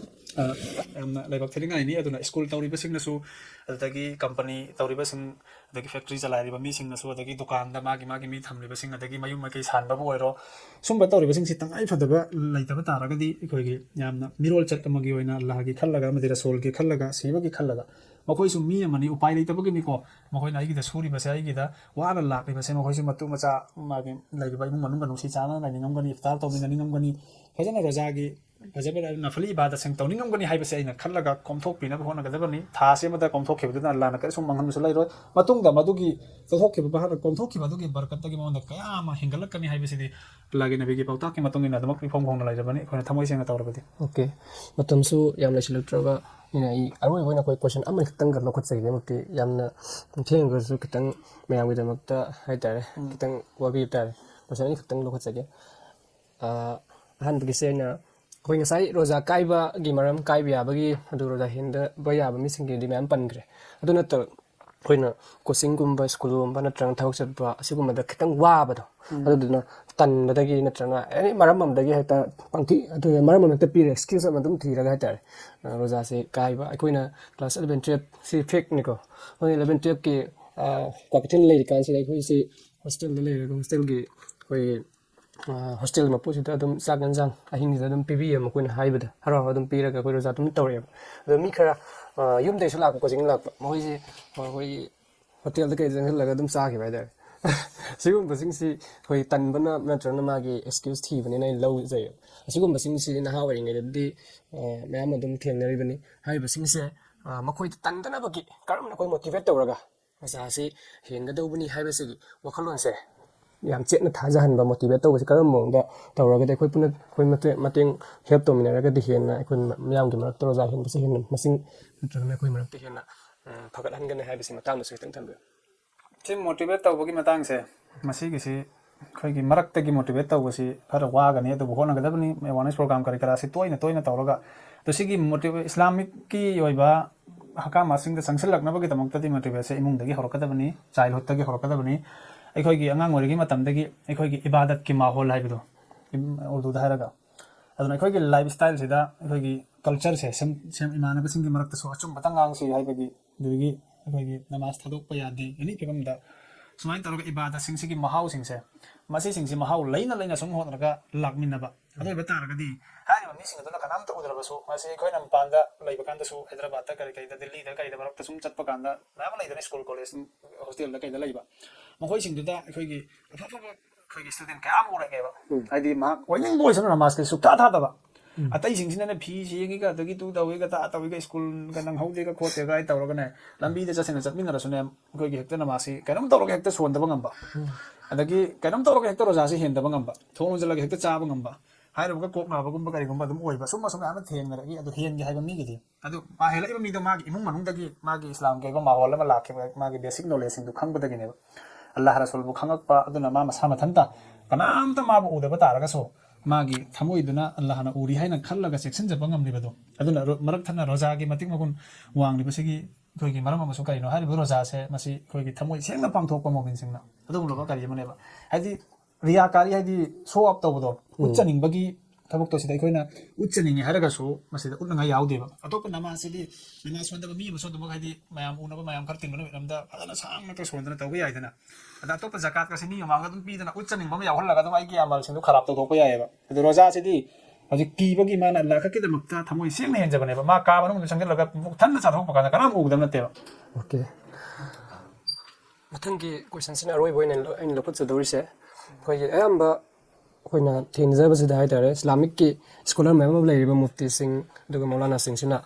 ꯑ, ꯌꯥꯝꯅ ꯂꯥꯏꯕꯛ ꯊꯤꯅꯤꯡꯉꯥꯏꯅꯤ꯫ ꯑꯗꯨꯅ ꯁ꯭ꯀꯨꯜ ꯇꯧꯔꯤꯕꯁꯤꯡꯅꯁꯨ, ꯑꯗꯨꯗꯒꯤ ꯀꯝꯄꯅꯤ ꯇꯧꯔꯤꯕꯁꯤꯡ, ꯑꯗꯒꯤ ꯐꯦꯛꯇ꯭ꯔꯤ ꯆꯂꯥꯏꯔꯤꯕ ꯃꯤꯁꯤꯡꯅꯁꯨ, ꯑꯗꯒꯤ ꯗꯨꯀꯥꯟꯗ ꯃꯥꯒꯤ, ꯃꯥꯒꯤ ꯃꯤ ꯊꯝꯂꯤꯕꯁꯤꯡ, ꯑꯗꯒꯤ ꯃꯌꯨꯝ ꯃꯀꯩ ꯁꯥꯟꯕꯕꯨ ꯑꯣꯏꯔꯣ, ꯁꯨꯝꯕ ꯇꯧꯔꯤꯕꯁꯤꯡꯁꯤ ꯇꯉꯥꯏ ꯐꯗꯕ ꯂꯩꯇꯕ ꯇꯥꯔꯒꯗꯤ, ꯑꯩꯈꯣꯏꯒꯤ ꯌꯥꯝꯅ ꯃꯤꯔꯣꯜ ꯆꯠ ꯑꯃꯒꯤ ꯑꯣꯏꯅ ꯑꯜꯂꯥꯍꯒꯤ ꯈꯜꯂꯒ ꯑꯃꯗꯤ ꯔꯁꯣꯜꯒꯤ ꯈꯜꯂꯒ, ꯁꯤꯕꯒꯤ ꯈꯜꯂꯒ, ꯃꯈꯣꯏꯁꯨ ꯃꯤ ꯑꯃꯅꯤ, ꯎꯄꯥꯏ ꯂꯩꯇꯕꯒꯤꯅꯤꯀꯣ꯫ ꯃꯈꯣꯏꯅ ꯑꯩꯒꯤꯗ ꯁꯨꯔꯤꯕꯁꯦ, ꯑꯩꯒꯤꯗ ꯋꯥꯅ ꯂꯥꯛꯂꯤꯕꯁꯦ, ꯃꯈꯣꯏꯁꯨ ꯃꯇꯨ ꯃꯆꯥ, ꯃꯥꯒꯤ ꯂꯩꯔꯤꯕ ꯏꯃꯨꯡ ꯃꯅꯨꯡꯒ ꯅꯨꯡꯁꯤ ꯆꯥꯟꯅꯅ ꯂꯩꯅꯤꯡꯉꯝꯒꯅꯤ, ꯏꯐꯇꯥꯔ ꯇꯧꯃꯤꯟꯅꯅꯤꯡꯉꯝꯒꯅꯤ꯫ ꯐꯖꯅ ꯔꯣꯖꯥꯒꯤ ꯐꯖꯕ ꯅꯐꯂꯤ ꯏꯕꯥꯗꯠꯁꯤꯡ ꯇꯧꯅꯤꯡꯉꯝꯒꯅꯤ ꯍꯥꯏꯕꯁꯦ ꯑꯩꯅ ꯈꯜꯂꯒ ꯀꯣꯝꯊꯣꯛꯄꯤꯅꯕ ꯍꯣꯠꯅꯒꯗꯕꯅꯤ꯫ ꯊꯥꯁꯤ ꯑꯃꯗ ꯀꯣꯝꯊꯣꯛꯈꯤꯕꯗꯨꯅ ꯑꯜꯂꯥꯅ ꯀꯔꯤꯁꯨ ꯃꯥꯡꯍꯟꯕꯁꯨ ꯂꯩꯔꯣꯏ꯫ ꯃꯇꯨꯡꯗ ꯃꯗꯨꯒꯤ ꯆꯠꯊꯣꯛꯈꯤꯕ ꯚꯥꯔꯠꯅ ꯀꯣꯝꯊꯣꯛꯈꯤꯕ ꯑꯗꯨꯒꯤ ꯕꯔꯀꯠꯇꯒꯤ ꯃꯉꯣꯟꯗ ꯀꯌꯥ ꯑꯃ ꯍꯦꯟꯒꯠꯂꯛꯀꯅꯤ ꯍꯥꯏꯕꯁꯤꯗꯤ ꯑꯜꯂꯥꯒꯤ ꯅꯕꯤꯒꯤ ꯄꯥꯎꯇꯥꯛꯀꯤ ꯃꯇꯨꯡ ꯏꯟꯅ ꯑꯗꯨꯃꯛ ꯏꯐꯣꯡ ꯐꯣꯡꯅ ꯂꯩꯔꯕꯅꯤ, ꯑꯩꯈꯣꯏꯅ ꯊꯃꯣꯏ ꯁꯦꯡꯅ ꯇꯧꯔꯕꯗꯤ꯫ ꯑꯣꯀꯦ, ꯃꯇꯝꯁꯨ ꯌꯥꯝ ꯂꯩꯁꯤꯜꯂꯛꯇ꯭ꯔꯕ ꯅꯤꯅ ꯑꯩ ꯑꯔꯣꯏꯕ ꯑꯣꯏꯅ ꯑꯩꯈꯣꯏ ꯀꯣꯏꯁꯟ ꯑꯃꯈꯛꯇꯪꯒ ꯂꯧꯈꯠꯆꯒꯦ꯫ ꯃꯛꯇꯤ ꯌꯥꯝꯅ ꯊꯦꯡꯈ꯭ꯔꯁꯨ ꯈꯤꯇꯪ ꯃꯌꯥꯝꯒꯤꯗꯃꯛꯇ ꯍꯥꯏꯇꯥꯔꯦ, ꯎꯝ꯫ ꯈꯤꯇꯪ ꯋꯥꯕꯤꯕ ꯇꯥꯔꯦ꯫ ꯀꯣꯏꯁꯟ ꯑꯅꯤꯈꯛꯇꯪ ꯂꯧꯈꯠꯆꯒꯦ꯫ ꯑꯥ, ꯑꯍꯥꯟꯕꯒꯤꯁꯦ ꯑꯩꯅ, ꯑꯩꯈꯣꯏ ꯉꯁꯥꯏ ꯔꯣꯖꯥ ꯀꯥꯏꯕꯒꯤ ꯃꯔꯝ, ꯀꯥꯏꯕ ꯌꯥꯕꯒꯤ, ꯑꯗꯨ ꯔꯣꯖꯥ ꯍꯦꯟꯗꯕ ꯌꯥꯕ ꯃꯤꯁꯤꯡꯒꯤꯗꯤ ꯃꯌꯥꯝ ꯄꯟꯈ꯭ꯔꯦ꯫ ꯑꯗꯨ ꯅꯠꯇꯕ ꯑꯩꯈꯣꯏꯅ ꯀꯣꯆꯤꯡꯒꯨꯝꯕ, ꯁ꯭ꯀꯨꯜꯒꯨꯝꯕ ꯅꯠꯇ꯭ꯔꯒ ꯊꯕꯛ ꯆꯠꯄ ꯑꯁꯤꯒꯨꯝꯕꯗ ꯈꯤꯇꯪ ꯋꯥꯕꯗꯣ, ꯎꯝ꯫ ꯑꯗꯨꯗꯨꯅ ꯇꯟꯕꯗꯒꯤ ꯅꯠꯇ꯭ꯔꯒꯅ ꯑꯦꯅꯤ ꯃꯔꯝ ꯑꯃꯗꯒꯤ ꯍꯦꯛꯇ ꯄꯪꯊꯤ, ꯑꯗꯨ ꯃꯔꯝ ꯑꯃ ꯍꯦꯛꯇ ꯄꯤꯔꯦ, ꯑꯦꯛꯁꯀ꯭ꯌꯨꯁ ꯑꯃ ꯑꯗꯨꯝ ꯊꯤꯔꯒ ꯍꯥꯏꯇꯥꯔꯦ, ꯑ, ꯔꯣꯖꯥꯁꯦ ꯀꯥꯏꯕ꯫ ꯑꯩꯈꯣꯏꯅ ꯀ꯭ꯂꯥꯁ ꯑꯦꯂꯚꯦꯟ ꯇꯨꯌꯦꯜꯞꯁꯤ ꯐꯦꯛꯅꯤꯀꯣ꯫ ꯑꯩꯈꯣꯏ ꯑꯦꯂꯚꯦꯟ ꯇꯨꯌꯦꯜꯞꯀꯤ, ꯑ, ꯀ꯭ꯋꯥꯀꯩꯊꯦꯜ ꯂꯩꯔꯤꯀꯥꯟꯁꯤꯗ ꯑꯩꯈꯣꯏꯁꯤ ꯍꯣꯁꯇꯦꯜꯗ ꯂꯩꯔꯒ ꯍꯣꯁꯇꯦꯜꯒꯤ ꯑꯩꯈꯣꯏ, ꯑ, ꯍꯣꯁꯇꯦꯜ ꯃꯄꯨꯁꯤꯗ ꯑꯗꯨꯝ ꯆꯥꯛ ꯌꯦꯟꯁꯥꯡ ꯑꯍꯤꯡꯁꯤꯗ ꯑꯗꯨꯝ ꯄꯤꯕꯤꯌꯦ, ꯃꯈꯣꯏꯅ ꯍꯥꯏꯕꯗ ꯍꯔꯥꯎ ꯍꯔꯥꯎ ꯑꯗꯨꯝ ꯄꯤꯔꯒ ꯑꯩꯈꯣꯏ ꯔꯣꯖꯥ ꯑꯗꯨꯝ ꯇꯧꯔꯛꯑꯦꯕ꯫ ꯑꯗꯣ ꯃꯤ ꯈꯔ, ꯑ, ꯌꯨꯝꯗꯩꯁꯨ ꯂꯥꯛꯄ, ꯀꯣꯆꯤꯡ ꯂꯥꯛꯄ, ꯃꯈꯣꯏꯁꯦ ꯑꯩꯈꯣꯏꯒꯤ ꯍꯣꯇꯦꯜꯗ ꯀꯩꯗ ꯆꯪꯁꯤꯜꯂꯒ ꯑꯗꯨꯝ ꯆꯥꯈꯤꯕ ꯍꯥꯏꯇꯥꯔꯦ꯫ ꯁꯤꯒꯨꯝꯕꯁꯤꯡꯁꯤ ꯑꯩꯈꯣꯏ ꯇꯟꯕꯅ ꯅꯠꯇ꯭ꯔꯒꯅ ꯃꯥꯒꯤ ꯑꯦꯛꯁꯀ꯭ꯌꯨꯁ ꯊꯤꯕꯅꯤꯅ ꯑꯩ ꯂꯧꯖꯩ꯫ ꯑꯁꯤꯒꯨꯝꯕꯁꯤꯡꯁꯤ ꯅꯍꯥ ꯑꯣꯏꯔꯤꯉꯩꯗꯗꯤ, ꯑ, ꯃꯌꯥꯝ ꯑꯗꯨꯝ ꯊꯦꯡꯅꯔꯤꯕꯅꯤ꯫ ꯍꯥꯏꯔꯤꯕꯁꯤꯡꯁꯦ, ꯑ, ꯃꯈꯣꯏꯗ ꯇꯟꯗꯅꯕꯒꯤ ꯀꯔꯝꯅ ꯑꯩꯈꯣꯏ ꯃꯣꯇꯤꯚꯦꯠ ꯇꯧꯔꯒ ꯔꯣꯖꯥꯁꯤ ꯍꯦꯟꯒꯗꯧꯕꯅꯤ ꯍꯥꯏꯕꯁꯤꯒꯤ ꯋꯥꯈꯜꯂꯣꯟꯁꯦ ꯌꯥꯝ ꯆꯦꯠꯅ ꯊꯥꯖꯍꯟꯕ, ꯃꯣꯇꯤꯚꯦꯠ ꯇꯧꯕꯁꯦ ꯀꯔꯝꯕ ꯃꯑꯣꯡꯗ ꯇꯧꯔꯒꯗꯤ ꯑꯩꯈꯣꯏ ꯄꯨꯟꯅ ꯑꯩꯈꯣꯏ ꯃꯇꯦꯡ, ꯃꯇꯦꯡ ꯍꯦꯜꯞ ꯇꯧꯃꯤꯟꯅꯔꯒꯗꯤ ꯍꯦꯟꯅ ꯑꯩꯈꯣꯏ ꯃꯤꯌꯥꯝꯒꯤ ꯃꯔꯛꯇ ꯔꯣꯖꯥ ꯍꯦꯟꯕꯁꯦ ꯍꯦꯟꯅ ꯃꯁꯤꯡ ꯅꯠꯇ꯭ꯔꯒꯅ ꯑꯩꯈꯣꯏ ꯃꯔꯛꯇ ꯍꯦꯟꯅ, ꯎꯝ, ꯐꯒꯠꯍꯟꯒꯅꯤ ꯍꯥꯏꯕꯁꯤ ꯃꯇꯥꯡꯗꯁꯨ ꯈꯤꯇꯪ ꯊꯝꯕꯤꯌꯨ꯫ ꯁꯤ ꯃꯣꯇꯤꯚꯦꯠ ꯇꯧꯕꯒꯤ ꯃꯇꯥꯡꯁꯦ, ꯃꯁꯤꯒꯤꯁꯤ ꯑꯩꯈꯣꯏꯒꯤ ꯃꯔꯛꯇꯒꯤ ꯃꯣꯇꯤꯚꯦꯠ ꯇꯧꯕꯁꯤ ꯈꯔ ꯋꯥꯒꯅꯤ, ꯑꯗꯨꯕꯨ ꯍꯣꯠꯅꯒꯗꯕꯅꯤ꯫ ꯑꯦꯋꯥꯔꯅꯦꯁ ꯄ꯭ꯔꯣꯒ꯭ꯔꯥꯝ ꯀꯔꯤ ꯀꯔꯥꯁꯤ ꯇꯣꯏꯅ ꯇꯣꯏꯅ ꯇꯧꯔꯒ, ꯑꯗꯣ ꯁꯤꯒꯤ ꯃꯣꯇꯤꯚꯦ-, ꯏꯁꯂꯥꯃꯤꯛꯀꯤ ꯑꯣꯏꯕ ꯍꯀꯥꯝ ꯑꯁꯤꯡꯗ ꯆꯪꯁꯤꯜꯂꯛꯅꯕꯒꯤꯗꯃꯛꯇꯗꯤ ꯃꯣꯇꯤꯚꯦꯠꯁꯦ ꯏꯃꯨꯡꯗꯒꯤ ꯍꯧꯔꯛꯀꯗꯕꯅꯤ, ꯆꯥꯏꯜꯍꯨꯗꯇꯒꯤ ꯍꯧꯔꯛꯀꯗꯕꯅꯤ꯫ ꯑꯩꯈꯣꯏꯒꯤ ꯑꯉꯥꯡ ꯑꯣꯏꯔꯤꯉꯩ ꯃꯇꯝꯗꯒꯤ ꯑꯩꯈꯣꯏꯒꯤ ꯏꯕꯥꯗꯠꯀꯤ ꯃꯥꯍꯣꯜ ꯍꯥꯏꯕꯗꯣ, ꯏꯝ-, ꯎꯔꯗꯨꯗ ꯍꯥꯏꯔꯒ, ꯑꯗꯨꯅ ꯑꯩꯈꯣꯏꯒꯤ ꯂꯥꯏꯐ ꯁ꯭ꯇꯥꯏꯜꯁꯤꯗ ꯑꯩꯈꯣꯏꯒꯤ ꯀꯜꯆꯔꯁꯦ ꯁꯦꯝ-, ꯁꯦꯝ-, ꯏꯃꯥꯟꯅꯕꯁꯤꯡꯒꯤ ꯃꯔꯛꯇꯁꯨ ꯑꯆꯨꯝꯕꯇ ꯉꯥꯡꯁꯤ ꯍꯥꯏꯕꯒꯤ, ꯑꯗꯨꯗꯒꯤ ꯑꯩꯈꯣꯏꯒꯤ ꯅꯃꯥꯖ ꯊꯥꯗꯣꯛꯄ ꯌꯥꯗꯦ, ꯑꯦꯅꯤ ꯐꯤꯕꯝꯗ ꯁꯨꯃꯥꯏꯅ ꯇꯧꯔꯒ ꯏꯕꯥꯗꯠꯁꯤꯡꯁꯤꯒꯤ ꯃꯍꯥꯎꯁꯤꯡꯁꯦ, ꯃꯁꯤꯁꯤꯡꯁꯤ ꯃꯍꯥꯎ ꯂꯩꯅ ꯂꯩꯅ ꯁꯨꯝ ꯍꯣꯠꯅꯔꯒ ꯂꯥꯛꯃꯤꯟꯅꯕ꯫ ꯑꯗꯨ ꯑꯣꯏꯕ ꯇꯥꯔꯒꯗꯤ ꯍꯥꯏꯔꯤꯕ ꯃꯤꯁꯤꯡ ꯑꯗꯨꯅ ꯀꯅꯥꯝꯇ ꯎꯗ꯭ꯔꯕꯁꯨ, ꯃꯁꯤ ꯑꯩꯈꯣꯏꯅ ꯃꯄꯥꯟꯗ ꯂꯩꯕ ꯀꯥꯟꯗꯁꯨ, ꯍꯥꯏꯗ꯭ꯔꯕꯥꯗꯇ ꯀꯔꯤ ꯀꯔꯤꯗ, ꯗꯤꯜꯂꯤꯗ ꯀꯔꯤꯗ ꯃꯔꯛꯇ ꯁꯨꯝ ꯆꯠꯄ ꯀꯥꯟꯗ ꯃꯌꯥꯝ ꯑꯃ ꯂꯩꯗꯅ, ꯁ꯭ꯀꯨꯜ, ꯀꯣꯂꯦꯖ, ꯍꯣꯁꯇꯦꯜꯗ ꯀꯩꯗ ꯂꯩꯕ, ꯃꯈꯣꯏꯁꯤꯡꯗꯨꯗ ꯑꯩꯈꯣꯏꯒꯤ ꯑꯐ ꯑꯐꯕ ꯑꯩꯈꯣꯏꯒꯤ ꯁ꯭ꯇꯨꯗꯦꯟ ꯀꯌꯥ ꯑꯃ ꯎꯔꯛꯑꯦꯕ꯫ ꯎꯝ꯫ ꯍꯥꯏꯗꯤ ꯃꯍꯥꯛ ꯑꯣꯏꯅꯤꯡꯕ ꯑꯣꯏꯁꯅꯨ, ꯅꯃꯥꯖꯀ ꯁꯨꯛꯊꯥ ꯊꯥꯗꯕ꯫ ꯎꯝ꯫ ꯑꯇꯩꯁꯤꯡꯁꯤꯅꯅꯦ, ꯐꯤ ꯁꯦꯡꯉꯤꯒ, ꯑꯗꯒꯤ ꯇꯨ ꯇꯧꯋꯤꯒ, ꯇꯥ ꯇꯧꯋꯤꯒ, ꯁ꯭ꯀꯨꯜꯒ ꯅꯪꯍꯧꯗꯦꯒ ꯈꯣꯠꯇꯦꯒ ꯍꯥꯏ ꯇꯧꯔꯒꯅꯦ, ꯂꯝꯕꯤꯗ ꯆꯠꯁꯤꯟꯅ ꯆꯠꯃꯤꯟꯅꯔꯁꯨꯅꯦ, ꯑꯩꯈꯣꯏꯒꯤ ꯍꯦꯛꯇ ꯅꯃꯥꯖꯁꯤ ꯀꯩꯅꯣꯝ ꯇꯧꯔꯒ ꯍꯦꯛꯇ ꯁꯣꯟꯗꯕ ꯉꯝꯕ, ꯑꯗꯒꯤ ꯀꯩꯅꯣꯝ ꯇꯧꯔꯒ ꯍꯦꯛꯇ ꯔꯣꯖꯥꯁꯤ ꯍꯦꯟꯗꯕ ꯉꯝꯕ, ꯊꯣꯡ ꯂꯣꯟꯁꯤꯜꯂꯒ ꯍꯦꯛꯇ ꯆꯥꯕ ꯉꯝꯕ, ꯍꯥꯏꯔꯨꯕꯒ ꯀꯣꯛ ꯅꯥꯕꯒꯨꯝꯕ ꯀꯔꯤꯒꯨꯝꯕ ꯑꯗꯨꯝ ꯑꯣꯏꯕ, ꯁꯨꯝꯕ ꯁꯨꯝ ꯃꯌꯥꯝ ꯑꯃ ꯊꯦꯡꯅꯔꯛꯏ꯫ ꯑꯗꯨ ꯍꯦꯟꯒꯦ ꯍꯥꯏꯕ ꯃꯤꯒꯤꯗꯤ, ꯑꯗꯨ ꯃꯥ ꯍꯦꯜꯂꯛꯏꯕ ꯃꯤꯗꯣ ꯃꯥꯒꯤ ꯏꯃꯨꯡ ꯃꯅꯨꯡꯗꯒꯤ, ꯃꯥꯒꯤ ꯏꯁꯂꯥꯝꯒꯤ ꯑꯣꯏꯕ ꯃꯥꯍꯣꯜ ꯑꯃ ꯂꯥꯛꯈꯤꯕ, ꯃꯥꯒꯤ ꯕꯦꯁꯤꯛ ꯅꯣꯂꯦꯖꯁꯤꯡꯗꯨ ꯈꯪꯕꯗꯒꯤꯅꯦꯕ꯫ ꯑꯜꯂꯥꯍ ꯔꯁꯨꯜꯕꯨ ꯈꯪꯉꯛꯄ, ꯑꯗꯨꯅ ꯃꯥ ꯃꯁꯥ ꯃꯊꯟꯇ ꯀꯅꯥꯝꯇ ꯃꯥꯕꯨ ꯎꯗꯕ ꯇꯥꯔꯒꯁꯨ, ꯃꯥꯒꯤ ꯊꯃꯣꯏꯗꯨꯅ ꯑꯜꯂꯥꯍꯅ ꯎꯔꯤ ꯍꯥꯏꯅ ꯈꯜꯂꯒ ꯆꯦꯛꯁꯤꯟꯖꯕ ꯉꯝꯂꯤꯕꯗꯣ, ꯑꯗꯨꯅ ꯔꯣ-, ꯃꯔꯛ ꯊꯠꯅ ꯔꯣꯖꯥꯒꯤ ꯃꯇꯤꯛ ꯃꯒꯨꯟ ꯋꯥꯡꯂꯤꯕꯁꯤꯒꯤ ꯑꯩꯈꯣꯏꯒꯤ ꯃꯔꯝ ꯑꯃꯁꯨ ꯀꯔꯤꯅꯣ ꯍꯥꯏꯔꯤꯕ ꯔꯣꯖꯥꯁꯦ, ꯃꯁꯤ ꯑꯩꯈꯣꯏꯒꯤ ꯊꯃꯣꯏ ꯁꯦꯡꯅ ꯄꯥꯡꯊꯣꯛꯄ ꯃꯣꯃꯤꯟꯁꯤꯡꯅ ꯑꯗꯨꯒꯨꯝꯂꯕ ꯀꯔꯤ ꯑꯃꯅꯦꯕ꯫ ꯍꯥꯏꯗꯤ ꯔꯤꯌꯥꯀꯥꯔꯤ ꯍꯥꯏꯗꯤ ꯁꯣ ꯑꯞ ꯇꯧꯕꯗꯣ, ꯎꯝ꯫ ꯎꯠ ꯆꯅꯤꯡꯕꯒꯤ ꯊꯕꯛꯇꯣ, ꯁꯤꯗ ꯑꯩꯈꯣꯏꯅ ꯎꯠ ꯆꯅꯤꯡꯉꯦ ꯍꯥꯏꯔꯒꯁꯨ ꯃꯁꯤꯗ ꯎꯠꯅꯉꯥꯏ ꯌꯥꯎꯗꯦꯕ꯫ ꯑꯇꯣꯞꯄ ꯅꯃꯥꯖꯁꯤꯗꯤ, ꯅꯃꯥꯖ ꯁꯣꯟꯗꯕ ꯃꯤ ꯑꯃꯁꯨ ꯑꯗꯨꯃꯛ, ꯍꯥꯏꯗꯤ ꯃꯌꯥꯝ ꯎꯅꯕ, ꯃꯌꯥꯝ ꯈꯔ ꯇꯤꯟꯕ ꯅꯨꯃꯤꯠ ꯑꯃꯗ ꯐꯖꯅ ꯁꯥꯡꯅ ꯈꯔ ꯁꯣꯟꯗꯅ ꯇꯧꯕ ꯌꯥꯏꯗꯅ꯫ ꯑꯗ ꯑꯇꯣꯞꯄ ꯖꯀꯥꯠꯀꯁꯤ ꯃꯤ ꯃꯃꯥꯡꯗ ꯑꯗꯨꯝ ꯄꯤꯗꯅ ꯎꯠ ꯆꯅꯤꯡꯕ ꯑꯃ ꯌꯥꯎꯍꯜꯂꯒ ꯑꯗꯨꯝ ꯑꯩꯒꯤ ꯑꯃꯜꯁꯤꯡꯗꯣ ꯈꯔꯥꯞ ꯇꯧꯊꯣꯛꯄ ꯌꯥꯏꯑꯕ꯫ ꯑꯗꯨ ꯔꯣꯖꯥꯁꯤꯗꯤ ꯍꯧꯖꯤꯛ ꯀꯤꯕꯒꯤ ꯃꯥꯅ ꯑꯜꯂꯥꯍ ꯈꯛꯀꯤꯗꯃꯛꯇ ꯊꯃꯣꯏ ꯁꯦꯡꯅ ꯍꯦꯟꯖꯕꯅꯦꯕ꯫ ꯃꯥ ꯀꯥ ꯃꯅꯨꯡꯗ ꯆꯪꯁꯤꯜꯂꯒ ꯄꯨꯛ ꯊꯟꯅ ꯆꯥꯊꯣꯛꯄ ꯀꯥꯟꯗ ꯀꯅꯥꯝ ꯎꯒꯗꯕ ꯅꯠꯇꯦꯕ꯫ ꯑꯣꯀꯦ꯫ ꯃꯊꯪꯒꯤ ꯀꯣꯏꯁꯟꯁꯤꯅ ꯑꯔꯣꯏꯕ ꯑꯣꯏꯅ ꯑꯩꯅ ꯂꯧꯈꯠꯆꯗꯧꯔꯤꯁꯦ, ꯑꯩꯈꯣꯏꯒꯤ ꯑꯌꯥꯝꯕ ꯑꯩꯈꯣꯏꯅ ꯊꯦꯡꯅꯖꯕꯁꯤꯗ ꯍꯥꯏꯇꯥꯔꯦ, ꯏꯁꯂꯥꯃꯤꯛꯀꯤ ꯁ꯭ꯀꯣꯂꯔ ꯃꯌꯥꯝ ꯑꯃ ꯂꯩꯔꯤꯕ ꯃꯨꯐꯇꯤꯁꯤꯡ ꯑꯗꯨꯒ ꯃꯧꯂꯥꯅꯥꯁꯤꯡꯁꯤꯅ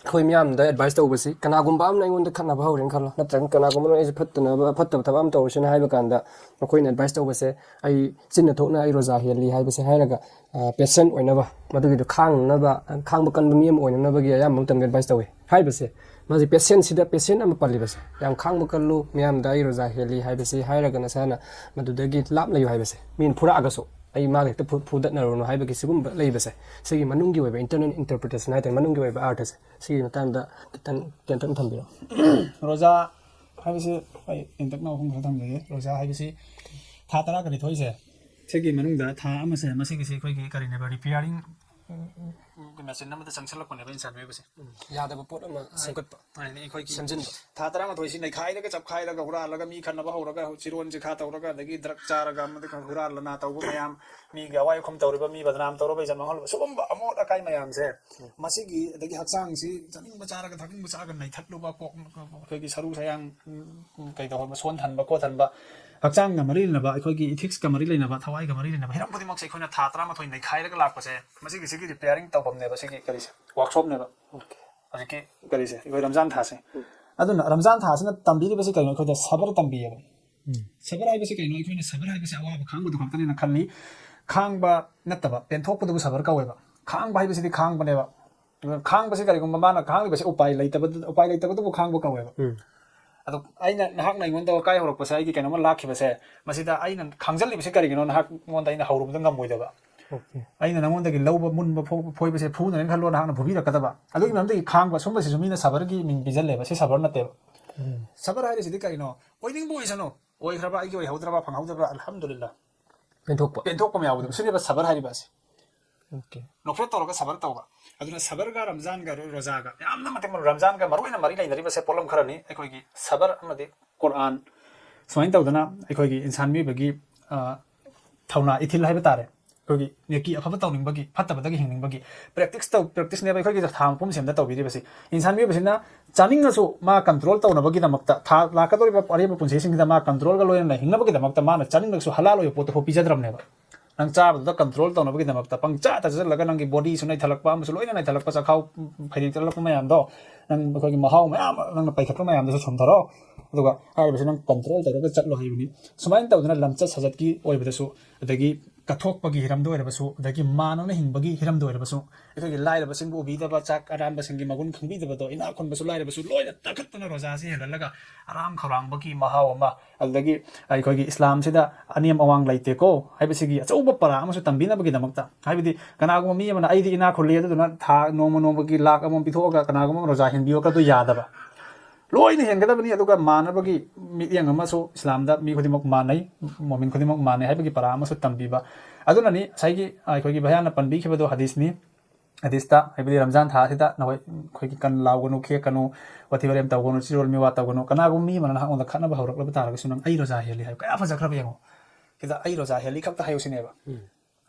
ꯑꯩꯈꯣꯏ ꯃꯤꯌꯥꯝꯗ ꯑꯦꯗꯚꯥꯏꯁ ꯇꯧꯕꯁꯤ, ꯀꯅꯥꯒꯨꯝꯕ ꯑꯃꯅ ꯑꯩꯉꯣꯟꯗ ꯈꯠꯅꯕ ꯍꯧꯔꯦꯅ ꯈꯜꯂꯣ, ꯅꯠꯇ꯭ꯔꯒ ꯀꯅꯥꯒꯨꯝꯕ ꯑꯃꯅ ꯑꯩꯁꯦ ꯐꯠꯇꯅꯕ, ꯐꯠꯇꯕ ꯊꯕꯛ ꯑꯃ ꯇꯧꯔꯁꯤꯅ ꯍꯥꯏꯕ ꯀꯥꯟꯗ, ꯃꯈꯣꯏꯅ ꯑꯦꯗꯚꯥꯏꯁ ꯇꯧꯕꯁꯦ, ꯑꯩ ꯆꯤꯟꯅ ꯊꯣꯛꯅ ꯑꯩ ꯔꯣꯖꯥ ꯍꯦꯜꯂꯤ ꯍꯥꯏꯕꯁꯦ ꯍꯥꯏꯔꯒ, ꯄꯦꯁꯦꯟ ꯑꯣꯏꯅꯕ, ꯃꯗꯨꯒꯤꯗꯣ ꯈꯥꯡꯅꯅꯕ, ꯈꯥꯡꯕ ꯀꯟꯕ ꯃꯤ ꯑꯃ ꯑꯣꯏꯅꯅꯕꯒꯤ ꯑꯌꯥꯝꯕ ꯃꯇꯝꯗ ꯑꯦꯗꯚꯥꯏꯁ ꯇꯧꯋꯤ꯫ ꯍꯥꯏꯕꯁꯦ, ꯃꯥꯁꯦ ꯄꯦꯁꯦꯟꯁꯤꯗ ꯄꯦꯁꯦꯟ ꯑꯃ ꯄꯜꯂꯤꯕꯁꯦ, ꯌꯥꯝ ꯈꯥꯡꯕ ꯀꯜꯂꯨ, ꯃꯤꯌꯥꯝꯗ ꯑꯩ ꯔꯣꯖꯥ ꯍꯦꯜꯂꯤ ꯍꯥꯏꯕꯁꯤ ꯍꯥꯏꯔꯒ ꯅꯁꯥꯅ ꯃꯗꯨꯗꯒꯤ ꯂꯥꯞꯅ ꯂꯩꯌꯨ ꯍꯥꯏꯕꯁꯦ, ꯃꯤꯅ ꯐꯨꯔꯛꯑꯒꯁꯨ ꯑꯩ ꯃꯥꯒ ꯍꯦꯛꯇ ꯐꯨ-, ꯐꯨꯗꯠꯅꯔꯨꯅꯨ ꯍꯥꯏꯕꯒꯤ ꯁꯤꯒꯨꯝꯕ ꯂꯩꯕꯁꯦ, ꯁꯤꯒꯤ ꯃꯅꯨꯡꯒꯤ ꯑꯣꯏꯕ ꯏꯟꯇꯔꯅꯦꯜ ꯏꯟꯇꯔꯄ꯭ꯔꯤꯇꯦꯁꯟ ꯍꯥꯏꯇꯥꯔꯦ, ꯃꯅꯨꯡꯒꯤ ꯑꯣꯏꯕ ꯑꯥꯔꯊꯁꯦ, ꯁꯤꯒꯤ ꯃꯇꯥꯡꯗ ꯈꯤꯇꯪ ꯇꯦꯟꯇꯛꯅ ꯊꯝꯕꯤꯔꯣ꯫ ꯔꯣꯖꯥ ꯍꯥꯏꯕꯁꯤ ꯑꯩ ꯇꯦꯟꯇꯛꯅ ꯋꯥꯐꯝ ꯈꯔ ꯊꯝꯖꯒꯦ꯫ ꯔꯣꯖꯥ ꯍꯥꯏꯕꯁꯤ ꯊꯥ ꯇꯔꯥꯒꯅꯤꯊꯣꯏꯁꯦ, ꯁꯤꯒꯤ ꯃꯅꯨꯡꯗ ꯊꯥ ꯑꯃꯁꯦ, ꯃꯁꯤꯒꯤꯁꯤ ꯑꯩꯈꯣꯏꯒꯤ ꯀꯔꯤꯅꯦꯕ, ꯔꯤꯄꯤꯌꯥꯔꯤꯡ ꯎꯝ, ꯎꯝ, ꯃꯦꯆꯤꯟ ꯑꯃꯗ ꯆꯪꯁꯤꯜꯂꯛꯄꯅꯦꯕ ꯏꯟꯁꯥꯟ ꯃꯤꯑꯣꯏꯕꯁꯦ꯫ ꯎꯝ, ꯌꯥꯗꯕ ꯄꯣꯠ ꯑꯃ ꯁꯦꯝꯒꯠꯄ, ꯍꯥꯏꯗꯤ ꯑꯩꯈꯣꯏꯒꯤ ꯁꯦꯝꯖꯤꯟꯕ꯫ ꯊꯥ ꯇꯔꯥꯃꯥꯊꯣꯏꯁꯤ ꯅꯩꯈꯥꯏꯔꯒ ꯆꯞꯈꯥꯏꯔꯒ ꯍꯨꯔꯥꯜꯂꯒ ꯃꯤ ꯈꯠꯅꯕ ꯍꯧꯔꯒ ꯆꯤꯔꯣꯟ ꯆꯤꯈꯥ ꯇꯧꯔꯒ ꯑꯗꯒꯤ ꯗ꯭ꯔꯛ ꯆꯥꯔꯒ ꯑꯃꯗꯤ ꯍꯨꯔꯥꯜ ꯂꯅꯥ ꯇꯧꯕ ꯃꯌꯥꯝ, ꯃꯤꯒꯤ ꯑꯋꯥꯏ ꯑꯈꯨꯝ ꯇꯧꯔꯤꯕ, ꯃꯤ ꯕꯗꯅꯥꯝ ꯇꯧꯔꯕ, ꯏꯖꯠ ꯃꯥꯡꯍꯜꯂꯕ, ꯁꯤꯒꯨꯝꯕ ꯑꯃꯣꯠ ꯑꯀꯥꯏ ꯃꯌꯥꯝꯁꯦ, ꯃꯁꯤꯒꯤ ꯑꯗꯒꯤ ꯍꯛꯆꯥꯡꯁꯤ ꯆꯥꯅꯤꯡꯕ ꯆꯥꯔꯒ ꯊꯛꯅꯤꯡꯕ ꯆꯥꯔꯒ ꯅꯩꯊꯠꯂꯨꯕ, ꯀꯣꯛ ꯑꯩꯈꯣꯏꯒꯤ ꯁꯔꯨ ꯁꯌꯥꯡ ꯎꯝ, ꯀꯩꯗꯧꯕ ꯁꯣꯟꯊꯟꯕ ꯈꯣꯠꯊꯟꯕ, ꯍꯛꯆꯥꯡꯒ ꯃꯔꯤ ꯂꯩꯅꯕ, ꯑꯩꯈꯣꯏꯒꯤ ꯏꯊꯤꯛꯁꯀ ꯃꯔꯤ ꯂꯩꯅꯕ, ꯊꯋꯥꯏꯒ ꯃꯔꯤ ꯂꯩꯅꯕ ꯍꯤꯔꯝ ꯈꯨꯗꯤꯡꯃꯛꯁꯦ ꯑꯩꯈꯣꯏꯅ ꯊꯥ ꯇꯔꯥꯃꯥꯊꯣꯏ ꯅꯩꯈꯥꯏꯔꯒ ꯂꯥꯛꯄꯁꯦ ꯃꯁꯤꯒꯤ ꯁꯤꯒꯤ ꯔꯤꯄꯤꯌꯥꯔꯤꯡ ꯇꯧꯐꯝꯅꯦꯕ, ꯁꯤꯒꯤ ꯀꯔꯤꯁꯦ, ꯋꯥꯔꯛꯁꯣꯞꯅꯦꯕ꯫ ꯍꯧꯖꯤꯛꯀꯤ ꯀꯔꯤꯁꯦ, ꯑꯩꯈꯣꯏ ꯔꯝꯖꯥꯟ ꯊꯥꯁꯦ꯫ ꯑꯗꯨꯅ ꯔꯝꯖꯥꯟ ꯊꯥꯁꯤꯅ ꯇꯝꯕꯤꯔꯤꯕꯁꯤ ꯀꯩꯅꯣ? ꯑꯩꯈꯣꯏꯗ ꯁꯕꯔ ꯇꯝꯕꯤꯌꯦꯕ꯫ ꯁꯕꯔ ꯍꯥꯏꯕꯁꯤ ꯀꯩꯅꯣ? ꯑꯩꯈꯣꯏꯅ ꯁꯕꯔ ꯍꯥꯏꯕꯁꯤ ꯑꯋꯥꯕ ꯈꯥꯡꯕꯗꯨ ꯈꯛꯇꯅꯦꯅ ꯈꯜꯂꯤ꯫ ꯈꯥꯡꯕ ꯅꯠꯇꯕ, ꯄꯦꯟꯊꯣꯛꯄꯗꯨꯕꯨ ꯁꯕꯔ ꯀꯧꯋꯦꯕ꯫ ꯈꯥꯡꯕ ꯍꯥꯏꯕꯁꯤꯗꯤ ꯈꯥꯡꯕꯅꯦꯕ꯫ ꯑꯗꯨꯒ ꯈꯥꯡꯕꯁꯤ ꯀꯔꯤꯒꯨꯝꯕ ꯃꯥꯅ ꯈꯥꯡꯂꯤꯕꯁꯤ ꯎꯄꯥꯏ ꯂꯩꯇꯕꯗꯨ, ꯎꯄꯥꯏ ꯂꯩꯇꯕꯗꯨꯕꯨ ꯈꯥꯡꯕ ꯀꯧꯋꯦꯕ꯫ ꯎꯝ꯫ ꯑꯗꯣ ꯑꯩꯅ ꯅꯍꯥꯛ ꯑꯩꯉꯣꯟꯗ ꯑꯀꯥꯏ ꯍꯧꯔꯛꯄꯁꯦ, ꯑꯩꯒꯤ ꯀꯩꯅꯣꯝꯃ ꯂꯥꯛꯈꯤꯕꯁꯦ, ꯃꯁꯤꯗ ꯑꯩꯅ ꯈꯥꯡꯖꯜꯂꯤꯕꯁꯤ ꯀꯔꯤꯒꯤꯅꯣ? ꯅꯍꯥꯛꯉꯣꯟꯗ ꯑꯩꯅ ꯍꯧꯔꯨꯕꯗ ꯉꯝꯃꯣꯏꯗꯕ꯫ Okay꯫ ꯑꯩꯅ ꯅꯉꯣꯟꯗꯒꯤ ꯂꯧꯕ, ꯃꯨꯟꯕ ꯐꯣ-, ꯐꯣꯏꯕꯁꯦ ꯐꯨꯅꯔꯦꯅ ꯈꯜꯂꯣ, ꯅꯍꯥꯛꯅ ꯐꯨꯕꯤꯔꯛꯀꯗꯕ꯫ ꯑꯗꯨꯒꯤ ꯃꯔꯝꯗꯒꯤ ꯈꯥꯡꯕ ꯁꯨꯝꯕꯁꯤꯁꯨ ꯃꯤꯅ ꯁꯕꯔꯒꯤ ꯃꯤꯡ ꯄꯤꯁꯜꯂꯦꯕ꯫ ꯁꯤ ꯁꯕꯔ ꯅꯠꯇꯦꯕ꯫ ꯎꯝ꯫ ꯁꯕꯔ ꯍꯥꯏꯔꯤꯁꯤꯗꯤ ꯀꯔꯤꯅꯣ? ꯑꯣꯏꯅꯤꯡꯕ ꯑꯣꯏꯁꯅꯨ, ꯑꯣꯏꯈ꯭ꯔꯕ ꯑꯩꯒꯤ ꯑꯣꯏꯍꯧꯗ꯭ꯔꯕ, ꯐꯪꯍꯧꯗ꯭ꯔꯕ, ꯑꯜꯍꯝꯗꯨꯂꯤꯜꯂꯥ꯫ ꯄꯦꯟꯊꯣꯛꯄ꯫ ꯄꯦꯟꯊꯣꯛꯄ ꯑꯃ ꯌꯥꯎꯕꯗꯣ, ꯁꯤꯅꯦꯕ ꯁꯕꯔ ꯍꯥꯏꯔꯤꯕ ꯑꯁꯤ꯫ Okay꯫ ꯅꯣꯛꯐꯦꯠ ꯇꯧꯔꯒ ꯁꯕꯔ ꯇꯧꯕ꯫ ꯑꯗꯨꯅ ꯁꯕꯔꯒ ꯔꯝꯖꯥꯟꯒ ꯔꯣ-, ꯔꯣꯖꯥꯒ ꯌꯥꯝꯅ ꯃꯇꯤꯛ ꯃꯔ-, ꯔꯝꯖꯥꯟꯒ ꯃꯔꯨꯑꯣꯏꯅ ꯃꯔꯤ ꯂꯩꯅꯔꯤꯕꯁꯦ ꯄꯣꯠꯂꯝ ꯈꯔꯅꯤ, ꯑꯩꯈꯣꯏꯒꯤ ꯁꯕꯔ ꯑꯃꯗꯤ ꯀꯨꯔꯥꯟ꯫ ꯁꯨꯃꯥꯏꯅ ꯇꯧꯗꯅ ꯑꯩꯈꯣꯏꯒꯤ ꯏꯟꯁꯥꯟ ꯃꯤꯑꯣꯏꯕꯒꯤ, ꯑ, ꯊꯧꯅꯥ ꯏꯊꯤꯜ ꯍꯥꯏꯕ ꯇꯥꯔꯦ, ꯑꯩꯈꯣꯏꯒꯤ ꯅꯦꯀꯤ ꯑꯐꯕ ꯇꯧꯅꯤꯡꯕꯒꯤ, ꯐꯠꯇꯕꯗꯒꯤ ꯍꯤꯡꯅꯤꯡꯕꯒꯤ practice ꯇꯧ-, practice ꯅꯦꯕ ꯑꯩꯈꯣꯏꯒꯤ ꯊꯥ ꯃꯄꯨꯝ ꯁꯦꯝꯗ ꯇꯧꯕꯤꯔꯤꯕꯁꯤ꯫ ꯏꯟꯁꯥꯟ ꯃꯤꯑꯣꯏꯕꯁꯤꯅ ꯆꯥꯅꯤꯡꯉꯁꯨ ꯃꯥ control ꯇꯧꯅꯕꯒꯤꯗꯃꯛꯇ, ꯊꯥ ꯂꯥꯛꯀꯗꯧꯔꯤꯕ ꯑꯔꯦꯝꯕ ꯄꯨꯟꯁꯤꯁꯤꯡꯁꯤꯗ ꯃꯥ control ꯒ ꯂꯣꯏꯅꯅ ꯍꯤꯡꯅꯕꯒꯤꯗꯃꯛꯇ ꯃꯥꯅ ꯆꯥꯅꯤꯡꯂꯒꯁꯨ ꯍꯂꯥꯜ ꯑꯣꯏꯕ ꯄꯣꯠꯇꯨ ꯐꯥꯎ ꯄꯤꯖꯗ꯭ꯔꯕꯅꯦꯕ꯫ ꯅꯪ ꯆꯥꯕꯗꯨꯗ control ꯇꯧꯅꯕꯒꯤꯗꯃꯛꯇ ꯄꯪꯆꯥ ꯆꯥꯁꯤꯜꯂꯒ ꯅꯪꯒꯤ body ꯁꯨ ꯅꯩꯊꯠꯂꯛꯄ, ꯑꯃꯁꯨ ꯂꯣꯏꯅ ꯅꯩꯊꯠꯂꯛꯄ, ꯆꯈꯥꯎ ꯐꯩꯗꯦꯛꯇꯂꯛꯄ ꯃꯌꯥꯝꯗꯣ, ꯅꯪ ꯑꯩꯈꯣꯏꯒꯤ ꯃꯍꯥꯎ ꯃꯌꯥꯝ ꯅꯪꯅ ꯄꯩꯈꯠꯄ ꯃꯌꯥꯝꯗꯨꯁꯨ ꯁꯣꯝꯊꯔꯣ, ꯑꯗꯨꯒ ꯍꯥꯏꯔꯤꯕꯁꯤ ꯅꯪ control ꯇꯧꯔꯒ ꯆꯠꯂꯣ ꯍꯥꯏꯕꯅꯤ꯫ ꯁꯨꯃꯥꯏꯅ ꯇꯧꯗꯅ ꯂꯝꯆꯠ ꯁꯥꯖꯠꯀꯤ ꯑꯣꯏꯕꯗꯁꯨ, ꯑꯗꯒꯤ ꯀꯠꯊꯣꯛꯄꯒꯤ ꯍꯤꯔꯝꯗ ꯑꯣꯏꯔꯕꯁꯨ, ꯑꯗꯒꯤ ꯃꯥꯟꯅꯅ ꯍꯤꯡꯕꯒꯤ ꯍꯤꯔꯝꯗ ꯑꯣꯏꯔꯕꯁꯨ, ꯑꯩꯈꯣꯏꯒꯤ ꯂꯥꯏꯔꯕꯁꯤꯡꯕꯨ ꯎꯕꯤꯗꯕ, ꯆꯥꯛ ꯑꯔꯥꯝꯕꯁꯤꯡꯒꯤ ꯃꯒꯨꯟ ꯈꯪꯕꯤꯗꯕꯗꯣ, ꯏꯅꯥꯛ ꯈꯨꯟꯕꯁꯨ ꯂꯥꯏꯔꯕꯁꯨ ꯂꯣꯏꯅ ꯇꯛꯈꯠꯇꯅ ꯔꯣꯖꯥꯁꯤ ꯍꯦꯜꯍꯜꯂꯒ ꯑꯔꯥꯝ ꯈꯧꯔꯥꯡꯕꯒꯤ ꯃꯍꯥꯎ ꯑꯃ, ꯑꯗꯨꯗꯒꯤ ꯑꯩꯈꯣꯏꯒꯤ ꯏꯁꯂꯥꯝꯁꯤꯗ ꯑꯅꯦꯝ ꯑꯋꯥꯡ ꯂꯩꯇꯦꯀꯣ ꯍꯥꯏꯕꯁꯤꯒꯤ ꯑꯆꯧꯕ ꯄꯔꯥ ꯑꯃꯁꯨ ꯇꯝꯕꯤꯅꯕꯒꯤꯗꯃꯛꯇ꯫ ꯍꯥꯏꯕꯗꯤ ꯀꯅꯥꯒꯨꯝꯕ ꯃꯤ ꯑꯃꯅ "ꯑꯩꯗꯤ ꯏꯅꯥꯛ ꯈꯨꯜꯂꯤ, ꯑꯗꯨꯗꯨꯅ ꯊꯥ ꯅꯣꯡꯃ ꯅꯣꯡꯃꯒꯤ ꯂꯥꯛ ꯑꯃꯃꯝ ꯄꯤꯊꯣꯛꯑꯒ ꯀꯅꯥꯒꯨꯝꯕ ꯑꯃ ꯔꯣꯖꯥ ꯍꯦꯟꯕꯤꯌꯨ" ꯍꯥꯏꯕꯗꯨ ꯌꯥꯗꯕ꯫ ꯂꯣꯏꯅ ꯍꯦꯟꯒꯗꯕꯅꯤ꯫ ꯑꯗꯨꯒ ꯃꯥꯟꯅꯕꯒꯤ ꯃꯤꯠꯌꯦꯡ ꯑꯃꯁꯨ ꯏꯁꯂꯥꯝꯗ ꯃꯤ ꯈꯨꯗꯤꯡꯃꯛ ꯃꯥꯟꯅꯩ, ꯃꯣꯃꯤꯟ ꯈꯨꯗꯤꯡꯃꯛ ꯃꯥꯟꯅꯩ ꯍꯥꯏꯕꯒꯤ ꯄꯔꯥ ꯑꯃꯁꯨ ꯇꯝꯕꯤꯕ꯫ ꯑꯗꯨꯅꯅꯤ ꯉꯁꯥꯏꯒꯤ ꯑꯩꯈꯣꯏꯒꯤ ꯚꯌꯥꯅ ꯄꯟꯕꯤꯈꯤꯕꯗꯣ ꯍꯗꯤꯁꯅꯤ꯫ ꯍꯗꯤꯁꯇ, ꯍꯥꯏꯕꯗꯤ ꯔꯝꯖꯥꯟ ꯊꯥ ꯑꯁꯤꯗ ꯅꯈꯣꯏ ꯑꯩꯈꯣꯏꯒꯤ ꯀꯟ ꯂꯥꯎꯒꯅꯨ, ꯈꯦꯛꯀꯅꯨ, ꯋꯥꯊꯤ ꯋꯥꯔꯦꯝ ꯇꯧꯒꯅꯨ, ꯆꯤꯔꯣꯜ ꯃꯤꯋꯥ ꯇꯧꯒꯅꯨ, ꯀꯅꯥꯒꯨꯝꯕ ꯃꯤ ꯑꯃꯅ ꯅꯍꯥꯛꯉꯣꯟꯗ ꯈꯠꯅꯕ ꯍꯧꯔꯛꯂꯕ ꯇꯥꯔꯒꯁꯨ ꯅꯪ "ꯑꯩ ꯔꯣꯖꯥ ꯍꯦꯜꯂꯤ" ꯍꯥꯏꯌꯨ꯫ ꯀꯌꯥ ꯐꯖꯈ꯭ꯔꯕ ꯌꯦꯡꯉꯣ꯫ ꯁꯤꯗ "ꯑꯩ ꯔꯣꯖꯥ ꯍꯦꯜꯂꯤ" ꯈꯛꯇ ꯍꯥꯏꯌꯨ ꯁꯤꯅꯦꯕ꯫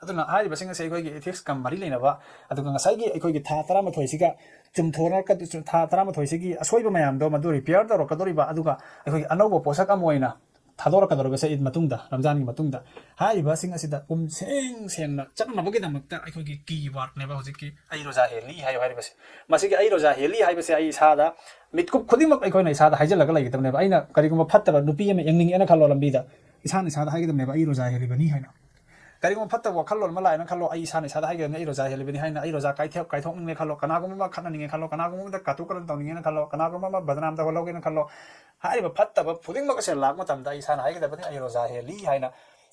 ꯑꯗꯨꯅ ꯍꯥꯏꯔꯤꯕꯁꯤꯡ ꯑꯁꯦ ꯑꯩꯈꯣꯏꯒꯤ ethics ꯀ ꯃꯔꯤ ꯂꯩꯅꯕ, ꯑꯗꯨꯒ ꯉꯁꯥꯏꯒꯤ ꯑꯩꯈꯣꯏꯒꯤ ꯊꯥ ꯇꯔꯥꯃꯥꯊꯣꯏꯁꯤꯒ ꯆꯨꯝꯊꯣꯔꯛꯀ-, ꯊꯥ ꯇꯔꯥꯃꯥꯊꯣꯏꯁꯤꯒꯤ ꯑꯁꯣꯏꯕ ꯃꯌꯥꯝꯗꯣ ꯃꯗꯨ repair ꯇꯧꯔꯛꯀꯗꯧꯔꯤꯕ, ꯑꯗꯨꯒ ꯑꯩꯈꯣꯏꯒꯤ ꯑꯅꯧꯕ ꯄꯣꯠꯁꯛ ꯑꯃ ꯑꯣꯏꯅ ꯊꯥꯗꯣꯔꯛꯀꯗꯧꯔꯤꯕꯁꯦ ꯏꯗ ꯃꯇꯨꯡꯗ, ꯔꯝꯖꯥꯟꯒꯤ ꯃꯇꯨꯡꯗ꯫ ꯍꯥꯏꯔꯤꯕꯁꯤꯡ ꯑꯁꯤꯗ ꯄꯨꯝꯁꯦꯡ ꯁꯦꯡꯅ ꯆꯠꯅꯕꯒꯤꯗꯃꯛꯇ ꯑꯩꯈꯣꯏꯒꯤ key word ꯅꯦꯕ ꯍꯧꯖꯤꯛꯀꯤ "ꯑꯩ ꯔꯣꯖꯥ ꯍꯦꯜꯂꯤ" ꯍꯥꯏꯌꯨ ꯍꯥꯏꯔꯤꯕꯁꯦ꯫ ꯃꯁꯤꯒꯤ "ꯑꯩ ꯔꯣꯖꯥ ꯍꯦꯜꯂꯤ" ꯍꯥꯏꯕꯁꯦ ꯑꯩ ꯏꯁꯥꯗ ꯃꯤꯠꯀꯨꯞ ꯈꯨꯗꯤꯡꯃꯛ ꯑꯩꯈꯣꯏꯅ ꯏꯁꯥꯗ ꯍꯥꯏꯖꯤꯜꯂꯒ ꯂꯩꯒꯗꯕꯅꯦꯕ꯫ ꯑꯩꯅ ꯀꯔꯤꯒꯨꯝꯕ ꯐꯠꯇꯕ ꯅꯨꯄꯤ ꯑꯃ ꯌꯦꯡꯅꯤꯡꯉꯦꯅ ꯈꯜꯂꯣ ꯂꯝꯕꯤꯗ, ꯏꯁꯥꯅ ꯏꯁꯥꯗ ꯍꯥꯏꯒꯗꯕꯅꯦꯕ "ꯑꯩ ꯔꯣꯖꯥ ꯍꯦꯜꯂꯤꯕꯅꯤ" ꯍꯥꯏꯅ꯫ ꯀꯔꯤꯒꯨꯝꯕ ꯐꯠꯇꯕ ꯋꯥꯈꯜꯂꯣꯟ ꯑꯃ ꯂꯥꯛꯑꯦꯅ ꯈꯜꯂꯣ, ꯑꯩ ꯏꯁꯥꯅ ꯏꯁꯥꯗ ꯍꯥꯏꯒꯗꯕꯅꯤ "ꯑꯩ ꯔꯣꯖꯥ ꯍꯦꯜꯂꯤꯕꯅꯤ" ꯍꯥꯏꯅ꯫ ꯑꯩ ꯔꯣꯖꯥ ꯀꯥꯏꯊꯣꯛ-, ꯀꯥꯏꯊꯣꯛꯅꯤꯡꯉꯦ ꯈꯜꯂꯣ, ꯀꯅꯥꯒꯨꯝꯕ ꯑꯃ ꯈꯠꯅꯅꯤꯡꯉꯦ ꯈꯜꯂꯣ, ꯀꯅꯥꯒꯨꯝꯕ ꯑꯃꯗ ꯀꯥꯇꯨ ꯀꯥꯔꯟ ꯇꯧꯅꯤꯡꯉꯦꯅ ꯈꯜꯂꯣ, ꯀꯅꯥꯒꯨꯝꯕ ꯑꯃ ꯕꯗꯅꯥꯝ ꯇꯧꯍꯜꯍꯧꯒꯦꯅ ꯈꯜꯂꯣ, ꯍꯥꯏꯔꯤꯕ ꯐꯠꯇꯕ ꯈꯨꯗꯤꯡꯃꯛ ꯑꯁꯦ ꯂꯥꯛꯄ ꯃꯇꯝꯗ ꯑꯩ ꯏꯁꯥꯅ ꯍꯥꯏꯒꯗꯕꯅꯤ "ꯑꯩ ꯔꯣꯖꯥ ꯍꯦꯜꯂꯤ" ꯍꯥꯏꯅ꯫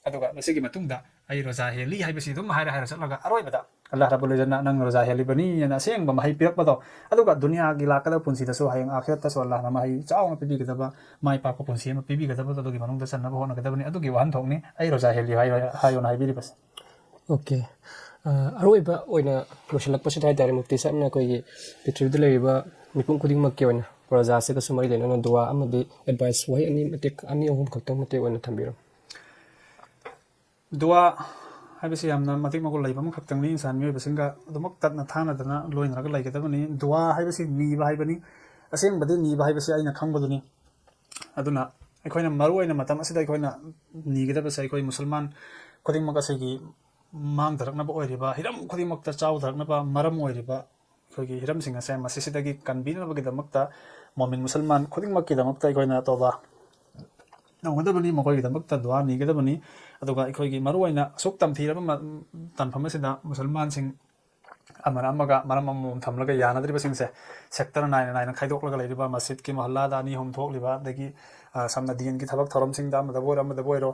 ꯑꯗꯨꯒ ꯃꯁꯤꯒꯤ ꯃꯇꯨꯡꯗ "ꯑꯩ ꯔꯣꯖꯥ ꯍꯦꯜꯂꯤ" ꯍꯥꯏꯕꯁꯤ ꯑꯗꯨꯝ ꯍꯥꯏꯔ ꯍꯥꯏꯔ ꯆꯠꯂꯒ ꯑꯔꯣꯏꯕꯗ ꯑꯜꯂꯥꯍ ꯔꯕꯨꯜ ꯏꯖꯠꯅ "ꯅꯪ ꯔꯣꯖꯥ ꯍꯦꯜꯂꯤꯕꯅꯤ" ꯍꯥꯏꯅ ꯑꯁꯦꯡꯕ ꯃꯍꯩ ꯄꯤꯔꯛꯄꯗꯣ, ꯑꯗꯨꯒ ꯗꯨꯅꯤꯌꯥꯒꯤ ꯂꯥꯛꯀꯗꯕ ꯄꯨꯟꯁꯤꯗꯁꯨ, ꯍꯌꯦꯡ ꯑꯥꯈꯤꯔꯠꯇꯁꯨ ꯑꯜꯂꯥꯍꯅ ꯃꯍꯩ ꯆꯥꯎꯅ ꯄꯤꯕꯤꯒꯗꯕ, ꯃꯥꯏ ꯄꯥꯛꯄ ꯄꯨꯟꯁꯤ ꯑꯃ ꯄꯤꯕꯤꯒꯗꯕꯗꯣ, ꯑꯗꯨꯒꯤ ꯃꯅꯨꯡꯗ ꯆꯟꯅꯕ ꯍꯣꯠꯅꯒꯗꯕꯅꯤ꯫ ꯑꯗꯨꯒꯤ ꯋꯥꯍꯟꯊꯣꯛꯅꯤ "ꯑꯩ ꯔꯣꯖꯥ ꯍꯦꯜꯂꯤ" ꯍꯥꯏꯌꯣ-, ꯍꯥꯏꯌꯣꯅ ꯍꯥꯏꯕꯤꯔꯤꯕꯁꯦ꯫ ꯑꯣꯀꯦ꯫ ꯑ, ꯑꯔꯣꯏꯕ ꯑꯣꯏꯅ ꯂꯣꯏꯁꯤꯜꯂꯛꯄꯁꯤꯗ ꯍꯥꯏ ꯇꯥꯔꯦ, ꯃꯨꯐꯇꯤ ꯁꯥꯍꯦꯕꯅ ꯑꯩꯈꯣꯏꯒꯤ ꯄ꯭ꯔꯤꯊꯤꯕꯤꯗ ꯂꯩꯔꯤꯕ ꯃꯤꯄꯨꯝ ꯈꯨꯗꯤꯡꯃꯛꯀꯤ ꯑꯣꯏꯅ ꯔꯣꯖꯥꯁꯤꯒꯁꯨ ꯃꯔꯤ ꯂꯩꯅꯅ ꯗꯨꯋꯥ ꯑꯃꯗꯤ ꯑꯦꯗꯚꯥꯏꯁ ꯋꯥꯍꯩ ꯑꯅꯤ ꯃꯇꯦꯛ, ꯑꯅꯤ ꯑꯍꯨꯝ ꯈꯛꯇꯪ ꯃꯇꯦꯛ ꯑꯣꯏꯅ ꯊꯝꯕꯤꯔꯝꯃꯨ꯫ ꯗꯨꯋꯥ ꯍꯥꯏꯕꯁꯤ ꯌꯥꯝꯅ ꯃꯇꯤꯛ ꯃꯒꯨꯟ ꯂꯩꯕ ꯑꯃꯈꯛꯇꯪꯅꯤ꯫ ꯏꯟꯁꯥꯟ ꯃꯤꯑꯣꯏꯕꯁꯤꯡꯒ ꯑꯗꯨꯃꯛ ꯇꯠꯅ ꯊꯥꯅꯗꯅ ꯂꯣꯏꯅꯔꯒ ꯂꯩꯒꯗꯕꯅꯤ꯫ ꯗꯨꯋꯥ ꯍꯥꯏꯕꯁꯤ ꯅꯤꯕ ꯍꯥꯏꯕꯅꯤ꯫ ꯑꯁꯦꯡꯕꯗꯤ ꯅꯤꯕ ꯍꯥꯏꯕꯁꯤ ꯑꯩꯅ ꯈꯪꯕꯗꯨꯅꯤ꯫ ꯑꯗꯨꯅ ꯑꯩꯈꯣꯏꯅ ꯃꯔꯨ ꯑꯣꯏꯅ ꯃꯇꯝ ꯑꯁꯤꯗ ꯑꯩꯈꯣꯏꯅ ꯅꯤꯒꯗꯕꯁꯦ ꯑꯩꯈꯣꯏ ꯃꯨꯁꯜꯃꯥꯟ ꯈꯨꯗꯤꯡꯃꯛ ꯑꯁꯤꯒꯤ ꯃꯥꯡꯊꯔꯛꯅꯕ ꯑꯣꯏꯔꯤꯕ, ꯍꯤꯔꯝ ꯈꯨꯗꯤꯡꯃꯛꯇ ꯆꯥꯎꯊꯔꯛꯅꯕ ꯃꯔꯝ ꯑꯣꯏꯔꯤꯕ ꯑꯩꯈꯣꯏꯒꯤ ꯍꯤꯔꯝꯁꯤꯡ ꯑꯁꯦ ꯃꯁꯤꯁꯤꯗꯒꯤ ꯀꯟꯕꯤꯅꯕꯒꯤꯗꯃꯛꯇ ꯃꯣꯃꯤꯟ ꯃꯨꯁꯜꯃꯥꯟ ꯈꯨꯗꯤꯡꯃꯛꯀꯤꯗꯃꯛꯇ ꯑꯩꯈꯣꯏꯅ ꯇꯧꯕ ꯇꯧꯒꯗꯕꯅꯤ, ꯃꯈꯣꯏꯒꯤꯗꯃꯛꯇ ꯗꯨꯋꯥ ꯅꯤꯒꯗꯕꯅꯤ꯫ ꯑꯗꯨꯒ ꯑꯩꯈꯣꯏꯒꯤ ꯃꯔꯨꯑꯣꯏꯅ ꯑꯁꯨꯛ ꯇꯝꯊꯤꯔꯕ ꯃ-, ꯇꯥꯟꯐꯝ ꯑꯁꯤꯗ ꯃꯨꯁꯜꯃꯥꯟꯁꯤꯡ ꯑꯃꯅ ꯑꯃꯒ ꯃꯔꯝ ꯑꯃꯃꯝ ꯊꯝꯂꯒ ꯌꯥꯅꯗ꯭ꯔꯤꯕꯁꯤꯡꯁꯦ ꯁꯦꯛꯇꯔ ꯅꯥꯏꯅ ꯅꯥꯏꯅ ꯈꯥꯏꯗꯣꯛꯂꯒ ꯂꯩꯔꯤꯕ, ꯃꯁꯖꯤꯗꯀꯤ ꯃꯍꯜꯂꯥꯗ ꯑꯅꯤ ꯑꯍꯨꯝ ꯊꯣꯛꯂꯤꯕ, ꯑꯗꯒꯤ, ꯑ, ꯁꯝꯅ ꯗꯤꯟꯒꯤ ꯊꯕꯛ ꯊꯧꯔꯝꯁꯤꯡꯗ ꯑꯃꯗꯕꯨ ꯑꯣꯏꯔꯣ ꯑꯃꯗꯕꯨ ꯑꯣꯏꯔꯣ,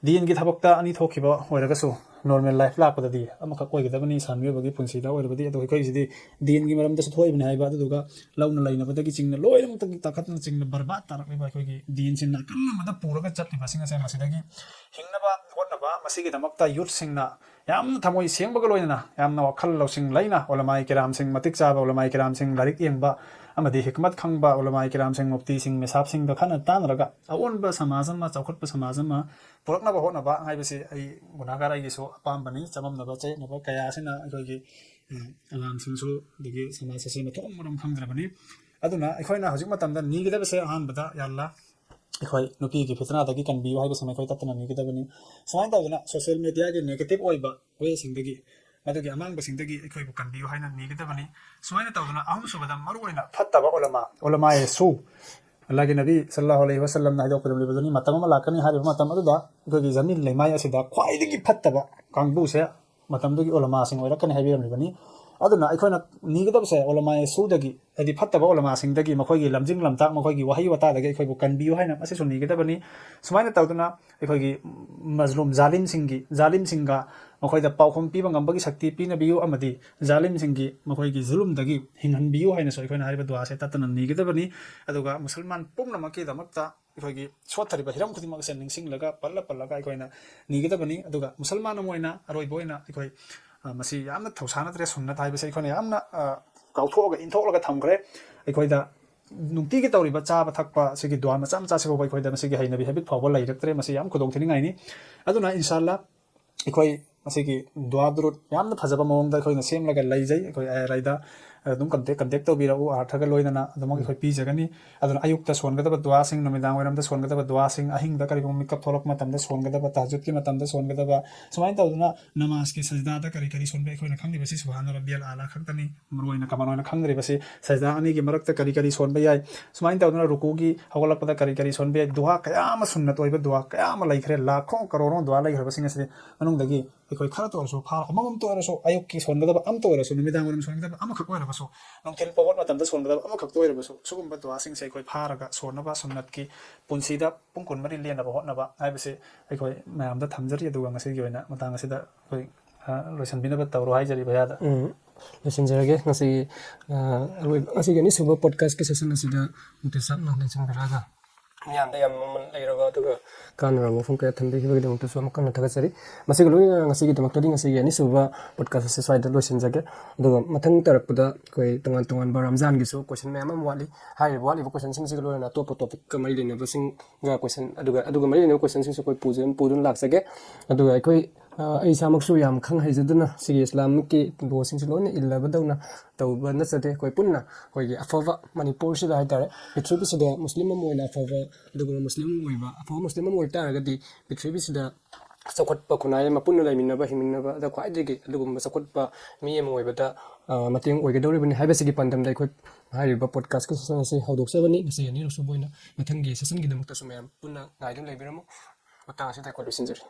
ꯗꯤꯟꯒꯤ ꯊꯕꯛꯇ ꯑꯅꯤ ꯊꯣꯛꯈꯤꯕ ꯑꯣꯏꯔꯒꯁꯨ, ꯅꯣꯔꯃꯦꯜ ꯂꯥꯏꯐ ꯂꯥꯛꯄꯗꯗꯤ ꯑꯃꯈꯛ ꯑꯣꯏꯒꯗꯕꯅꯤ ꯏꯁꯥ ꯃꯤꯑꯣꯏꯕꯒꯤ ꯄꯨꯟꯁꯤꯗ ꯑꯣꯏꯔꯕꯗꯤ꯫ ꯑꯗꯣ ꯑꯩꯈꯣꯏꯒꯤꯁꯤꯗꯤ ꯗꯤꯟꯒꯤ ꯃꯔꯝꯗꯁꯨ ꯊꯣꯛꯏꯕꯅꯤ ꯍꯥꯏꯕ, ꯑꯗꯨꯗꯨꯒ ꯂꯧꯅ ꯂꯩꯅꯕꯗꯒꯤ ꯆꯤꯡꯅ ꯂꯣꯏꯅꯃꯛꯇꯒꯤ ꯇꯥꯈꯠꯇꯅ ꯆꯤꯡꯅ ꯕꯔꯕꯥꯠ ꯇꯥꯔꯛꯂꯤꯕ ꯑꯩꯈꯣꯏꯒꯤ ꯗꯤꯟꯁꯤ ꯅꯥꯀꯜ ꯑꯃꯗ ꯄꯨꯔꯒ ꯆꯠꯂꯤꯕꯁꯤꯡ ꯑꯁꯦ ꯃꯁꯤꯗꯒꯤ ꯍꯤꯡꯅꯕ ꯍꯣꯠꯅꯕ, ꯃꯁꯤꯒꯤꯗꯃꯛꯇ ꯌꯨꯠꯁꯤꯡꯅ ꯌꯥꯝꯅ ꯊꯃꯣꯏ ꯁꯦꯡꯕꯒ ꯂꯣꯏꯅꯅ, ꯌꯥꯝꯅ ꯋꯥꯈꯜ ꯂꯧꯁꯤꯡ ꯂꯩꯅ, ꯎꯂꯃꯥꯏ ꯀꯤꯔꯥꯝꯁꯤꯡ, ꯃꯇꯤꯛ ꯆꯥꯕ ꯎꯂꯃꯥꯏ ꯀꯤꯔꯥꯝꯁꯤꯡ, ꯂꯥꯏꯔꯤꯛ ꯌꯦꯡꯕ ꯑꯃꯗꯤ ꯍꯤꯛꯃꯠ ꯈꯪꯕ ꯎꯂꯃꯥꯏ ꯀꯤꯔꯥꯝꯁꯤꯡ, ꯃꯨꯐꯇꯤꯁꯤꯡ, ꯃꯤꯁꯥꯞꯁꯤꯡꯒ ꯈꯟꯅ ꯇꯥꯟꯅꯔꯒ ꯑꯑꯣꯟꯕ ꯁꯃꯥꯖ ꯑꯃ, ꯆꯥꯎꯈꯠꯄ ꯁꯃꯥꯖ ꯑꯃ ꯄꯨꯔꯛꯅꯕ ꯍꯣꯠꯅꯕ ꯍꯥꯏꯕꯁꯤ ꯑꯩ ꯒꯨꯅꯥꯒꯥꯔ ꯑꯩꯒꯤꯁꯨ ꯑꯄꯥꯝꯕꯅꯤ꯫ ꯆꯃꯝꯅꯕ ꯆꯌꯦꯠꯅꯕ ꯀꯌꯥ ꯑꯁꯤꯅ ꯑꯩꯈꯣꯏꯒꯤ, ꯎꯝ, ꯑꯉꯥꯡꯁꯤꯡꯁꯨ, ꯑꯗꯒꯤ ꯁꯃꯥꯖ ꯑꯁꯤ ꯃꯊꯣꯡ ꯃꯔꯝ ꯈꯪꯗ꯭ꯔꯕꯅꯤ꯫ ꯑꯗꯨꯅ ꯑꯩꯈꯣꯏꯅ ꯍꯧꯖꯤꯛ ꯃꯇꯝꯗ ꯅꯤꯒꯗꯕꯁꯦ ꯑꯍꯥꯟꯕꯗ, "ꯌꯥ ꯑꯜꯂꯥ, ꯑꯩꯈꯣꯏ ꯅꯨꯄꯤꯒꯤ ꯐꯤꯇꯅꯥꯗꯒꯤ ꯀꯟꯕꯤꯌꯨ" ꯍꯥꯏꯕꯁꯤꯃ ꯑꯩꯈꯣꯏ ꯇꯠꯇꯅ ꯅꯤꯒꯗꯕꯅꯤ꯫ ꯁꯨꯃꯥꯏꯅ ꯇꯧꯗꯅ ꯁꯣꯁꯤꯌꯦꯜ ꯃꯦꯗꯤꯌꯥꯒꯤ ꯅꯦꯒꯦꯇꯤꯚ ꯑꯣꯏꯕ ꯋꯦꯁꯤꯡꯗꯒꯤ, ꯃꯗꯨꯒꯤ ꯑꯃꯥꯡꯕꯁꯤꯡꯗꯒꯤ ꯑꯩꯈꯣꯏꯕꯨ ꯀꯟꯕꯤꯌꯨ ꯍꯥꯏꯅ ꯅꯤꯒꯗꯕꯅꯤ꯫ ꯁꯨꯃꯥꯏꯅ ꯇꯧꯗꯅ ꯑꯍꯨꯝꯁꯨꯕꯗ ꯃꯔꯨꯑꯣꯏꯅ ꯐꯠꯇꯕ ꯎꯂꯃꯥ, ꯎꯂꯃꯥ ꯌꯦꯁꯨ, ꯑꯜꯂꯥꯍꯒꯤ ꯅꯕꯤ ꯁꯜꯂꯜꯂꯥꯍꯨ ꯑꯂꯩꯍꯤ ꯋꯁꯜꯂꯝꯅ ꯍꯥꯏꯗꯣꯛꯄꯤꯔꯝꯂꯤꯕꯗꯨꯅꯤ, ꯃꯇꯝ ꯑꯃ ꯂꯥꯛꯀꯅꯤ ꯍꯥꯏꯔꯤꯕ ꯃꯇꯝ ꯑꯗꯨꯗ ꯑꯩꯈꯣꯏꯒꯤ ꯖꯃꯤꯟ ꯂꯩꯃꯥꯏ ꯑꯁꯤꯗ ꯈ꯭ꯋꯥꯏꯗꯒꯤ ꯐꯠꯇꯕ ꯀꯥꯡꯕꯨꯁꯦ ꯃꯇꯝꯗꯨꯒꯤ ꯎꯂꯃꯥꯁꯤꯡ ꯑꯣꯏꯔꯛꯀꯅꯤ ꯍꯥꯏꯕꯤꯔꯝꯂꯤꯕꯅꯤ꯫ ꯑꯗꯨꯅ ꯑꯩꯈꯣꯏꯅ ꯅꯤꯒꯗꯕꯁꯦ ꯎꯂꯃꯥ ꯌꯦꯁꯨꯗꯒꯤ, ꯍꯥꯏꯗꯤ ꯐꯠꯇꯕ ꯎꯂꯃꯥꯁꯤꯡꯗꯒꯤ, ꯃꯈꯣꯏꯒꯤ ꯂꯝꯖꯤꯡ ꯂꯝꯇꯥꯛ, ꯃꯈꯣꯏꯒꯤ ꯋꯥꯍꯩ ꯋꯥꯇꯥꯗꯒꯤ ꯑꯩꯈꯣꯏꯕꯨ ꯀꯟꯕꯤꯌꯨ ꯍꯥꯏꯅ ꯃꯁꯤꯁꯨ ꯅꯤꯒꯗꯕꯅꯤ꯫ ꯁꯨꯃꯥꯏꯅ ꯇꯧꯗꯅ ꯑꯩꯈꯣꯏꯒꯤ ꯃꯖꯂꯨꯝ ꯖꯥꯂꯤꯝꯁꯤꯡꯒꯤ, ꯖꯥꯂꯤꯝꯁꯤꯡꯒ ꯃꯈꯣꯏꯗ ꯄꯥꯎꯈꯨꯝ ꯄꯤꯕ ꯉꯝꯕꯒꯤ ꯁꯛꯇꯤ ꯄꯤꯅꯕꯤꯌꯨ, ꯑꯃꯗꯤ ꯖꯥꯂꯤꯝꯁꯤꯡꯒꯤ ꯃꯈꯣꯏꯒꯤ ꯖꯨꯂꯨꯝꯗꯒꯤ ꯍꯤꯡꯍꯟꯕꯤꯌꯨ ꯍꯥꯏꯅꯁꯨ ꯑꯩꯈꯣꯏꯅ ꯍꯥꯏꯔꯤꯕ ꯗꯨꯋꯥꯁꯦ ꯇꯠꯇꯅ ꯅꯤꯒꯗꯕꯅꯤ꯫ ꯑꯗꯨꯒ ꯃꯨꯁꯜꯃꯥꯟ ꯄꯨꯝꯅꯃꯛꯀꯤꯗꯃꯛꯇ ꯑꯩꯈꯣꯏꯒꯤ ꯁꯣꯠꯊꯔꯤꯕ ꯍꯤꯔꯝ ꯈꯨꯗꯤꯡꯃꯛ ꯑꯁꯦ ꯅꯤꯡꯁꯤꯡꯂꯒ, ꯄꯜꯂ ꯄꯜꯂꯒ ꯑꯩꯈꯣꯏꯅ ꯅꯤꯒꯗꯕꯅꯤ꯫ ꯑꯗꯨꯒ ꯃꯨꯁꯜꯃꯥꯟ ꯑꯃ ꯑꯣꯏꯅ ꯑꯔꯣꯏꯕ ꯑꯣꯏꯅ ꯑꯩꯈꯣꯏ, ꯑ, ꯃꯁꯤ ꯌꯥꯝꯅ ꯊꯧꯁꯥꯅꯗ꯭ꯔꯦ, ꯁꯨꯟꯅꯠ ꯍꯥꯏꯕꯁꯦ ꯑꯩꯈꯣꯏꯅ ꯌꯥꯝꯅ, ꯑ, ꯀꯥꯎꯊꯣꯛꯑꯒ ꯏꯟꯊꯣꯛꯂꯒ ꯊꯝꯈ꯭ꯔꯦ꯫ ꯑꯩꯈꯣꯏꯗ ꯅꯨꯡꯇꯤꯒꯤ ꯇꯧꯔꯤꯕ ꯆꯥꯕ ꯊꯛꯄ ꯑꯁꯤꯒꯤ ꯗꯨꯋꯥ ꯃꯆꯥ ꯃꯆꯥꯁꯤ ꯐꯥꯎꯕ ꯑꯩꯈꯣꯏꯗ ꯃꯁꯤꯒꯤ ꯍꯩꯅꯕꯤ, ꯍꯦꯕꯤꯠ ꯐꯥꯎꯕ ꯂꯩꯔꯛꯇ꯭ꯔꯦ꯫ ꯃꯁꯤ ꯌꯥꯝ ꯈꯨꯗꯣꯡ ꯊꯤꯅꯤꯡꯉꯥꯏꯅꯤ꯫ ꯑꯗꯨꯅ ꯏꯟꯁꯥ ꯑꯜꯂꯥ ꯑꯩꯈꯣꯏ ꯃꯁꯤꯒꯤ ꯗꯨꯋꯥ ꯗꯨꯔꯨꯠ ꯌꯥꯝꯅ ꯐꯖꯕ ꯃꯑꯣꯡꯗ ꯑꯩꯈꯣꯏꯅ ꯁꯦꯝꯂꯒ ꯂꯩꯖꯩ꯫ ꯑꯩꯈꯣꯏ ꯑꯥꯏ ꯑꯥꯔ ꯑꯥꯏꯗ ꯑꯗꯨꯝ ꯀꯟꯇꯦꯛ, ꯀꯟꯇꯦꯛ ꯇꯧꯕꯤꯔꯛꯎ, ꯑꯥꯔꯊꯒ ꯂꯣꯏꯅꯅ ꯑꯗꯨꯃꯛ ꯑꯩꯈꯣꯏ ꯄꯤꯖꯒꯅꯤ꯫ ꯑꯗꯨꯅ ꯑꯌꯨꯛꯇ ꯁꯣꯟꯒꯗꯕ ꯗꯨꯋꯥꯁꯤꯡ, ꯅꯨꯃꯤꯗꯥꯡ ꯋꯥꯏꯔꯝꯗ ꯁꯣꯟꯒꯗꯕ ꯗꯨꯋꯥꯁꯤꯡ, ꯑꯍꯤꯡꯗ ꯀꯔꯤꯒꯨꯝꯕ ꯃꯤꯀꯞ ꯊꯣꯛꯂꯛꯄ ꯃꯇꯝꯗ ꯁꯣꯟꯒꯗꯕ, ꯇꯍꯖꯨꯗꯀꯤ ꯃꯇꯝꯗ ꯁꯣꯟꯒꯗꯕ, ꯁꯨꯃꯥꯏꯅ ꯇꯧꯗꯅ ꯅꯃꯥꯖꯀꯤ ꯁꯖꯗꯥꯗ ꯀꯔꯤ ꯀꯔꯤ ꯁꯣꯟꯕ ꯑꯩꯈꯣꯏꯅ ꯈꯪꯂꯤꯕꯁꯤ ꯁꯨꯕꯍꯥꯅ ꯔꯕꯤꯌꯜ ꯑꯥꯂꯥ ꯈꯛꯇꯅꯤ꯫ ꯃꯔꯨꯑꯣꯏꯅ ꯀꯃꯟ ꯑꯣꯏꯅ ꯈꯪꯗ꯭ꯔꯤꯕꯁꯤ ꯁꯖꯗꯥ ꯑꯅꯤꯒꯤ ꯃꯔꯛꯇ ꯀꯔꯤ ꯀꯔꯤ ꯁꯣꯟꯕ ꯌꯥꯏ꯫ ꯁꯨꯃꯥꯏꯅ ꯇꯧꯗꯅ ꯔꯨꯀꯨꯒꯤ ꯍꯧꯒꯠꯂꯛꯄꯗ ꯀꯔꯤ ꯀꯔꯤ ꯁꯣꯟꯕ ꯌꯥꯏ꯫ ꯗꯨꯋꯥ ꯀꯌꯥ ꯑꯃ, ꯁꯨꯟꯅꯠ ꯑꯣꯏꯕ ꯗꯨꯋꯥ ꯀꯌꯥ ꯑꯃ ꯂꯩꯈ꯭ꯔꯦ, ꯂꯥꯈꯣ ꯀꯔꯣꯔꯣ ꯗꯨꯋꯥ ꯂꯩꯈ꯭ꯔꯕꯁꯤꯡ ꯑꯁꯤꯗꯤ ꯃꯅꯨꯡꯗꯒꯤ ꯑꯩꯈꯣꯏ ꯈꯔꯇ ꯑꯣꯏꯔꯁꯨ, ꯐꯥ ꯑꯃꯃꯝꯇ ꯑꯣꯏꯔꯁꯨ, ꯑꯌꯨꯛꯀꯤ ꯁꯣꯟꯒꯗꯕ ꯑꯃꯇ ꯑꯣꯏꯔꯁꯨ, ꯅꯨꯃꯤꯗꯥꯡ ꯋꯥꯏꯔꯝ ꯁꯣꯟꯒꯗꯕ ꯑꯃꯈꯛ ꯑꯣꯏꯔꯕꯁꯨ, ꯅꯨꯡꯊꯤꯜ ꯄꯣꯠ ꯃꯇꯝꯗ ꯁꯣꯟꯒꯗꯕ ꯑꯃꯈꯛꯇ ꯑꯣꯏꯔꯕꯁꯨ, ꯁꯤꯒꯨꯝꯕ ꯗꯨꯋꯥꯁꯤꯡꯁꯦ ꯑꯩꯈꯣꯏ ꯐꯥꯔꯒ ꯁꯣꯟꯅꯕ, ꯁꯨꯟꯅꯠꯀꯤ ꯄꯨꯟꯁꯤꯗ ꯄꯨꯡ ꯀꯨꯟꯃꯔꯤ ꯂꯦꯟꯅꯕ ꯍꯣꯠꯅꯕ ꯍꯥꯏꯕꯁꯤ ꯑꯩꯈꯣꯏ ꯃꯌꯥꯝꯗ ꯊꯝꯖꯔꯤ꯫ ꯑꯗꯨꯒ ꯉꯁꯤꯒꯤ ꯑꯣꯏꯅ ꯃꯇꯥꯡ ꯑꯁꯤꯗ ꯑꯩꯈꯣꯏ, ꯑ, ꯂꯣꯏꯁꯤꯟꯕꯤꯅꯕ ꯇꯧꯔꯣ ꯍꯥꯏꯖꯔꯤ ꯚꯩꯌꯥꯗ꯫ ꯎꯝ, ꯂꯣꯏꯁꯤꯟꯖꯔꯒꯦ꯫ ꯉꯁꯤꯒꯤ, ꯑ, ꯑꯔꯣꯏꯕ, ꯉꯁꯤꯒꯤ ꯑꯅꯤꯁꯨꯕ ꯄꯣꯗꯀꯥꯁꯀꯤ ꯁꯦꯁꯟ ꯑꯁꯤꯗ ꯃꯨꯛꯇꯤ ꯁꯥꯞꯅ ꯂꯦꯡꯁꯤꯟꯕꯤꯔꯛꯑꯒ ꯃꯌꯥꯝꯗ ꯌꯥꯝ ꯃꯃꯜ ꯂꯩꯔꯕ ꯑꯗꯨꯒ ꯀꯥꯟꯅꯔꯕ ꯋꯥꯐꯝ ꯀꯌꯥ ꯊꯝꯕꯤꯈꯤꯕꯒꯤꯗꯃꯛꯇꯁꯨ ꯑꯃꯨꯛ ꯍꯟꯅ ꯊꯥꯒꯠꯆꯔꯤ꯫ ꯃꯁꯤꯒ ꯂꯣꯏꯅꯅ ꯉꯁꯤꯒꯤꯗꯃꯛꯇꯗꯤ ꯉꯁꯤꯒꯤ ꯑꯅꯤꯁꯨꯕ ꯄꯣꯗꯀꯥꯁ ꯑꯁꯤ ꯁ꯭ꯋꯥꯏꯗ ꯂꯣꯏꯁꯤꯟꯖꯒꯦ꯫ ꯑꯗꯨꯒ ꯃꯊꯪ ꯇꯥꯔꯛꯄꯗ ꯑꯩꯈꯣꯏ ꯇꯣꯉꯥꯟ ꯇꯣꯉꯥꯟꯕ ꯔꯝꯖꯥꯟꯒꯤꯁꯨ ꯀꯣꯏꯁꯟ ꯃꯌꯥꯝ ꯑꯃ ꯋꯥꯠꯂꯤ꯫ ꯍꯥꯏꯔꯤꯕ ꯋꯥꯠꯂꯤꯕ ꯀꯣꯏꯁꯟꯁꯤꯡꯁꯤꯒ ꯂꯣꯏꯅꯅ ꯑꯇꯣꯞꯄ ꯇꯣꯄꯤꯛꯀ ꯃꯔꯤ ꯂꯩꯅꯕꯁꯤꯡꯒ ꯀꯣꯏꯁꯟ, ꯑꯗꯨꯒ, ꯑꯗꯨꯒ ꯃꯔꯤ ꯂꯩꯅꯕ ꯀꯣꯏꯁꯟꯁꯤꯡꯁꯨ ꯑꯩꯈꯣꯏ ꯄꯨꯖ-, ꯄꯨꯗꯨꯅ ꯂꯥꯛꯆꯒꯦ꯫ ꯑꯗꯨꯒ ꯑꯩꯈꯣꯏ, ꯑ, ꯑꯩ ꯏꯁꯥꯃꯛꯁꯨ ꯌꯥꯝ ꯈꯪ ꯍꯩꯖꯗꯅ ꯁꯤꯒꯤ ꯏꯁꯂꯥꯃꯤꯛꯀꯤ ꯂꯣꯁꯤꯡꯁꯤ ꯂꯣꯏꯅ ꯏꯜꯂꯕꯗꯧꯅ ꯇꯧꯕ ꯅꯠꯆꯗꯦ꯫ ꯑꯩꯈꯣꯏ ꯄꯨꯟꯅ ꯑꯩꯈꯣꯏꯒꯤ ꯑꯐꯕ ꯃꯅꯤꯄꯨꯔꯁꯤꯗ ꯍꯥꯏꯇꯥꯔꯦ, ꯄ꯭ꯔꯤꯊꯤꯕꯤꯁꯤꯗ ꯃꯨꯁꯂꯤꯝ ꯑꯃ ꯑꯣꯏꯅ ꯑꯐꯕ, ꯑꯗꯨꯒꯨꯝꯕ ꯃꯨꯁꯂꯤꯝ ꯑꯣꯏꯕ, ꯑꯐꯕ ꯃꯨꯁꯂꯤꯝ ꯑꯃ ꯑꯣꯏꯕ ꯇꯥꯔꯒꯗꯤ ꯄ꯭ꯔꯤꯊꯤꯕꯤꯁꯤꯗ ꯆꯥꯎꯈꯠꯄ ꯈꯨꯟꯅꯥꯏ ꯑꯃ ꯄꯨꯟꯅ ꯂꯩꯃꯤꯟꯅꯕ, ꯍꯤꯡꯃꯤꯟꯅꯕꯗ ꯈ꯭ꯋꯥꯏꯗꯒꯤ ꯑꯗꯨꯒꯨꯝꯕ ꯆꯥꯎꯈꯠꯄ ꯃꯤ ꯑꯃ ꯑꯣꯏꯕꯗ, ꯑ, ꯃꯇꯦꯡ ꯑꯣꯏꯒꯗꯧꯔꯤꯕꯅꯤ ꯍꯥꯏꯕꯁꯤꯒꯤ ꯄꯥꯟꯗꯝꯗ ꯑꯩꯈꯣꯏ ꯍꯥꯏꯔꯤꯕ ꯄꯣꯗꯀꯥꯁꯀꯤ ꯁꯦꯁꯟ ꯑꯁꯤ ꯍꯧꯗꯣꯛꯆꯕꯅꯤ꯫ ꯉꯁꯤ ꯑꯅꯤꯔꯛ ꯁꯨꯕ ꯑꯣꯏꯅ ꯃꯊꯪꯒꯤ ꯁꯦꯁꯟꯒꯤꯗꯃꯛꯇꯁꯨ ꯃꯌꯥꯝ ꯄꯨꯟꯅ ꯉꯥꯏꯗꯨꯅ ꯂꯩꯕꯤꯔꯝꯃꯨ꯫ ꯃꯇꯥꯡ ꯑꯁꯤꯗ ꯑꯩꯈꯣꯏ ꯂꯣꯏꯁꯤꯟꯖꯔꯤ꯫